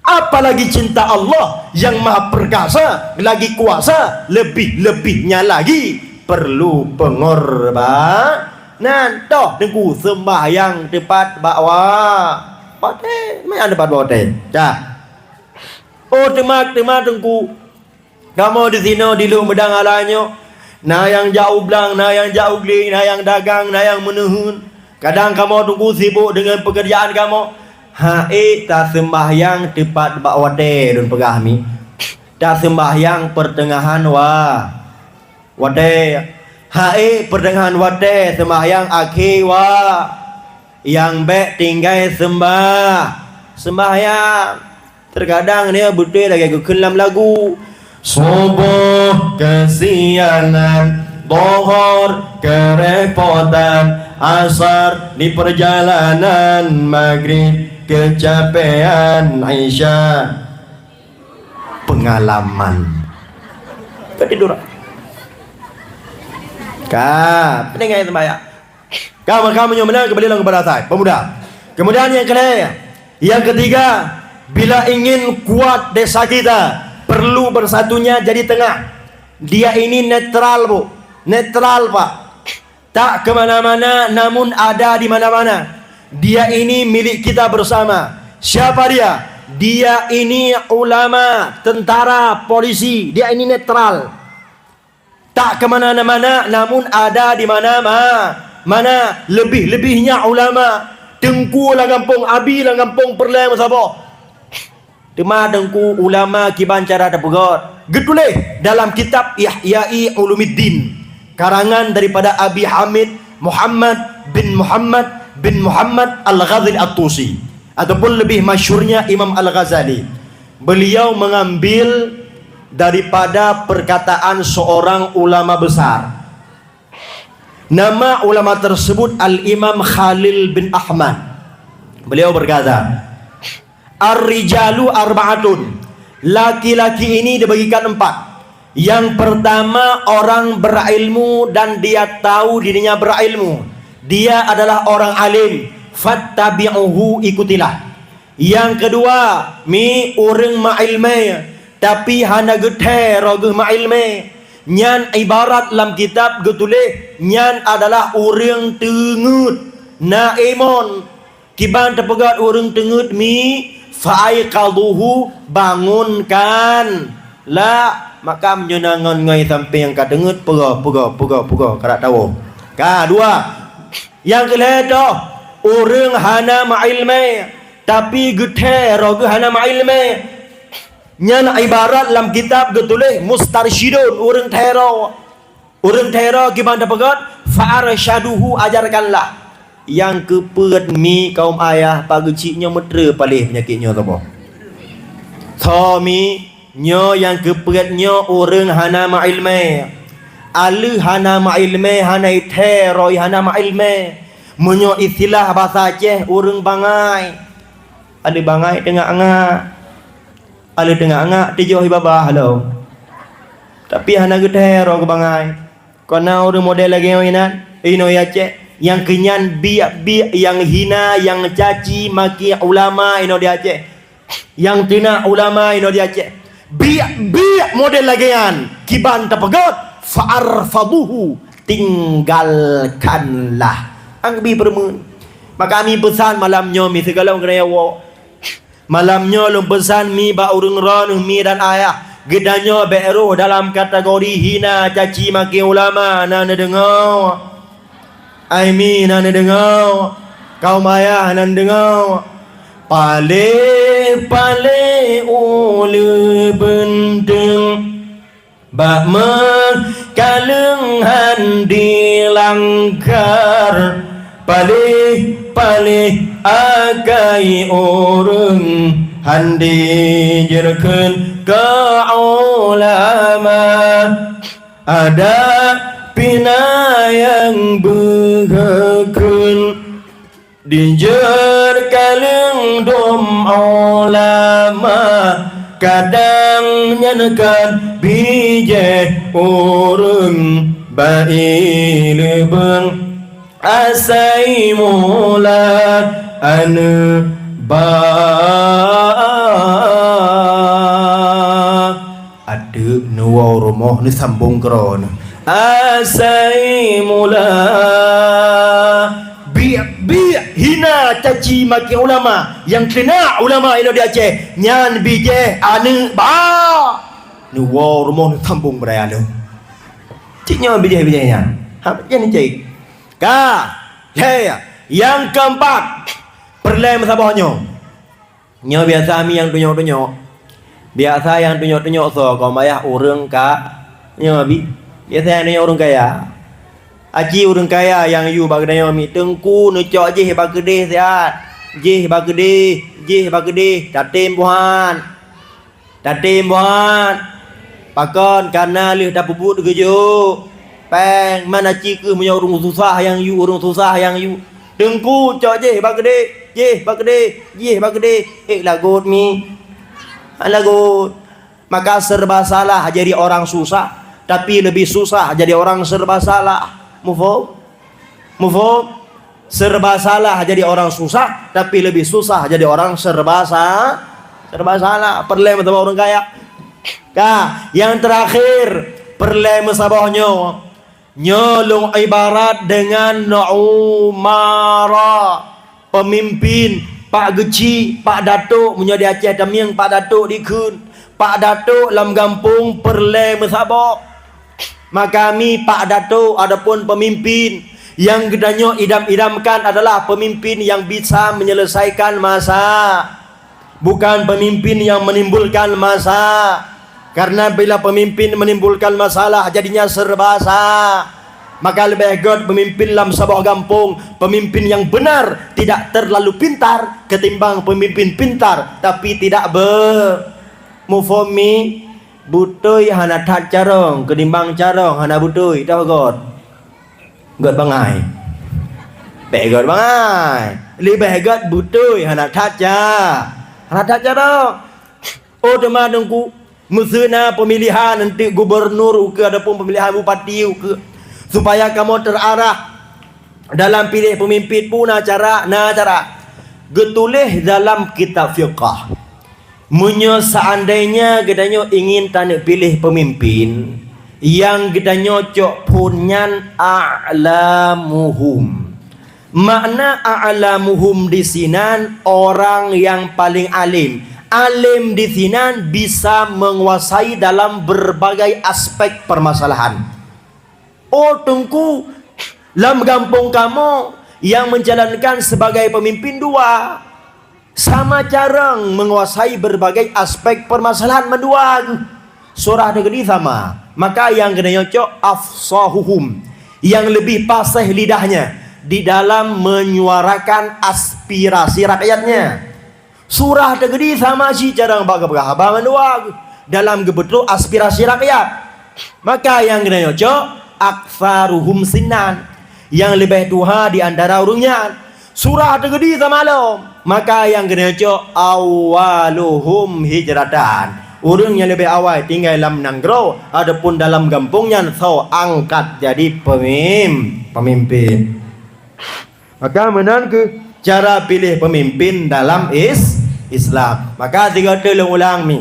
Apalagi cinta Allah yang Maha Perkasa, lagi kuasa, lebih-lebihnya lagi perlu pengorbanan. Toh Teungku seumbahyang teupat bak wa-, watée, meunan teupat bak watée. Dah. Oh, teuma, teuma Teungku. Kamoe disinoe dilôn meudang ala nyoe, na nyang jak u blang, na nyang jak u glé, na nyang dagang, na nyang meuneuheun. Kadang kamoe Teungku sibok deungon peukeurjaan kamoe. Ha'ék taseumbahyang teupat bak watée lôn peugah mi. Taseumbahyang peuteungahan wa-, watée. Ha'ék peuteungahan watée seumbahyang akhé wa-, nyang bék tinggai seumbah-, seumbahyang. Teukadang nyoe beutôi lagée geukheun lam lagu, "Suboh keusianan, Dhuhor keurepotan, Asar di peurjalanan, Magrib keucapéan, Isya peungalaman." Ketiduran. Ka, peudeueng ayat seumbahyang. Ka, maka meunyoe meunan keumbali lom keupada asai, pemuda. Kemudian yang kele-, yang ketiga, bila ingin kuat desa kita, perlu bersatunya jadi tengah. Dia ini netral, Bu. Netral, Pak. Tak ke mana-mana, namun ada di mana-mana. Dia ini milik kita bersama. Siapa dia? Dia ini ulama, tentara, polisi. Dia ini netral. Tak ke mana-mana, namun ada di mana ma-, mana, lebih-lebihnya ulama. Teungku lam gampông, abi lam gampông peureulée meusaboh. Teuma Teungku ulama kiban cara tapeugét. Geutuléh dalam kitab Ihya'i Ulumuddin. Karangan daripada Abi Hamid Muhammad bin Muhammad bin Muhammad Al-Ghazali At-Tusi, ataupun lebih masyhurnya Imam Al-Ghazali. Beliau mengambil daripada perkataan seorang ulama besar. Nama ulama tersebut Al-Imam Khalil bin Ahmad. Beliau berkata, "Ar-rijalu arba'atun." Laki-laki ini dibagikan empat. Yang pertama, orang berilmu dan dia tahu dirinya berilmu. Dia adalah orang alim. Fattabi'uhu, ikutilah. Yang kedua, mi ureuëng meuilmé, tapi hana geuthée roh geuh meuilmé. Nyan ibarat lam kitab geutuléh, nyan adalah ureuëng teungeut, naimon. Kiban teupeugét ureuëng teungeut mi, "Fa'aiqadhuhu," bangunkan. La, maka meunyoe na ngon ngai sampéng ka teungeut, peugah, peugah, peugah, peugah, karat tawoe. Ka, dua. Nyang keu lhée toh, ureuëng hana meuilmé, tapi geuthée roh geuh hana meuilmé. Nyan ibarat lam kitab geutuléh mustarsyidun, ureuëng thée roh. Ureuëng thée roh kiban teupeugét, "Fa'arsyaduhu," ajarkanlah. Nyang keu peuet mi kaum ayah, pak geuchik nyoe meutre paléh peunyakét nyoe saboh. Tho mi, nyoe nyang keu peuet nyoe ureuëng hana meuilmé. Aleuh hana meuilmé, hana ithée roh hana meuilmé. Meunyoe istilah basa Aceh, ureuëng bangai. Aleuh bangai teungak-ngak. Aleuh teungak-ngak teujoh i babah lom. Tapi hana geuthée roh geubangai. Kon na ureuëng model lagée nyoe inan, inoe i Aceh, nyang keu nyan biek-biek, nyang hina, nyang caci maki ulama inoe di Aceh. Nyang teunak ulama inoe di Aceh. Biek-biek model lagée nyan, kiban teupeugét, "Fa'arfadhuhu," tinggalkanlah. Angbi peureumeun. Maka mi peusan malam nyoe mi sigohlom keuneuk woe. Malam nyoe lôn peusan mi bak ureuëng droeneuh mi dan ayah. Geutanyoe bék rôh dalam kategori hina caci maki ulama, na neudeungoe? Ai mi, na neudeungoe? Kaum ayah, na neudeungoe? Paléh-paléh ulée beunteueng. Bak meukaleueng han dilanggar, paléh-paléh akai ureuëng han dijeureukheun keu ulama. Adat pih na nyang beugeukeuen. Dijeuet kaleueng dum ulama, kadang nyan kan bijéh ureuëng ba-i leubeng asai mula aneuk ba. Ateueh neuwoe rumoh neusambong keudroe neuh. Asai mula biek-biek hina caci maki ulama nyang keuneuk ulama inoe di Aceh nyan bijéh aneuk ba. Neuwoe rumoh neusambong beuraya lom. Cit nyoe bijéh-bijéh nyan. Ha, bijéh neucit. Ka, lhée, nyang keumpat, peureulée meusaboh nyoe. Nyoe biasa mi nyang tunyok-tunyok. Biasa nyang tunyok-tunyok soe, kaum ayah, ureuëng ka, nyoe bi. Biasa nyang tunyok ureuëng kaya. Aci ureuëng kaya nyang yue bak geutanyoe mi, teungku neucok jih bak keudeh siat. Jih bak keudeh, jih bak keudeh, tatem buhan. Tatem buhan. Pakon? Kareuna lheueh tapeubuet geujok. Péng, man aci kheueh meunyoe ureuëng susah nyang yue, ureuëng susah nyang yue. Teungku, cok jih bak keudeh, jih bak keudeh, jih bak keudeh. Eh, lagot mi. Hana lagot. Maka serba salah jadi orang susah, tapi lebih susah jadi orang serba salah. Muphom? Muphom? Serba salah jadi orang susah, tapi lebih susah jadi orang serba sa-, serba salah. Peureulée meusaboh ureuëng kaya. Ka, nyang terakhir, peureulée meusaboh nyoe. Nyoe lôn ibarat deungon umara, peumimpin, pak geuchik, pak datuk, meunyoe di Aceh Tamieng pak datuk dikheun, pak datuk lam gampông peureulée meusaboh. Maka mi pak datuk ataupun peumimpin nyang geutanyoe idam-idamkan adalah peumimpin nyang bisa menyelesaikan masa. Bukan pemimpin yang menimbulkan masa. Karena bila pemimpin menimbulkan masalah, jadinya serba sa-, Maka leubeh gét peumimpin lam saboh gampông, peumimpin nyang beunar, tidak terlalu pintar, ketimbang peumimpin pintar tapi tidak be-, mufomi, beutôi hana that carông, ketimbang carông hana beutôi, toh gét. Gét bangai. Bék gét bangai. Leubeh gét beutôi hana that ca-, hana that carông. Oh teuma Teungku, meuseu na peumilihan eunteuk gubernur ukeue ataupun peumilihan bupati ukeue, supaya kamoe terarah dalam piléh peumimpin, peue na cara, na cara. Geutuléh dalam kitab fiqah. Meunyoe seandainya geutanyoe ingin taneuk piléh peumimpin, nyang geutanyoe cok phon nyan a'lamuhum. Makna a'lamuhum di sinan orang yang paling alim. Alim di sinan bisa menguasai dalam berbagai aspek permasalahan. Oh Teungku, lam gampông kamoe nyang menjalankan sebagai pemimpin dua. Sama carông menguasai berbagai aspek permasalahan mandua. Surah Teugedi sama. Maka nyang geutanyoe cok afsahuhum, yang lebih paséh lidahnya di dalam menyuarakan aspirasi rakyatnya. Surah Teugedi sama cit carông bak geupeugah haba mandua dalam geupeutrok aspirasi rakyat. Maka nyang geutanyoe cok aktsaruhum sinnan, nyang leubeh tuha di antara ureuëng nyan. Surah Teugedi sama lom. Maka nyang geutanyoe cok awwaluhum hijratan, ureuëng nyang leubeh awai tinggai lam nanggroe ataupun dalam gampông nyan soe angkat jadi pemim-, pemimpin. Maka meunan kheueh cara piléh pemimpin dalam is-, Islam. Maka sigoe teuk lôn ulang mi.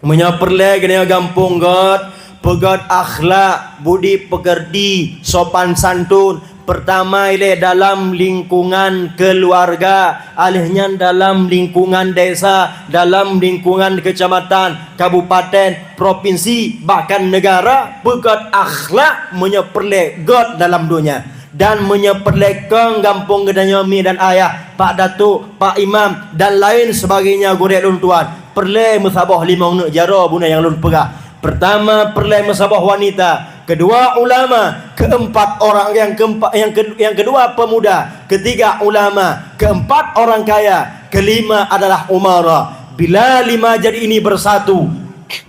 Meunyoe peureulée geutanyoe gampông gét, peugét akhlak, budi pekerti, sopan santun, peurtama ilée dalam lingkungan keuluwarga, alheuh nyan dalam lingkungan desa, dalam lingkungan keucamatan, kabupaten, propinsi, bahkan neugara, peugét akhlak meunyoe peureulée gét dalam donya. Dan meunyoe peureulée kong gampông geutanyoe mi dan ayah, pak datuk, pak imam, dan lain sebagainya gurée lôn tuan, peureulée meusaboh limong neuk jaroe bunoe nyang lôn peugah. Peurtama peureulée meusaboh wanita, keudua ulama, keumpat orang nyang keumpa-, nyang ke-, nyang keudua pemuda, keutiga ulama, keumpat orang kaya, keulima adalah umara. Bila lima jadi ini bersatu,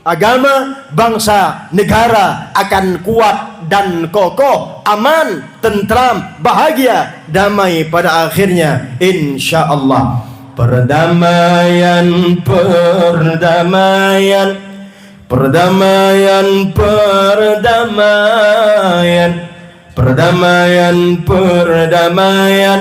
agama, bangsa, negara akan kuat dan kokoh, aman, tentram, bahagia, damai pada akhirnya, insya Allah. Perdamaian, perdamaian, perdamaian, perdamaian, perdamaian, perdamaian.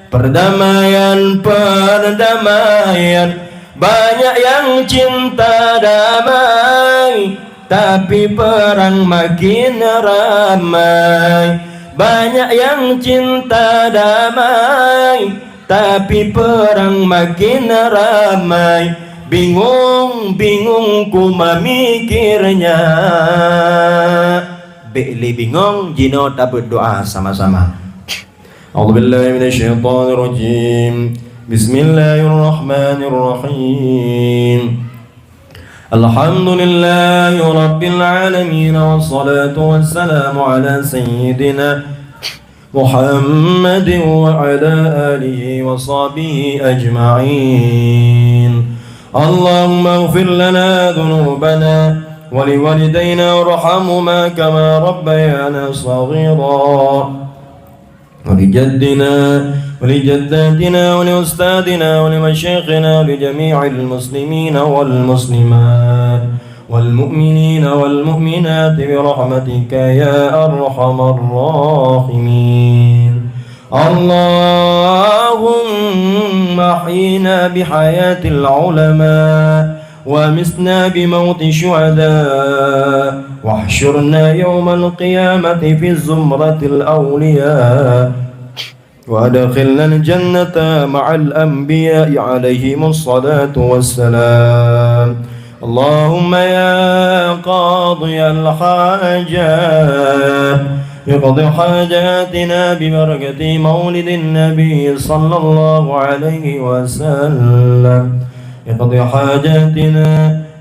Perdamaian, perdamaian. Banyak yang cinta damai, tapi perang makin ramai. Banyak yang cinta damai, tapi perang makin ramai. Bingung, bingung ku memikirnya. Bék lé bingong, jinoe tabeuet doa sama-sama. أعوذ بالله من الشيطان الرجيم. بسم الله الرحمن الرحيم. الحمد لله رب العالمين، والصلاة والسلام على سيدنا محمد وعلى آله وصحبه أجمعين. اللهم اغفر لنا ذنوبنا ولوالدينا وارحمهما كما ربيانا صغيرا. ولجدنا ولجداتنا ولأستاذنا ولمشايخنا ولجميع المسلمين والمسلمات والمؤمنين والمؤمنات برحمتك يا أرحم الراحمين. اللهم أحينا بحياة العلماء وأمتنا بموت الشهداء، واحشرنا يوم القيامة في زمرة الأولياء، وأدخلنا الجنة مع الأنبياء عليهم الصلاة والسلام. اللهم يا قاضي الحاجات، اقض حاجاتنا ببركة مولد النبي صلى الله عليه وسلم. اقض حاجاتنا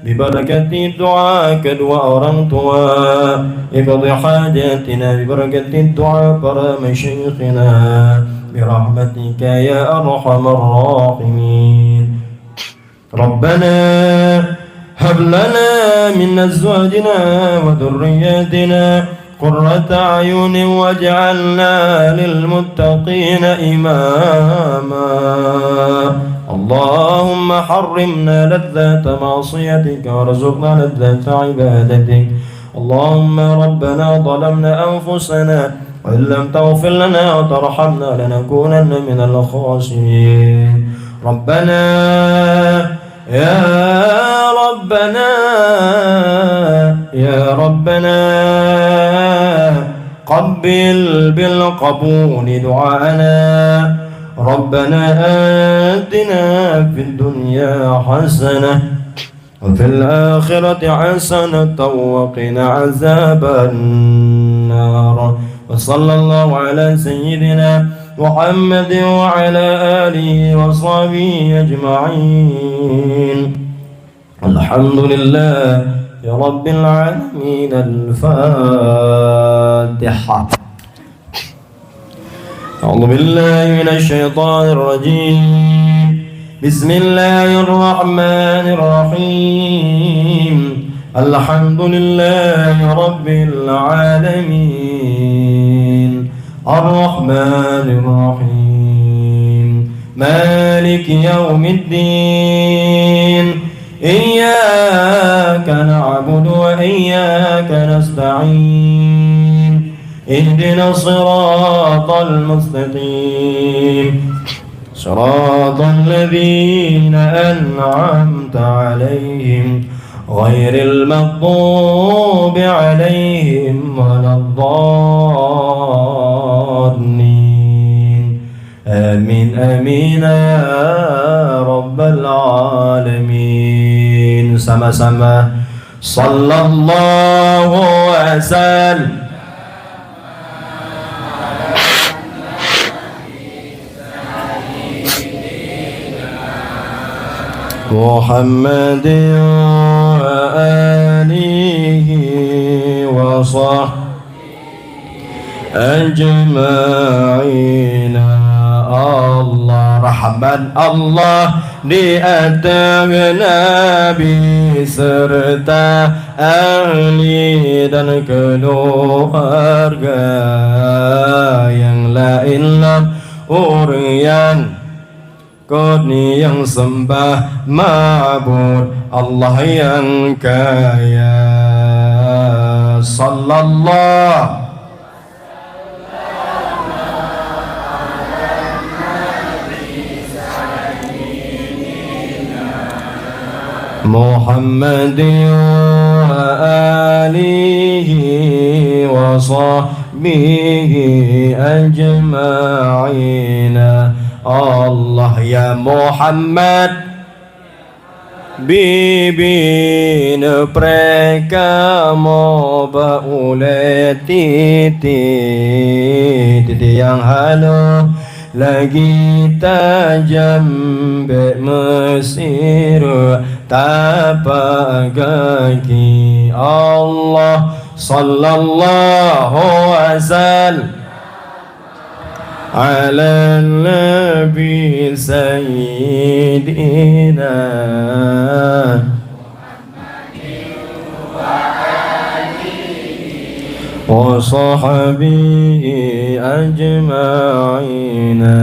Bi barakati doa kedua orang tua. Iqdi hajatina bi barakati doa para masyayikhina. Bi rahmatika ya arhamar rahimin. Rabbana hab lana min azwajina wa dzurriyyatina qurrata a'yunin waj'alna lil muttaqina imama. Allahumma harrimna ladzata ma'siyatika warzuqna ladzata ibadatik. Allahumma rabbana zalamna anfusana wa in lam taghfir lana wa tarhamna lanakunanna minal khasirin. Rabbana, ya Rabbana, ya Rabbana, qabbil bil qabuli du'aana. Rabbana atina fid dunya hasanah wa fil akhirati hasanatan wa qina azaban nar. Wa sallallahu ala sayyidina Muhammadin wa ala alihi wa sahbihi ajma'in. Alhamdulillahi rabbil alamin. Al-Fatihah. أعوذ بالله من الشيطان الرجيم. بسم الله الرحمن الرحيم. الحمد لله رب العالمين. الرحمن الرحيم. مالك يوم الدين. إياك نعبد وإياك نستعين. اهدنا الصراط المستقيم. صراط الذين أنعمت عليهم غير المغضوب عليهم ولا الضالين. Amin, amin, ya rabbal alamin. Sama-sama. Sallallahu wasallam. Muhammadin wa alihi wa sahbihi ajma'ina. Allah Rahman, Allah di atas Nabi serta ahli dan keluarga yang lain lam ureueng nyang Kon nyang sembah ma'bud Allah nyang kaya. Sallallahu Muhammadin wa alihi wa sahbihi ajma'ina. Allah ya Muhammad, bibi neupreh kamoe bak ulée titi, titi nyang haloe lagi tajam, bék meusireuk tapak gaki. Allah sallallahu wasallam ala nabi sayyidina wa sahbihi ajma'ina.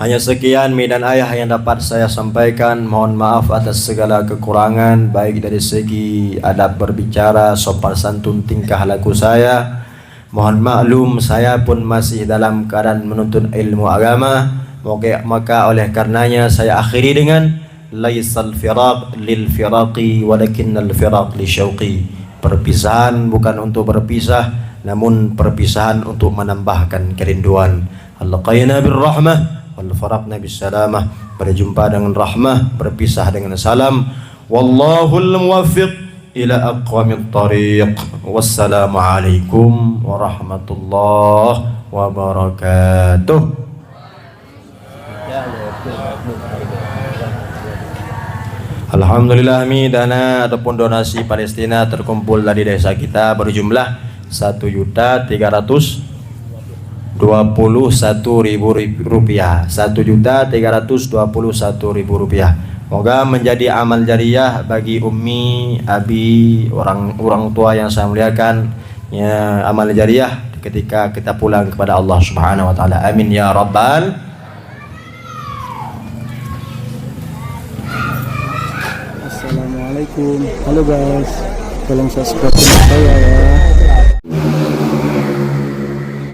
Hanya sekian, Mi dan Ayah, yang dapat saya sampaikan. Mohon maaf atas segala kekurangan, baik dari segi adab berbicara, sopan santun, tingkah laku saya. Mohon maklum, saya pun masih dalam keadaan menuntut ilmu agama. Maka, maka oleh karenanya saya akhiri dengan, "Laisal firaq lil firaqi walakinnal firaq li syauqi." Perpisahan bukan untuk berpisah, namun perpisahan untuk menambahkan kerinduan. Alqaina bir rahmah wal faraqna bis salamah. Berjumpa dengan rahmah, berpisah dengan salam. Wallahul muwaffiq ila aqwamit thariq. Wassalamualaikum warahmatullahi wabarakatuh. Alhamdulillah, Mi, dana ataupun donasi Palestina terkumpul dari desa kita berjumlah satu juta tiga ratus dua puluh satu ribu rupiah. Satu juta tiga ratus dua puluh satu ribu rupiah. Moga menjadi amal jariah bagi Ummi, Abi, orang, orang tua yang saya muliakan, ya, amal jariah ketika kita pulang kepada Allah Subhanahu wa Taala. Amin ya Rabbal. Assalamualaikum. Halo guys, tolong subscribe channel saya ya.